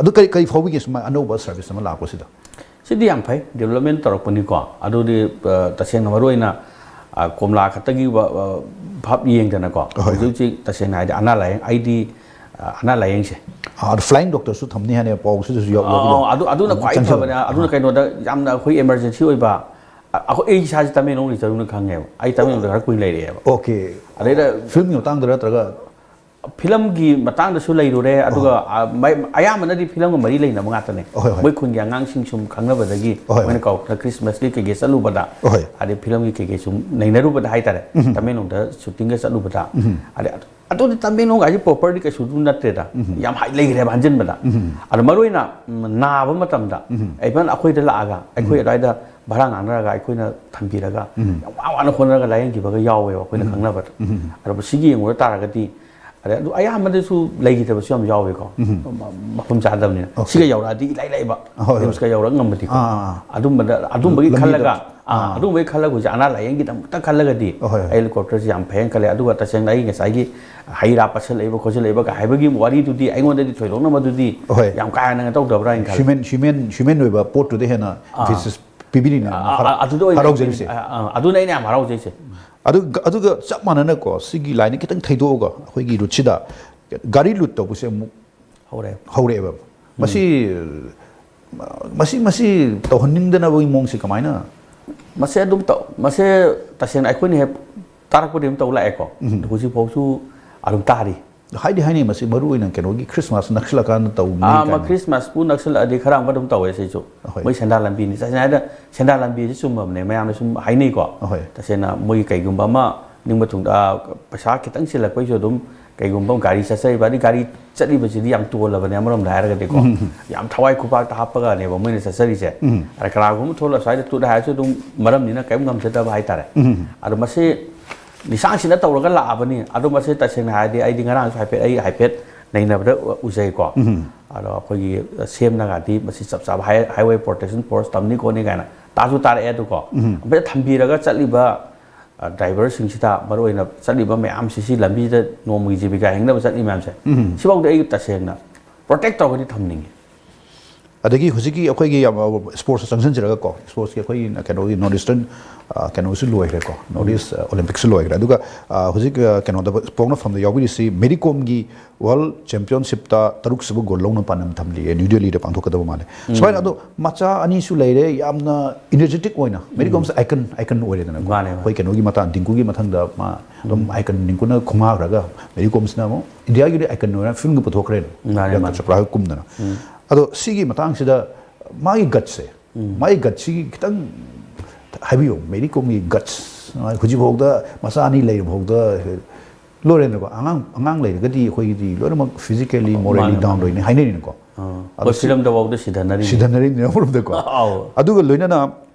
ꯑꯗꯨ ꯀꯔꯤ ꯀꯔꯤ ꯐꯥꯎꯕꯤꯒꯦ, ꯁꯨꯃꯥꯏꯅ ꯑꯅꯧꯕ ꯁꯔꯚꯤꯁ ꯑꯃ ꯂꯥꯛꯄꯁꯤꯗ? ꯁꯤꯗꯤ ꯌꯥꯝ ꯐꯩ, ꯗꯤꯕꯂꯞꯃꯦꯟ ꯇꯧꯔꯛꯄꯅꯤꯀꯣ꯫ ꯑꯗꯨꯗꯤ ꯑ, ꯇꯁꯦꯡꯅ ꯃꯔꯨꯑꯣꯏꯅ ꯑ, ꯀꯣꯝꯂꯥ ꯈꯛꯇꯒꯤ ꯋꯥ- ꯑ, ꯚꯥꯞ ꯌꯦꯡꯗꯅꯀꯣ꯫ ꯍꯣꯏ, ꯍꯣꯏ꯫ ꯍꯧꯖꯤꯛ ꯍꯧꯖꯤꯛ ꯇꯁꯦꯡꯅ ꯍꯥꯏꯗꯤ ꯑꯅꯥ ꯂꯥꯏꯌꯦꯡ ꯑꯩꯗꯤ ꯑ, ꯑꯅꯥ ꯂꯥꯏꯌꯦꯡꯁꯦ꯫ ꯑꯗꯣ ꯐ꯭ꯂꯥꯏꯡ ꯗꯣꯛꯇꯔꯁꯨ ꯊꯝꯅꯤ ꯍꯥꯏꯅ ꯄꯥꯎꯁꯤꯗꯁꯨ ꯌꯥꯎ- ꯑ, ꯌꯥꯎꯕꯤꯗꯣ? ꯑ, ꯑꯗꯨ ꯑꯗꯨꯅ ꯈ꯭ꯋꯥꯏ ꯆꯪꯁꯤꯜꯂꯣ꯫ ꯐꯕꯅꯦ꯫ ꯑꯗꯨꯅ ꯀꯩꯅꯣꯗ ꯌꯥꯝꯅ ꯑꯩꯈꯣꯏ ꯏꯃꯥꯔꯖꯦꯟꯁꯤ ꯑꯣꯏꯕ, ꯑ, ꯑꯩꯈꯣꯏ ꯑꯩ ꯏꯁꯥꯁꯦ ꯇꯃꯦꯡꯂꯣꯡ ꯔꯤꯖꯟꯅ ꯈꯪꯉꯦꯕ꯫ ꯑꯩ ꯇꯃꯦꯡꯂꯣꯡꯗ ꯈꯔ ꯀꯨꯏꯅ ꯂꯩꯔꯛꯑꯦꯕ꯫ ꯑꯣꯀꯦ꯫ ꯑꯗꯩꯗ ꯐꯤꯂꯝꯒꯤ ꯃꯇꯥꯡꯗ ꯅꯠꯇ꯭ꯔꯒ? ꯐꯤꯂꯝꯒꯤ ꯃꯇꯥꯡꯗꯁꯨ ꯂꯩꯔꯨꯔꯦ, ꯑꯗꯨꯒ ꯑ, ꯃꯩ- ꯑꯌꯥꯝꯕꯅꯗꯤ ꯐꯤꯂꯝꯒ ꯃꯔꯤ ꯂꯩꯅꯕ ꯉꯥꯛꯇꯅꯦ꯫ ꯍꯣꯏ, ꯍꯣꯏ꯫ ꯃꯣꯏ ꯈꯨꯟꯒꯤ ꯑꯉꯥꯡꯁꯤꯡ ꯁꯨꯝ ꯈꯪꯅꯕꯗꯒꯤ ꯍꯣꯏ, ꯍꯣꯏ꯫ ꯃꯣꯏꯅ ꯀꯧꯔꯛꯇꯅ ꯈ꯭ꯔꯤꯁꯃꯥꯁꯀꯤ ꯀꯩꯀꯩ ꯆꯠꯂꯨꯕꯗ, ꯍꯣꯏ꯫ ꯑꯗꯩ ꯐꯤꯂꯝꯒꯤ ꯀꯩꯀꯩ ꯁꯨꯝ ꯅꯩꯅꯔꯨꯕꯗ ꯍꯥꯏꯇꯥꯔꯦ꯫ ꯇꯃꯦꯡꯂꯣꯡꯗ ꯁꯨꯇꯤꯡꯒ ꯆꯠꯂꯨꯕꯗ, ꯑꯗꯩ ꯑꯗꯨ- ꯑꯗꯨꯗꯤ ꯇꯃꯦꯡꯂꯣꯡ ꯍꯥꯏꯁꯦ ꯄ꯭ꯔꯣꯄꯔꯗꯤ ꯀꯩꯁꯨ ꯑꯗꯨꯝ ꯅꯠꯇꯦꯗ, ꯌꯥꯝ ꯍꯥꯏ ꯂꯩꯈ꯭ꯔꯦꯕ ꯍꯟꯖꯤꯟꯕꯗ꯫ ꯑꯗꯣ ꯃꯔꯨꯑꯣꯏꯅ ꯎꯝ, ꯅꯥꯕ ꯃꯇꯝꯗ, ꯏꯚꯟ ꯑꯩꯈꯣꯏꯗ ꯂꯥꯛꯑꯒ, ꯑꯩꯈꯣꯏ ꯑꯗꯨꯋꯥꯏꯗ ꯚꯔꯥ ꯉꯥꯡꯅꯔꯒ ꯑꯩꯈꯣꯏꯅ ꯊꯝꯕꯤꯔꯒ, ꯌꯥꯝ ꯋꯥ ꯋꯥꯅ ꯍꯣꯠꯅꯔꯒ ꯂꯥꯏꯌꯦꯡꯈꯤꯕꯒ ꯌꯥꯎꯋꯦꯕ ꯑꯩꯈꯣꯏꯅ ꯈꯪꯅꯕꯗ꯫ ꯑꯗꯣ ꯁꯤꯒꯤ ꯌꯦꯡꯉꯨꯔ ꯇꯥꯔꯒꯗꯤ, ꯑꯗꯩ ꯑꯗꯨ ꯑꯌꯥꯝꯕꯗꯁꯨ ꯂꯩꯈꯤꯗꯕꯁꯨ ꯌꯥꯝ ꯌꯥꯎꯋꯦꯀꯣ꯫ ꯃ- ꯃꯐꯝ ꯆꯥꯗꯕꯅꯤꯅ꯫ ꯑꯣꯀꯦ꯫ ꯁꯤꯒ ꯌꯧꯔꯛꯑꯗꯤ ꯏꯂꯥꯏ ꯂꯥꯏꯕ, ꯍꯣꯏ, ꯍꯣꯏ꯫ ꯔꯤꯝꯁꯀ ꯌꯧꯔꯛ ꯉꯝꯕꯗꯤꯀꯣ꯫ ꯑꯥ, ꯑꯥ, ꯑꯥ꯫ ꯑꯗꯨꯝꯕꯗ ꯑꯗꯨꯝꯕꯒꯤ ꯂꯝꯕꯤꯗ- ꯈꯜꯂꯒ, ꯑꯥ, ꯑꯥ꯫ ꯑꯗꯨꯝꯕꯒꯤ ꯈꯜꯂꯒ ꯍꯧꯖꯤꯛ ꯑꯅꯥ ꯂꯥꯏꯌꯦꯡꯒꯤꯗꯃꯛꯇ ꯈꯜꯂꯒꯗꯤ, ꯍꯣꯏ, ꯍꯣꯏ꯫ ꯑꯩ ꯍꯦꯂꯤꯀꯣꯞꯇꯔꯁꯦ ꯌꯥꯝ ꯐꯩꯅ ꯈꯜꯂꯦ꯫ ꯑꯗꯨꯒ ꯇꯁꯦꯡꯅ ꯑꯩ ꯉꯁꯥꯏꯒꯤ ꯍꯩ ꯔꯥ ꯄꯠꯁꯜꯂꯛꯏꯕ ꯈꯣꯠꯆꯜꯂꯛꯏꯕ ꯀ ꯍꯥꯏꯕꯒꯤ ꯋꯥꯔꯤꯗꯨꯗꯤ ꯑꯩꯉꯣꯟꯗꯗꯤ ꯊꯣꯏꯗꯣꯛꯅ ꯃꯗꯨꯗꯤ ꯍꯣꯏ꯫ ꯌꯥꯝ ꯀꯥ ꯍꯦꯟꯅ ꯇꯧꯗꯕ꯭ꯔꯥ ꯍꯥꯏꯅ ꯈꯜꯂꯦ꯫ ꯍ꯭ꯌꯨꯃꯦꯟ ꯍ꯭ꯌꯨꯃꯦꯟ ꯍ꯭ꯌꯨꯃꯦꯟ ꯑꯣꯏꯕ ꯄꯣꯠꯇꯨꯗ ꯍꯦꯟꯅ ꯑꯥ꯫ ꯏꯝꯐꯦꯁꯤꯁ ꯄꯤꯕꯤꯔꯤꯅꯦ꯫ ꯑꯥ, ꯍꯔꯥꯎ- ꯑꯥ, ꯑꯗꯨꯗ ꯑꯣꯏꯅ ꯍꯔꯥꯎꯖꯔꯤꯁꯦ꯫ ꯑꯥ, ꯑꯥ, ꯑꯗꯨꯅ ꯑꯩꯅ ꯌꯥꯝ ꯍꯔꯥꯎꯖꯩꯁꯦ꯫ ꯑꯗꯨ ꯑꯗꯨꯒ ꯆꯞ ꯃꯥꯟꯅꯅꯀꯣ, ꯁꯤꯒꯤ ꯂꯥꯏꯟꯗ ꯈꯤꯇꯪ ꯊꯩꯗꯣꯛꯑꯒ ꯑꯩꯈꯣꯏꯒꯤ ꯔꯨꯠꯁꯤꯗ ꯒꯥꯔꯤ ꯂꯨꯠ ꯇꯧꯕꯁꯦ ꯑꯃꯨꯛ ꯍꯧꯔꯦ꯫ ꯍꯧꯔꯛꯑꯦꯕ꯫ ꯃꯁꯤ ꯃꯁꯤ ꯃꯁꯤ ꯇꯧꯍꯟꯅꯤꯡꯗꯅꯕꯒꯤ ꯃꯑꯣꯡꯁꯤ ꯀꯃꯥꯏꯅ? ꯃꯁꯦ ꯑꯗꯨꯝ ꯇꯧ ꯃꯁꯦ ꯇꯁꯦꯡꯅ ꯑꯩꯈꯣꯏꯅ ꯍꯦꯛ ꯇꯥꯔꯛꯄꯗꯤ ꯑꯗꯨꯝ ꯇꯧ ꯂꯥꯛꯑꯦꯀꯣ꯫ ꯎꯝ꯫ ꯍꯧꯖꯤꯛꯐꯥꯎꯁꯨ ꯑꯗꯨꯝ ꯇꯥꯔꯤ꯫ ꯍꯥꯏꯗꯤ ꯍꯥꯏꯅꯩ, ꯃꯁꯤ ꯃꯔꯨ ꯑꯣꯏꯅ ꯀꯩꯅꯣꯒꯤ ꯈ꯭ꯔꯤꯁꯃꯥꯁ ꯅꯛꯁꯤꯜꯂꯛꯀꯥꯟꯗ ꯇꯧꯅꯤ ꯑꯥ, ꯃꯥ ꯀꯥꯏꯅ꯫ ꯈ꯭ꯔꯤꯁꯃꯥꯁꯄꯨ ꯅꯛꯁꯤꯜꯂꯛꯑꯗꯤ ꯈꯔ ꯑꯃꯨꯛꯀ ꯑꯗꯨꯝ ꯇꯧꯋꯦ ꯁꯤꯁꯨ꯫ ꯑꯍꯣꯏ꯫ ꯃꯣꯏ ꯁꯦꯟꯗꯥꯟ ꯂꯝꯕꯤꯅꯤ꯫ ꯇꯁꯦꯡꯅ ꯍꯥꯏꯗ ꯁꯦꯟꯗꯥꯟ ꯂꯝꯕꯤꯁꯤ ꯆꯨꯝꯃꯕꯅꯦ, ꯃꯌꯥꯝꯅ ꯁꯨꯝ ꯍꯥꯏꯅꯩꯀꯣ꯫ ꯑꯍꯣꯏ꯫ ꯇꯁꯦꯡꯅ ꯃꯣꯏꯒꯤ ꯀꯩꯒꯨꯝꯕ ꯑꯃ ꯅꯤꯡꯕ ꯊꯨꯡ-, ꯑꯥ, ꯄꯩꯁꯥ ꯈꯤꯇꯪ ꯆꯤꯜꯂꯛꯄꯩꯁꯨ ꯑꯗꯨꯝ ꯀꯩꯒꯨꯝꯕ ꯒꯥꯔꯤ ꯆꯠꯆꯔꯤꯕ, ꯑꯗꯩ ꯒꯥꯔꯤ ꯆꯠꯂꯤꯕꯁꯤꯗꯤ ꯌꯥꯝ ꯇꯣꯜꯂꯕꯅꯦ ꯑꯃꯔꯣꯝꯗ ꯍꯥꯏꯔꯒꯗꯤꯀꯣ꯫ ꯎꯝ꯫ ꯌꯥꯝ ꯊꯋꯥꯏ ꯈꯨꯄꯥꯛꯇ ꯍꯥꯞꯄꯒꯅꯦꯕ ꯃꯣꯏꯅ ꯆꯠꯆꯔꯤꯁꯦ꯫ ꯎꯝ꯫ ꯑꯗ ꯀꯅꯥꯒꯨꯝꯕ ꯊꯣꯛꯂꯛꯑ ꯁ꯭ꯋꯥꯏꯗ ꯇꯨꯠ ꯍꯥꯏꯔꯁꯨ ꯑꯗꯨꯝ ꯃꯔꯝꯅꯤꯅ ꯀꯔꯤꯝ ꯉꯝꯖꯗꯕ ꯍꯥꯏꯇꯥꯔꯦ꯫ ꯎꯝ꯫ ꯑꯗꯣ ꯃꯁꯤ ꯂꯤꯁꯥꯡꯁꯤꯟꯅ ꯇꯧꯔꯒ ꯂꯥꯛꯑꯕꯅꯤ꯫ ꯑꯗꯣ ꯃꯁꯤ ꯇꯁꯦꯡꯅ ꯍꯥꯏꯔꯗꯤ ꯑꯩꯗꯤ ꯉꯔꯥꯡꯁꯨ ꯍꯥꯏꯐꯦꯠ, ꯑꯩ ꯍꯥꯏꯐꯦꯠ ꯅꯩꯅꯕꯗ ꯎ-, ꯎꯖꯩꯀꯣ꯫ ꯎꯝ꯫ ꯑꯗꯣ ꯑꯩꯈꯣꯏꯒꯤ ꯁꯦꯝꯅꯒꯗꯤ ꯃꯁꯤ ꯆꯞ ꯆꯥꯕ ꯍꯥꯏ-, Highway Protection Force ꯇꯝꯅꯤ ꯈꯣꯠꯅꯤ ꯀꯥꯏꯅ ꯇꯥꯁꯨ ꯇꯥꯔꯛꯑꯦ꯫ ꯑꯗꯨꯀꯣ ꯎꯝ꯫ ꯍꯥꯏꯐꯦꯠ ꯊꯝꯕꯤꯔꯒ ꯆꯠꯂꯤꯕ, ꯑ, ꯗ꯭ꯔꯥꯏꯚꯔꯁꯤꯡꯁꯤꯗ, ꯃꯔꯨꯑꯣꯏꯅ ꯆꯠꯂꯤꯕ ꯃꯌꯥꯝꯁꯤ, ꯁꯤ ꯂꯝꯕꯤꯁꯤꯗ ꯅꯣꯡꯃꯒꯤ ꯖꯤꯕꯤꯀꯥ ꯍꯤꯡꯅꯕ ꯆꯠꯂꯤ ꯃꯌꯥꯝꯁꯦ, ꯎꯝ꯫ ꯁꯤꯐꯥꯎꯗ ꯑꯩ ꯇꯁꯦꯡꯅ ꯄ꯭ꯔꯣꯇꯦꯛ ꯇꯧꯔꯒꯗꯤ ꯊꯝꯅꯤꯡꯉꯤ꯫ ꯑꯗꯒꯤ ꯍꯧꯖꯤꯛꯀꯤ ꯑꯩꯈꯣꯏꯒꯤ ꯌꯥꯝ, ꯑ, ꯁ꯭ꯄꯣꯔꯠꯁꯇ ꯆꯪꯁꯤꯟꯖꯔꯒꯀꯣ, ꯁ꯭ꯄꯣꯔꯠꯁꯀꯤ ꯑꯩꯈꯣꯏꯒꯤ ꯀꯩꯅꯣꯒꯤ ꯅꯣꯔꯠ ꯏꯁꯇꯔꯟ, ꯑ, ꯀꯩꯅꯣꯁꯨ ꯂꯣꯏꯈ꯭ꯔꯦꯀꯣ, ꯅꯣꯔꯠ ꯏꯁ, ꯑ, ꯑꯣꯂꯦꯝꯄꯤꯛꯁꯨ ꯂꯣꯏꯈ꯭ꯔꯦ꯫ ꯑꯗꯨꯒ, ꯑ, ꯍꯧꯖꯤꯛ, ꯑ, ꯀꯩꯅꯣꯗ ꯄꯣꯛꯅꯐꯝꯗ ꯌꯥꯎꯕꯤꯔꯤꯁꯤ ꯃꯦꯔꯤ ꯀꯣꯝꯒꯤ ꯋꯥꯔꯜ ꯆꯦꯝꯄꯤꯌꯟꯁꯤꯞꯇ ꯇꯔꯨꯛ ꯁꯨꯕ ꯒꯣꯜ ꯂꯧꯅ ꯄꯥꯟꯗꯝ ꯊꯝꯂꯤꯌꯦ, ꯅ꯭ꯌꯨ ꯗꯦꯜꯂꯤꯗ ꯄꯥꯡꯊꯣꯛꯀꯗꯕ ꯃꯥꯜꯂꯦ꯫ ꯎꯝ꯫ ꯁꯨꯃꯥꯏꯅ ꯑꯗꯣ ꯃꯆꯥ ꯑꯅꯤꯁꯨ ꯂꯩꯔꯦ, ꯌꯥꯝꯅ ꯏꯅꯔꯖꯦꯇꯤꯛ ꯑꯣꯏꯅ꯫ ꯃꯦꯔꯤ ꯎꯝ꯫ ꯀꯣꯝꯁꯦ ꯑꯥꯏꯀꯟ, ꯑꯥꯏꯀꯟ ꯑꯣꯏꯔꯦꯗꯅꯀꯣ꯫ ꯃꯥꯅꯦ, ꯃꯥꯅꯦ꯫ ꯑꯩꯈꯣꯏ ꯀꯩꯅꯣꯒꯤ ꯃꯇꯥꯡ, ꯗꯤꯡꯀꯨꯒꯤ ꯃꯊꯪꯗ ꯃꯥ ꯑꯗꯨꯝ ꯎꯝ꯫ ꯑꯥꯏꯀꯟ, ꯗꯤꯡꯀꯨꯅ ꯈꯣꯡꯉꯥꯈ꯭ꯔꯒ ꯃꯦꯔꯤ ꯀꯣꯝꯁꯤꯅ ꯑꯃꯨꯛ ꯏꯟꯗꯤꯌꯥꯒꯤ ꯑꯣꯏꯅ ꯑꯥꯏꯀꯟ ꯑꯣꯏꯅ ꯐꯤꯜꯝꯒ ꯄꯨꯊꯣꯛꯈ꯭ꯔꯦ꯫ ꯃꯥꯅꯦ, ꯌꯥꯝ ꯃꯥꯅꯦ꯫ ꯆꯄ꯭ꯔꯥꯒ ꯀꯨꯝꯗꯅ꯫ ꯎꯝ꯫ ꯑꯗꯣ ꯁꯤꯒꯤ ꯃꯇꯥꯡꯁꯤꯗ ꯃꯥꯒꯤ ꯒꯠꯁꯦ, ꯎꯝ꯫ ꯃꯥꯒꯤ ꯒꯠꯁꯤꯒꯤ ꯈꯤꯇꯪ ꯍꯥꯏꯕꯤꯌꯨ, ꯃꯦꯔꯤ ꯀꯣꯝꯒꯤ ꯒꯠꯁ꯫ ꯍꯧꯖꯤꯛꯐꯥꯎꯗ ꯃꯆꯥ ꯑꯅꯤ ꯂꯩꯔꯐꯥꯎꯗ ꯂꯣꯏꯔꯦꯅꯀꯣ꯫ ꯑꯉꯥꯡ, ꯑꯉꯥꯡ ꯂꯩꯔꯒꯗꯤ ꯑꯩꯈꯣꯏꯒꯤꯗꯤ ꯂꯣꯏꯅꯃꯛ physically, morally ꯃꯥꯅꯦ, down ꯃꯥꯅꯦ꯫ ꯑꯣꯏꯅꯤ ꯍꯥꯏꯅꯔꯤꯅꯀꯣ꯫ ꯑꯥ꯫ ꯑꯗꯣ ꯍꯣꯏ, ꯁꯤ ꯐꯤꯂꯝꯗꯐꯥꯎꯗ ꯁꯤꯊꯅꯔꯤꯅꯤ꯫ ꯁꯤꯊꯅꯔꯤꯅꯤ ꯑꯃꯔꯣꯝꯗꯀꯣ꯫ ꯑꯧ꯫ ꯑꯗꯨꯒ ꯂꯣꯏꯅꯅ,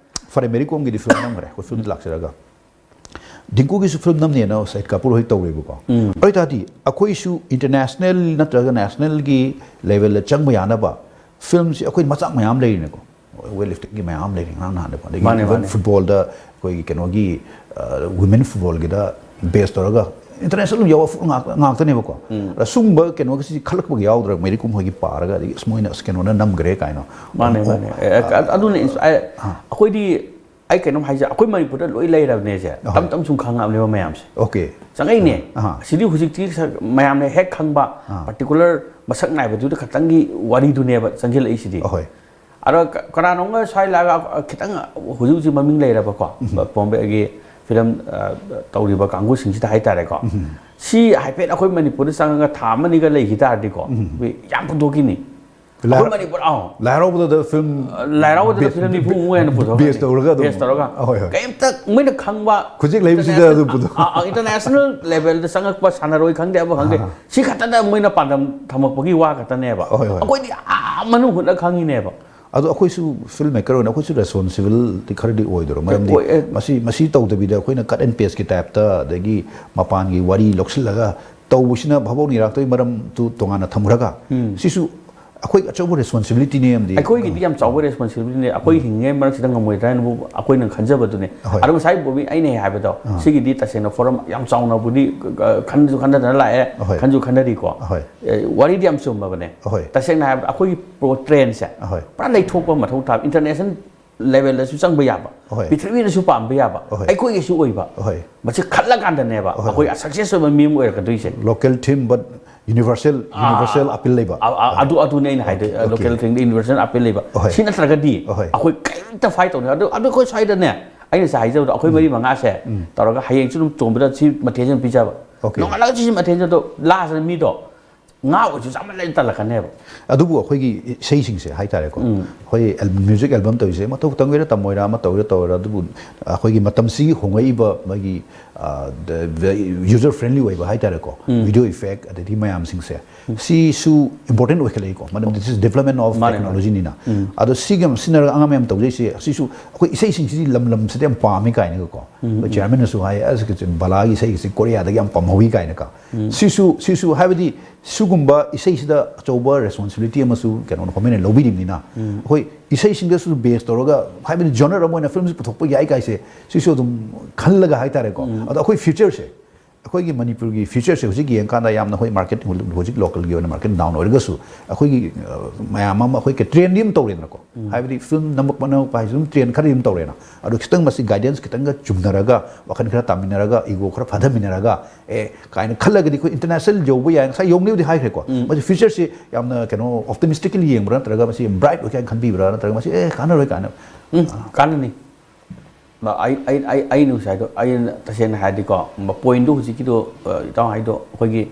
ꯐꯔꯦ, ꯃꯦꯔꯤ ꯀꯣꯝꯒꯤꯗꯤ ꯐꯤꯂꯝ ꯅꯝꯈ꯭ꯔꯦ, ꯑꯩꯈꯣꯏ ꯐꯤꯂꯝꯗ ꯂꯥꯛꯆꯔꯒ꯫ ꯗꯤꯡꯀꯨꯒꯤꯁꯨ ꯐꯤꯂꯝ ꯅꯝꯅꯦꯅ ꯁꯍꯤꯗ ꯀꯥꯄꯨꯔ ꯍꯣꯏ ꯇꯧꯔꯦꯕꯀꯣ꯫ ꯎꯝ꯫ ꯑꯗꯨ ꯑꯣꯏꯇꯥꯔꯗꯤ ꯑꯩꯈꯣꯏꯁꯨ ꯏꯟꯇꯔꯅꯦꯁꯅꯦꯜ ꯅꯠꯇ꯭ꯔꯒ ꯅꯦꯁꯅꯦꯜꯒꯤ ꯂꯦꯚꯦꯜꯗ ꯆꯪꯕ ꯌꯥꯅꯕ ꯐꯤꯂꯝꯁꯤ ꯑꯩꯈꯣꯏ ꯃꯆꯥꯛ ꯃꯌꯥꯝ ꯂꯩꯔꯤꯅꯀꯣ꯫ ꯋꯦꯠ ꯂꯤꯐꯇꯤꯡꯒꯤ ꯃꯌꯥꯝ ꯂꯩꯔꯤ, ꯉꯔꯥꯡ ꯅꯍꯥꯟꯗꯀꯣ꯫ ꯑꯗꯒꯤ ꯃꯥꯅꯦ, even ꯃꯥꯅꯦ꯫ ꯐꯨꯠꯕꯣꯜꯗ ꯑꯩꯈꯣꯏꯒꯤ ꯀꯩꯅꯣꯒꯤ, ꯑ, ꯋꯤꯃꯦꯟ ꯐꯨꯠꯕꯣꯜꯒꯤꯗ ꯕꯦꯁ ꯇꯧꯔꯒ ꯏꯟꯇꯔꯅꯦꯁꯅꯦꯜ ꯌꯥꯎꯕ ꯐꯨꯠꯕꯣꯜ ꯉꯥꯛꯇ, ꯉꯥꯛꯇꯅꯦꯕꯀꯣ꯫ ꯎꯝ꯫ ꯑꯗ ꯁꯨꯝꯕ ꯀꯩꯅꯣꯒꯁꯤ ꯈꯜꯂꯛꯄꯒ ꯌꯥꯎꯗ꯭ꯔꯥ, ꯃꯦꯔꯤ ꯀꯣꯝ ꯍꯣꯏꯒꯤ ꯄꯥꯔꯒ, ꯑꯗꯒꯤ ꯑꯁ ꯃꯣꯏꯅ ꯑꯁ ꯀꯩꯅꯣꯅ ꯅꯝꯈ꯭ꯔꯦ ꯀꯥꯏꯅ꯫ ꯃꯥꯅꯦ, ꯑꯣ, ꯃꯥꯅꯦ꯫ ꯑꯦ, ꯑ-, ꯑꯗꯨꯅ ꯏꯟꯁ-, ꯑꯦ, ꯑꯥ꯫ ꯑꯩꯈꯣꯏꯗꯤ, ꯑꯩ ꯀꯩꯅꯣꯝ ꯍꯥꯏꯖ-, ꯑꯩꯈꯣꯏ ꯃꯅꯤꯄꯨꯔꯗ ꯂꯣꯏ ꯂꯩꯔꯕꯅꯦ ꯁꯦ꯫ ꯑꯍꯣꯏ꯫ ꯇꯞ ꯇꯞ ꯁꯨꯝ ꯈꯪꯉꯛꯑꯕꯅꯦꯕ ꯃꯌꯥꯝꯁꯦ꯫ ꯑꯣꯀꯦ꯫ ꯆꯪꯉꯛꯏꯅꯦ꯫ ꯑꯍꯥ꯫ ꯑꯁꯤꯗꯤ ꯍꯧꯖꯤꯛꯇꯤ ꯁ-, ꯃꯌꯥꯝꯅ ꯍꯦꯛ ꯈꯪꯕ ꯑꯥ꯫ particular ꯃꯁꯛ ꯅꯥꯏꯕꯗꯨꯗ ꯈꯛꯇꯪꯒꯤ ꯋꯥꯔꯤꯗꯨꯅꯦꯕ ꯆꯪꯁꯤꯜꯂꯛꯏꯁꯤꯗꯤ꯫ ꯑꯍꯣꯏ꯫ ꯑꯗꯣ ꯀ-, ꯀꯅꯥꯅꯣꯝꯒ ꯁ꯭ꯋꯥꯏ ꯂꯥꯛꯑꯒ, ꯑ, ꯈꯤꯇꯪ ꯍꯧꯖꯤꯛ ꯍꯧꯖꯤꯛ ꯃꯃꯤꯡ ꯂꯩꯔꯕꯀꯣ, ꯎꯝ꯫ ꯕ-, ꯕꯣꯝꯕꯦꯒꯤ ꯐꯤꯂꯝ ꯇꯧꯔꯤꯕ ꯀꯥꯡꯕꯨꯁꯤꯡꯁꯤꯗ ꯍꯥꯏꯇꯥꯔꯦꯀꯣ, ꯁꯤ ꯍꯥꯏꯐꯦꯠ ꯑꯩꯈꯣꯏ ꯃꯅꯤꯄꯨꯔꯗ ꯆꯪꯉꯒ ꯊꯥ ꯑꯃꯅꯤꯒ ꯂꯩꯈꯤ ꯇꯥꯔꯗꯤꯀꯣ, ꯑꯩꯈꯣꯏ ꯌꯥꯝ ꯄꯨꯊꯣꯛꯈꯤꯅꯤ꯫ ꯑꯩꯈꯣꯏ ꯃꯅꯤꯄꯨꯔ ꯑꯥꯎ꯫ ꯂꯥꯏ ꯍꯔꯥꯎꯕꯗ ꯐꯤꯂꯝ ꯂꯥꯏ ꯍꯔꯥꯎꯕꯗ ꯐꯤꯂꯝ ꯅꯤꯐꯨꯃꯨꯛ ꯍꯦꯟꯅ ꯄꯨꯊꯣꯛꯈ꯭ꯔꯅꯤ꯫ Base ꯇꯧꯔꯒ ꯑꯗꯨꯝ꯫ Base ꯇꯧꯔꯒ꯫ ꯍꯣꯏ, ꯍꯣꯏ꯫ ꯀꯩꯝꯇ ꯃꯣꯏꯅ ꯈꯪꯕ ꯈꯨꯠꯌꯦꯛ ꯂꯩꯕꯁꯤꯗ ꯑꯗꯨꯝ ꯄꯨꯊꯣꯛ- international levelꯗ ꯆꯪꯉꯛꯄ ꯁꯥꯟꯅꯔꯣꯏ ꯈꯪꯗꯦ, ꯑꯃ ꯈꯪꯗꯦ꯫ ꯁꯤ ꯈꯛꯇꯗ ꯃꯣꯏꯅ ꯄꯥꯟꯗꯝ ꯊꯝꯃꯛꯄꯒꯤ ꯋꯥ ꯈꯛꯇꯅꯦꯕ꯫ ꯍꯣꯏ, ꯍꯣꯏ꯫ ꯑꯩꯈꯣꯏꯗꯤ ꯑꯥ ꯃꯅꯨꯡ ꯍꯨꯠꯅ ꯈꯪꯉꯤꯅꯦꯕ꯫ ꯑꯗꯣ ꯑꯩꯈꯣꯏꯁꯨ ꯐꯤꯜꯝ ꯃꯦꯀꯔ ꯑꯣꯏꯅ ꯑꯩꯈꯣꯏꯁꯨ ꯔꯦꯁꯄꯣꯟꯁꯤꯕꯤꯂꯤꯇꯤ ꯈꯔꯗꯤ ꯑꯣꯏꯗꯣꯏꯔꯣ? ꯃꯔꯝꯗꯤ ꯑꯣꯏ, ꯑꯦ꯫ ꯃꯁꯤ, ꯃꯁꯤ ꯇꯧꯗꯕꯤꯗ ꯑꯩꯈꯣꯏꯅ cut and pasteꯀꯤ typeꯇ, ꯑꯗꯒꯤ ꯃꯄꯥꯟꯒꯤ ꯋꯥꯔꯤ ꯂꯧꯁꯤꯜꯂꯒ ꯇꯧꯕꯁꯤꯅ ꯚꯥꯕꯣꯛ ꯅꯤꯔꯥꯛꯇꯒꯤ ꯃꯔꯝꯗꯨ ꯇꯣꯉꯥꯟꯅ ꯊꯝꯈ꯭ꯔꯒ, ꯁꯤꯁꯨ ꯑꯩꯈꯣꯏ ꯑꯆꯧꯕ ꯔꯦꯁꯄꯣꯟꯁꯤꯕꯤꯂꯤꯇꯤꯅꯦ ꯑꯃꯗꯤ꯫ ꯑꯩꯈꯣꯏꯒꯤꯗꯤ ꯌꯥꯝ ꯆꯥꯎꯕ ꯔꯦꯁꯄꯣꯟꯁꯤꯕꯤꯂꯤꯇꯤꯅꯦ꯫ ꯑꯩꯈꯣꯏ ꯍꯤꯡꯉꯤꯉꯩ ꯃꯔꯛꯁꯤꯗ ꯉꯝꯃꯣꯏꯗ꯭ꯔꯥ ꯍꯥꯏꯅꯕꯨ ꯑꯩꯈꯣꯏꯅ ꯈꯟꯖꯕꯗꯨꯅꯦ꯫ ꯑꯍꯣꯏ꯫ ꯑꯗꯣ ꯉꯁꯥꯏ ꯕꯣꯕꯤ ꯑꯩꯅ ꯍꯦꯛ ꯍꯥꯏꯕꯗꯣ, ꯁꯤꯒꯤꯗꯤ ꯇꯁꯦꯡꯅ ꯐꯣꯔꯝ ꯌꯥꯝ ꯆꯥꯎꯅꯕꯨꯗꯤ, ꯑ, ꯈꯟꯁꯨ ꯈꯟꯊꯗꯅ ꯂꯥꯛꯑꯦ, ꯑꯍꯣꯏ꯫ ꯈꯟꯁꯨ ꯈꯟꯅꯔꯤꯀꯣ꯫ ꯑꯍꯣꯏ꯫ ꯑꯦ, ꯋꯥꯔꯤꯗꯤ ꯌꯥꯝ ꯆꯨꯝꯃꯕꯅꯦ꯫ ꯑꯍꯣꯏ꯫ ꯇꯁꯦꯡꯅ ꯍꯥꯏꯔꯕꯗ ꯑꯩꯈꯣꯏꯒꯤ ꯄ꯭ꯔꯣ-, ꯇ꯭ꯔꯦꯟꯁꯦ ꯑꯍꯣꯏ꯫ ꯄꯨꯔꯥ ꯂꯩꯊꯣꯛꯄ ꯃꯊꯧ ꯇꯥꯕ, ꯏꯟꯇꯔꯅꯦꯁꯅꯦꯜ ꯂꯦꯚꯦꯜꯗꯁꯨ ꯆꯪꯕ ꯌꯥꯕ, ꯑꯍꯣꯏ꯫ ꯄ꯭ꯔꯤꯊꯤꯕꯤꯅꯁꯨ ꯄꯥꯝꯕ ꯌꯥꯕ, ꯑꯍꯣꯏ꯫ ꯑꯩꯈꯣꯏꯒꯤꯁꯨ ꯑꯣꯏꯕ, ꯑꯍꯣꯏ꯫ ꯃꯁꯤ ꯈꯜꯂꯀꯥꯟꯗꯅꯦꯕ ꯑꯍꯣꯏ, ꯑꯩꯈꯣꯏ ꯍꯣꯏ꯫ Success ꯑꯣꯏꯕ ꯃꯤ ꯑꯃ ꯑꯣꯏꯔꯛꯀꯗꯣꯏꯁꯦ꯫ Local theme but universal, universal appeal ꯂꯩꯕ꯫ ꯑ-, ꯑ-, ꯑꯗꯨ, ꯑꯗꯨꯅꯦ ꯑꯩꯅ ꯍꯥꯏꯗꯣꯏ, Okay, okay. Local theme ꯗ universal appeal ꯂꯩꯕ꯫ ꯑꯍꯣꯏ꯫ ꯁꯤ ꯅꯠꯇ꯭ꯔꯒꯗꯤ ꯑꯍꯣꯏ꯫ ꯑꯩꯈꯣꯏ ꯀꯔꯤꯝꯇ fight ꯇꯧꯅꯤ꯫ ꯑꯗꯨ, ꯑꯗꯨ ꯑꯩꯈꯣꯏ ꯁ꯭ꯋꯥꯏꯗꯅꯦ, ꯑꯩꯅ ꯉꯁꯥꯏ ꯍꯥꯏꯖꯕꯗꯣ, ꯑꯩꯈꯣꯏ ꯃꯔꯤ ꯃꯉꯥꯁꯦ ꯇꯧꯔꯒ ꯍꯌꯦꯡꯁꯨ ꯑꯗꯨꯝ ꯆꯣꯡꯕꯗ ꯁꯤ ꯃꯊꯦꯜꯁꯤ ꯑꯗꯨꯝ ꯄꯤꯖꯕ꯫ Okay꯫ ꯅꯣꯡꯉꯥꯜꯂꯒ ꯁꯤ ꯃꯊꯦꯜꯁꯤ ꯑꯗꯣ last ꯗ ꯃꯤꯗꯣ ꯉꯥ ꯑꯣꯏꯔꯁꯨ ꯆꯥꯃꯜꯂꯗꯤ ꯇꯜꯂꯛꯀꯅꯦꯕ꯫ ꯑꯗꯨꯕꯨ ꯑꯩꯈꯣꯏꯒꯤ ꯏꯁꯩꯁꯤꯡꯁꯦ ꯍꯥꯏꯇꯥꯔꯦꯀꯣ, ꯑꯩꯈꯣꯏ ꯑꯦꯜ-, ꯃ꯭ꯌꯨꯖꯤꯛ ꯑꯦꯜꯕꯝ ꯇꯧꯔꯤꯁꯦ ꯃꯇꯧ ꯇꯝꯒꯦꯔꯥ ꯇꯝꯃꯣꯏꯔꯥ, ꯑꯃ ꯇꯧꯒꯦꯔꯥ ꯇꯧꯔꯣꯏꯔꯥ, ꯑꯗꯨꯕꯨ ꯑꯩꯈꯣꯏꯒꯤ ꯃꯇꯝꯁꯤꯒꯤ ꯍꯣꯡꯉꯛꯏꯕ ꯃꯥꯒꯤ, ꯑ, ꯗ-, ꯗ-, user friendly ꯑꯣꯏꯕ ꯍꯥꯏꯇꯥꯔꯦꯀꯣ, video effect ꯑꯗꯩꯗꯤ ꯃꯌꯥꯝꯁꯤꯡꯁꯦ, ꯁꯤꯁꯨ important ꯑꯣꯏꯈꯠꯂꯛꯏꯀꯣ, ꯃꯔꯝꯗꯤ this is development of ꯃꯥꯅꯦ, ꯃꯥꯅꯦ꯫ technology ꯅꯤꯅ꯫ ꯑꯗꯣ ꯁꯤꯒ ꯁꯤꯖꯤꯟꯅꯔꯒ ꯑꯉꯥꯡ ꯃꯌꯥꯝ ꯇꯧꯖꯩꯁꯦ, ꯁꯤꯁꯨ ꯑꯩꯈꯣꯏ ꯏꯁꯩꯁꯤꯡꯁꯤꯗꯤ ꯂꯝ ꯂꯝꯁꯤꯗ ꯌꯥꯝ ꯄꯥꯝꯃꯤ ꯀꯥꯏꯅꯒꯀꯣ, ꯑꯩꯈꯣꯏ chairman ꯅꯁꯨ ꯍꯥꯏ, "ꯑꯁ, ꯀꯩꯅꯣ, ꯕꯂꯥꯒꯤ ꯏꯁꯩꯁꯤ ꯀꯣꯔꯤꯌꯥꯗꯒꯤ ꯌꯥꯝ ꯄꯥꯝꯍꯧꯋꯤ" ꯀꯥꯏꯅꯀꯣ꯫ ꯁꯤꯁꯨ, ꯁꯤꯁꯨ ꯍꯥꯏꯕꯗꯤ ꯁꯤꯒꯨꯝꯕ ꯏꯁꯩꯁꯤꯗ ꯑꯆꯧꯕ responsibility ꯑꯃꯁꯨ ꯀꯩꯅꯣ government ꯅ ꯂꯧꯕꯤꯔꯤꯕꯅꯤꯅ, ꯑꯩꯈꯣꯏ ꯏꯁꯩꯁꯤꯡꯗꯁꯨ base ꯇꯧꯔꯒ, ꯍꯥꯏꯕꯗꯤ genre ꯑꯃ ꯑꯣꯏꯅ ꯐꯤꯂꯝꯁꯤ ꯄꯨꯊꯣꯛꯄ ꯌꯥꯏ ꯀꯥꯏꯁꯦ, ꯁꯤꯁꯨ ꯑꯗꯨꯝ ꯈꯜꯂꯒ ꯍꯥꯏꯇꯥꯔꯦꯀꯣ꯫ ꯑꯗꯣ ꯑꯩꯈꯣꯏ future ꯁꯦ, ꯑꯩꯈꯣꯏꯒꯤ ꯃꯅꯤꯄꯨꯔꯒꯤ future ꯁꯦ ꯍꯧꯖꯤꯛ ꯌꯦꯡꯀꯥꯟꯗ ꯌꯥꯝꯅ ꯑꯩꯈꯣꯏ market ꯍꯧꯖꯤꯛ local ꯒꯤ ꯑꯣꯏꯅ market down ꯑꯣꯏꯔꯒꯁꯨ, ꯑꯩꯈꯣꯏꯒꯤ, ꯑ, ꯃꯌꯥꯝ ꯑꯃ ꯑꯩꯈꯣꯏ trend ꯗꯤ ꯑꯗꯨꯝ ꯇꯧꯔꯦꯗꯅꯀꯣ꯫ ꯍꯥꯏꯕꯗꯤ ꯐꯤꯂꯝ ꯅꯝꯃꯛꯄ ꯅꯝꯃꯛꯄ ꯍꯥꯏꯁꯦ ꯑꯗꯨꯝ trend ꯈꯔꯗꯤ ꯑꯗꯨꯝ ꯇꯧꯔꯦꯅ꯫ ꯑꯗꯣ ꯈꯤꯇꯪ ꯃꯁꯤ guidance ꯈꯤꯇꯪꯒ ꯆꯨꯝꯅꯔꯒ, ꯋꯥꯈꯜ ꯈꯔ ꯇꯥꯃꯤꯟꯅꯔꯒ, ego ꯈꯔ ꯐꯥꯊꯃꯤꯟꯅꯔꯒ, ꯑꯦ, ꯀꯥꯏꯅ ꯈꯜꯂꯒꯗꯤ ꯑꯩꯈꯣꯏ international ꯌꯧꯕ ꯌꯥꯏ꯫ ꯉꯁꯥꯏ ꯌꯧꯅꯤꯕꯨꯗꯤ ꯍꯥꯏꯈ꯭ꯔꯦꯀꯣ꯫ ꯃꯁꯤ future ꯁꯤ ꯌꯥꯝꯅ ꯀꯩꯅꯣ optimistically ꯌꯦꯡꯕ꯭ꯔꯥ, ꯅꯠꯇ꯭ꯔꯒ ꯃꯁꯤ bright ꯑꯣꯏ ꯀꯥꯏꯅ ꯈꯟꯕꯤꯕ꯭ꯔꯥ, ꯅꯠꯇ꯭ꯔꯒ ꯃꯁꯤ, ꯑꯦ, ꯀꯥꯟꯅꯔꯣꯏ ꯀꯥꯏꯅ? ꯎꯝ, ꯀꯥꯟꯅꯅꯤ꯫ ꯑꯩ ꯑꯩ ꯑꯩ ꯑꯩꯅ ꯉꯁꯥꯏꯗꯣ, ꯑꯩꯅ ꯇꯁꯦꯡꯅ ꯍꯥꯏꯔꯗꯤꯀꯣ, ꯄꯣꯏꯟꯗꯣ ꯍꯧꯖꯤꯛꯀꯤꯗꯣ, ꯑ, ꯏꯇꯥꯎ ꯍꯥꯏꯗꯣ, ꯑꯩꯈꯣꯏꯒꯤ,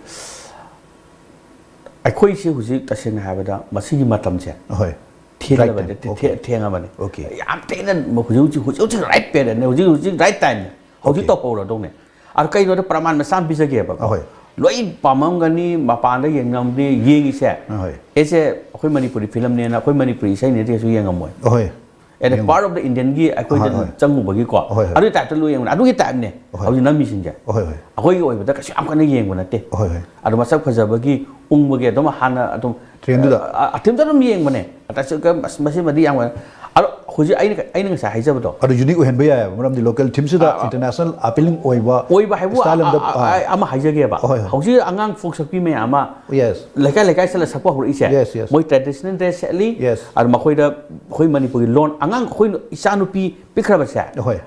ꯑꯩꯈꯣꯏꯁꯦ ꯍꯧꯖꯤꯛ ꯇꯁꯦꯡꯅ ꯍꯥꯏꯕꯗ ꯃꯁꯤꯒꯤ ꯃꯇꯝꯁꯦ ꯑꯍꯣꯏ꯫ ꯊꯦꯡꯂꯕꯅꯤ꯫ Right time. ꯊꯦ- Okay. ꯊꯦꯡꯉꯕꯅꯤ꯫ Okay. ꯌꯥꯝ ꯊꯦꯡꯅ ꯍꯧꯖꯤꯛ ꯍꯧꯖꯤꯛ ꯍꯧꯖꯤꯛ ꯍꯧꯖꯤꯛ ꯔꯥꯏꯠ ꯄꯦꯔꯦꯠꯅꯦ꯫ ꯍꯧꯖꯤꯛ ꯍꯧꯖꯤꯛ ꯔꯥꯏꯠ ꯇꯥꯏꯝꯅꯦ꯫ ꯍꯧꯖꯤꯛ Okay. ꯇꯧꯍꯧꯔꯗꯧꯅꯦ꯫ ꯑꯗꯣ ꯀꯩꯅꯣꯗ ꯄ꯭ꯔꯃꯥꯟ ꯃꯆꯥ ꯑꯃ ꯄꯤꯖꯒꯦꯕꯀꯣ꯫ ꯑꯍꯣꯏ꯫ ꯂꯣꯏ ꯄꯥꯝꯃꯝꯒꯅꯤ, ꯃꯄꯥꯟꯗ ꯌꯦꯡꯉꯝꯅꯤ, ꯌꯦꯡꯉꯤꯁꯦ꯫ ꯑꯍꯣꯏ꯫ ꯑꯩꯁꯦ ꯑꯩꯈꯣꯏ ꯃꯅꯤꯄꯨꯔꯤ ꯐꯤꯂꯝꯅꯦꯅ, ꯑꯩꯈꯣꯏ ꯃꯅꯤꯄꯨꯔꯤ ꯏꯁꯩꯅꯦꯗꯤ ꯀꯩꯁꯨ ꯌꯦꯡꯉꯝꯃꯣꯏ꯫ ꯑꯍꯣꯏ꯫ ꯑꯦꯠ ꯌꯦꯡꯉꯣ꯫ ꯄꯥꯔꯠ ꯑꯣꯐ ꯗ ꯏꯟꯗꯤꯌꯟꯒꯤ ꯑꯩꯈꯣꯏꯗ ꯑꯍꯣꯏ, ꯍꯣꯏ꯫ ꯆꯪꯉꯨꯕꯒꯤꯀꯣ꯫ ꯍꯣꯏ, ꯍꯣꯏ꯫ ꯑꯗꯨꯒꯤ ꯇꯥꯏꯞꯇ ꯂꯣꯏ ꯌꯦꯡꯕꯅꯦ꯫ ꯑꯗꯨꯒꯤ ꯇꯥꯏꯞꯅꯦ ꯍꯣꯏ꯫ ꯍꯧꯖꯤꯛ ꯅꯝꯃꯤꯁꯤꯡꯁꯦ꯫ ꯍꯣꯏ, ꯍꯣꯏ꯫ ꯑꯩꯈꯣꯏꯒꯤ ꯑꯣꯏꯕꯗ ꯀꯩꯁꯨ ꯌꯥꯝ ꯀꯟꯅ ꯌꯦꯡꯕ ꯅꯠꯇꯦ꯫ ꯍꯣꯏ, ꯍꯣꯏ꯫ ꯑꯗꯣ ꯃꯁꯛ ꯐꯖꯕꯒꯤ ꯎꯪꯕꯒꯤ ꯑꯗꯨꯝ ꯍꯥꯟꯅ ꯑꯗꯨꯝ Trendꯗꯨꯗ꯫ ꯑ, ꯑꯇꯦꯝꯇ ꯑꯗꯨꯝ ꯌꯦꯡꯕꯅꯦ꯫ ꯑꯇ ꯁꯤ-, ꯀ-, ꯑꯁ, ꯃꯁꯤꯃꯗꯤ ꯌꯥꯝ, ꯑꯗꯣ ꯍꯧꯖꯤꯛ ꯑꯩꯅ ꯑꯩꯅ ꯉꯁꯥꯏ ꯍꯥꯏꯖꯕꯗꯣ꯫ ꯑꯗꯨ ꯌꯨꯅꯤꯛ ꯑꯣꯏꯍꯟꯕ ꯌꯥꯏꯑꯕ, ꯃꯔꯝꯗꯤ ꯂꯣꯀꯦꯜ ꯊꯤꯝꯁꯤꯗ ꯑ, ꯑ, ꯏꯟꯇꯔꯅꯦꯁꯅꯦꯜ ꯑꯄꯤꯂꯤꯡ ꯑꯣꯏꯕ ꯑꯣꯏꯕ ꯍꯥꯏꯕꯨ style ꯑ- ꯑꯃꯗ, ꯑ- ꯑ, ꯑ- ꯑꯃ ꯍꯥꯏꯖꯒꯦꯕ꯫ ꯍꯣꯏ, ꯍꯣꯏ꯫ ꯍꯧꯖꯤꯛ ꯑꯉꯥꯡ ꯐꯣꯛ ꯁꯛꯄꯤ ꯃꯌꯥꯝ ꯑꯃ Yes꯫ ꯂꯩꯀꯥꯏ ꯂꯩꯀꯥꯏ ꯆꯠꯂ ꯁꯛꯄ ꯍꯧꯔꯛꯏꯁꯦ꯫ Yes, yes꯫ ꯃꯣꯏ ꯇ꯭ꯔꯦꯗꯤꯁꯅꯦꯜ ꯗ꯭ꯔꯦꯁ ꯁꯦꯠꯂꯤ꯫ Yes꯫ ꯑꯗꯨ ꯃꯈꯣꯏꯗ ꯑꯩꯈꯣꯏ ꯃꯅꯤꯄꯨꯔꯒꯤ ꯂꯣꯟ, ꯑꯉꯥꯡ ꯑꯩꯈꯣꯏ ꯏꯆꯥꯅꯨꯄꯤ ꯄꯤꯛꯈ꯭ꯔꯕꯁꯦ꯫ ꯍꯣꯏ꯫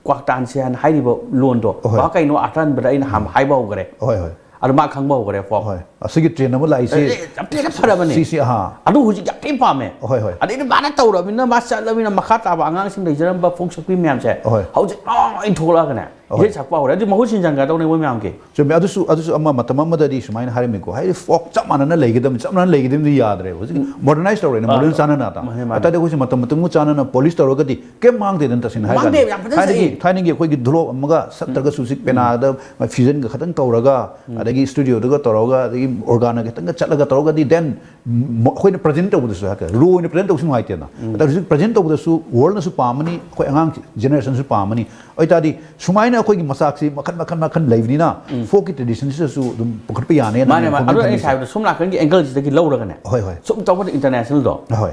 ꯀ꯭ꯋꯥꯛꯇꯥꯟꯁꯦ ꯍꯥꯏꯅ ꯍꯥꯏꯔꯤꯕ ꯂꯣꯟꯗꯣ꯫ ꯍꯣꯏ꯫ ꯕꯥ ꯀꯩꯅꯣ ꯑꯥꯊꯟꯕꯗ ꯑꯩꯅ ꯍꯥꯟꯅ ꯍꯥꯏꯕ ꯍꯧꯈ꯭ꯔꯦ꯫ ꯍꯣꯏ, ꯍꯣꯏ꯫ ꯑꯗꯨ ꯃꯥ ꯈꯪꯕ ꯍꯧꯈ꯭ꯔꯦ ꯐꯣꯛ꯫ ꯍꯣꯏ꯫ ꯑꯁꯤꯒꯤ ꯇ꯭ꯔꯦꯟ ꯑꯃ ꯂꯥꯛꯏꯁꯤ꯫ ꯑꯦ, ꯌꯥꯝ ꯊꯤꯅ ꯐꯔꯕꯅꯦ꯫ ꯁꯤꯁꯤ, ꯑꯍꯥ꯫ ꯑꯗꯨ ꯍꯧꯖꯤꯛ ꯌꯥꯝ ꯊꯤꯅ ꯄꯥꯝꯃꯦ꯫ ꯍꯣꯏ, ꯍꯣꯏ꯫ ꯑꯗꯩꯗꯤ ꯃꯥꯅ ꯇꯧꯔꯕꯅꯤꯅ ꯃꯥ ꯆꯠꯂꯕꯅꯤꯅ ꯃꯈꯥ ꯇꯥꯕ ꯑꯉꯥꯡꯁꯤꯡ ꯂꯩꯖꯔꯝꯕ ꯐꯣꯛ ꯁꯛꯄꯤ ꯃꯌꯥꯝꯁꯦ ꯍꯣꯏ꯫ ꯍꯧꯖꯤꯛ ꯂꯣꯏ ꯊꯣꯛꯂꯛꯑꯒꯅꯦ꯫ ꯍꯣꯏ꯫ ꯏꯁꯩ ꯁꯛꯄ ꯍꯧꯔꯦ꯫ ꯑꯗꯨ ꯃꯍꯨꯠ ꯁꯤꯟꯖꯟꯒꯗꯧꯅꯦ ꯃꯣꯏ ꯃꯌꯥꯝꯒꯤ꯫ ꯆꯨꯝꯃꯦ꯫ ꯑꯗꯨꯁꯨ, ꯑꯗꯨꯁꯨ ꯑꯃ ꯃꯇꯝ ꯑꯃꯗꯗꯤ ꯁꯨꯃꯥꯏꯅ ꯍꯥꯏꯔꯝꯃꯤꯀꯣ, ꯍꯥꯏꯗꯤ ꯐꯣꯛ ꯆꯞ ꯃꯥꯟꯅꯅ ꯂꯩꯒꯗꯕꯅꯤ, ꯆꯞ ꯃꯥꯟꯅꯅ ꯂꯩꯒꯗꯕꯅꯤ ꯌꯥꯗ꯭ꯔꯦ꯫ ꯍꯧꯖꯤꯛ ꯃꯣꯗꯔꯅꯥꯏꯁ ꯇꯧꯔꯦꯅ, ꯑꯥ, ꯃꯣꯗꯔꯟ ꯆꯥꯟꯅꯅ ꯇꯥ꯫ ꯃꯥꯅꯦ, ꯃꯥꯅꯦ꯫ ꯑꯇꯩꯗꯤ ꯑꯩꯈꯣꯏꯁꯦ ꯃꯇꯝ ꯃꯇꯝꯒ ꯆꯥꯟꯅꯅ ꯄꯣꯂꯤꯁ ꯇꯧꯔꯒꯗꯤ ꯀꯩꯝ ꯃꯥꯡꯗꯦꯗꯅ, ꯇꯁꯦꯡꯅ ꯍꯥꯏꯔ ꯃꯥꯡꯗꯦ, ꯃꯥꯡꯗꯦꯕ꯫ ꯌꯥꯝ ꯐꯖꯅ ꯊꯥꯏꯅꯒꯤ, ꯁꯛꯏ꯫ ꯊꯥꯏꯅꯒꯤ ꯑꯩꯈꯣꯏꯒꯤ ꯙꯣꯂꯣꯛ ꯑꯃꯒ ꯁꯠꯇ꯭ꯔꯒꯁꯨ ꯍꯧꯖꯤꯛ ꯄꯦꯅꯥꯗ ꯐ꯭ꯌꯨꯖꯟꯒ ꯈꯇꯪ ꯇꯧꯔꯒ, ꯑꯗꯒꯤ ꯁ꯭ꯇꯨꯗꯤꯑꯣꯗꯒ ꯇꯧꯔꯒ, ꯑꯗꯒꯤ ꯑꯣꯔꯒꯥꯟꯒ ꯈꯤꯇꯪꯒ ꯆꯠꯂꯒ ꯇꯧꯔꯒꯗꯤ, then ꯃ-, ꯑꯩꯈꯣꯏꯅ ꯄ꯭ꯔꯖꯦꯟ ꯇꯧꯕꯗꯁꯨ ꯍꯥꯏꯇꯥꯔꯦ, ꯔꯣ ꯑꯣꯏꯅ ꯄ꯭ꯔꯖꯦꯟ ꯇꯧꯕꯁꯨ ꯅꯨꯡꯉꯥꯏꯇꯦꯅ꯫ ꯑꯗ ꯍꯧꯖꯤꯛ ꯄ꯭ꯔꯖꯦꯟ ꯇꯧꯕꯗꯁꯨ ꯋꯥꯔꯜꯅꯁꯨ ꯄꯥꯝꯃꯅꯤ, ꯑꯩꯈꯣꯏ ꯑꯉꯥꯡ ꯖꯦꯅꯦꯔꯦꯁꯟꯁꯨ ꯄꯥꯝꯃꯅꯤ꯫ ꯑꯗꯨ ꯑꯣꯏꯇꯥꯔꯗꯤ ꯁꯨꯃꯥꯏꯅ ꯑꯩꯈꯣꯏꯒꯤ ꯃꯆꯥꯛꯁꯤ ꯃꯈꯟ ꯃꯈꯟ ꯃꯈꯟ ꯂꯩꯕꯅꯤꯅ, ꯐꯣꯛꯀꯤ ꯇ꯭ꯔꯦꯗꯤꯁꯟꯁꯤꯗꯁꯨ ꯑꯗꯨꯝ ꯄꯨꯈꯠꯄ ꯌꯥꯅꯦꯅ ꯃꯥꯅꯦ, ꯑꯩꯅ ꯃꯥꯅꯦ꯫ ꯋꯥꯈꯜ ꯑꯗꯨ ꯑꯩꯅ ꯈꯜꯂꯤꯁꯦ꯫ ꯍꯥꯏꯕꯗꯣ ꯁꯣꯝ ꯅꯥꯀꯟꯒꯤ ꯑꯦꯡꯒꯜꯁꯤꯗꯒꯤ ꯂꯧꯔꯒꯅꯦ꯫ ꯍꯣꯏ, ꯍꯣꯏ꯫ ꯁꯨꯝ ꯇꯧꯕꯗ ꯏꯟꯇꯔꯅꯦꯁꯅꯦꯜꯗꯣ ꯍꯣꯏ꯫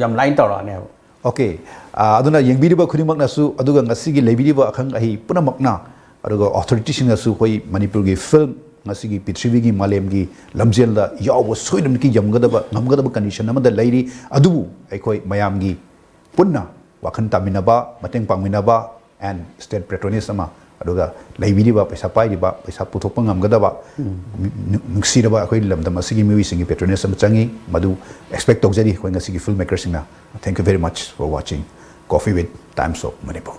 ꯌꯥꯝ ꯂꯥꯏꯟ ꯇꯧꯔꯛꯑꯅꯦꯕ꯫ ꯑꯣꯀꯦ꯫ ꯑꯥ, ꯑꯗꯨꯅ ꯌꯦꯡꯕꯤꯔꯤꯕ ꯈꯨꯗꯤꯡꯃꯛꯅꯁꯨ, ꯑꯗꯨꯒ ꯉꯁꯤꯒꯤ ꯂꯩꯕꯤꯔꯤꯕ ꯑꯈꯪ ꯑꯍꯩ ꯄꯨꯝꯅꯃꯛꯅ, ꯑꯗꯨꯒ ꯑꯣꯊꯣꯔꯤꯇꯤꯁꯤꯡꯅꯁꯨ ꯑꯩꯈꯣꯏ ꯃꯅꯤꯄꯨꯔꯒꯤ ꯐꯤꯜꯝ ꯉꯁꯤꯒꯤ ꯄ꯭ꯔꯤꯊꯤꯕꯤꯒꯤ ꯃꯥꯂꯦꯝꯒꯤ ꯂꯝꯖꯦꯜꯗ ꯌꯥꯎꯕ ꯁꯣꯏꯗꯅꯃꯛꯀꯤ ꯉꯝꯒꯗꯕ, ꯉꯝꯒꯗꯕ ꯀꯟꯗꯤꯁꯟ ꯑꯃꯗ ꯂꯩꯔꯤ꯫ ꯑꯗꯨꯕꯨ ꯑꯩꯈꯣꯏ ꯃꯌꯥꯝꯒꯤ ꯄꯨꯟꯅ ꯋꯥꯈꯜ ꯇꯥꯃꯤꯟꯅꯕ, ꯃꯇꯦꯡ ꯄꯥꯡꯃꯤꯟꯅꯕ, and state patronage ꯑꯃ, ꯑꯗꯨꯒ ꯂꯩꯕꯤꯔꯤꯕ, ꯄꯩꯁꯥ ꯄꯥꯏꯔꯤꯕ, ꯄꯩꯁꯥ ꯄꯨꯊꯣꯛꯄ ꯉꯝꯒꯗꯕ, ꯅꯨ-, ꯅꯨꯡꯁꯤꯔꯕ ꯑꯩꯈꯣꯏ ꯂꯝꯗꯝ ꯑꯁꯤꯒꯤ ꯃꯤꯑꯣꯏꯁꯤꯡꯒꯤ ꯄꯦꯇ꯭ꯔꯣꯅꯦꯖ ꯑꯃ ꯆꯪꯉꯤ꯫ ꯃꯗꯨ ꯑꯦꯛꯁꯄꯦꯛ ꯇꯧꯖꯔꯤ ꯑꯩꯈꯣꯏ ꯉꯁꯤꯒꯤ film ꯃꯦꯀꯔꯁꯤꯡꯅ꯫ Thank you very much for watching Coffee with Times of Manipur꯫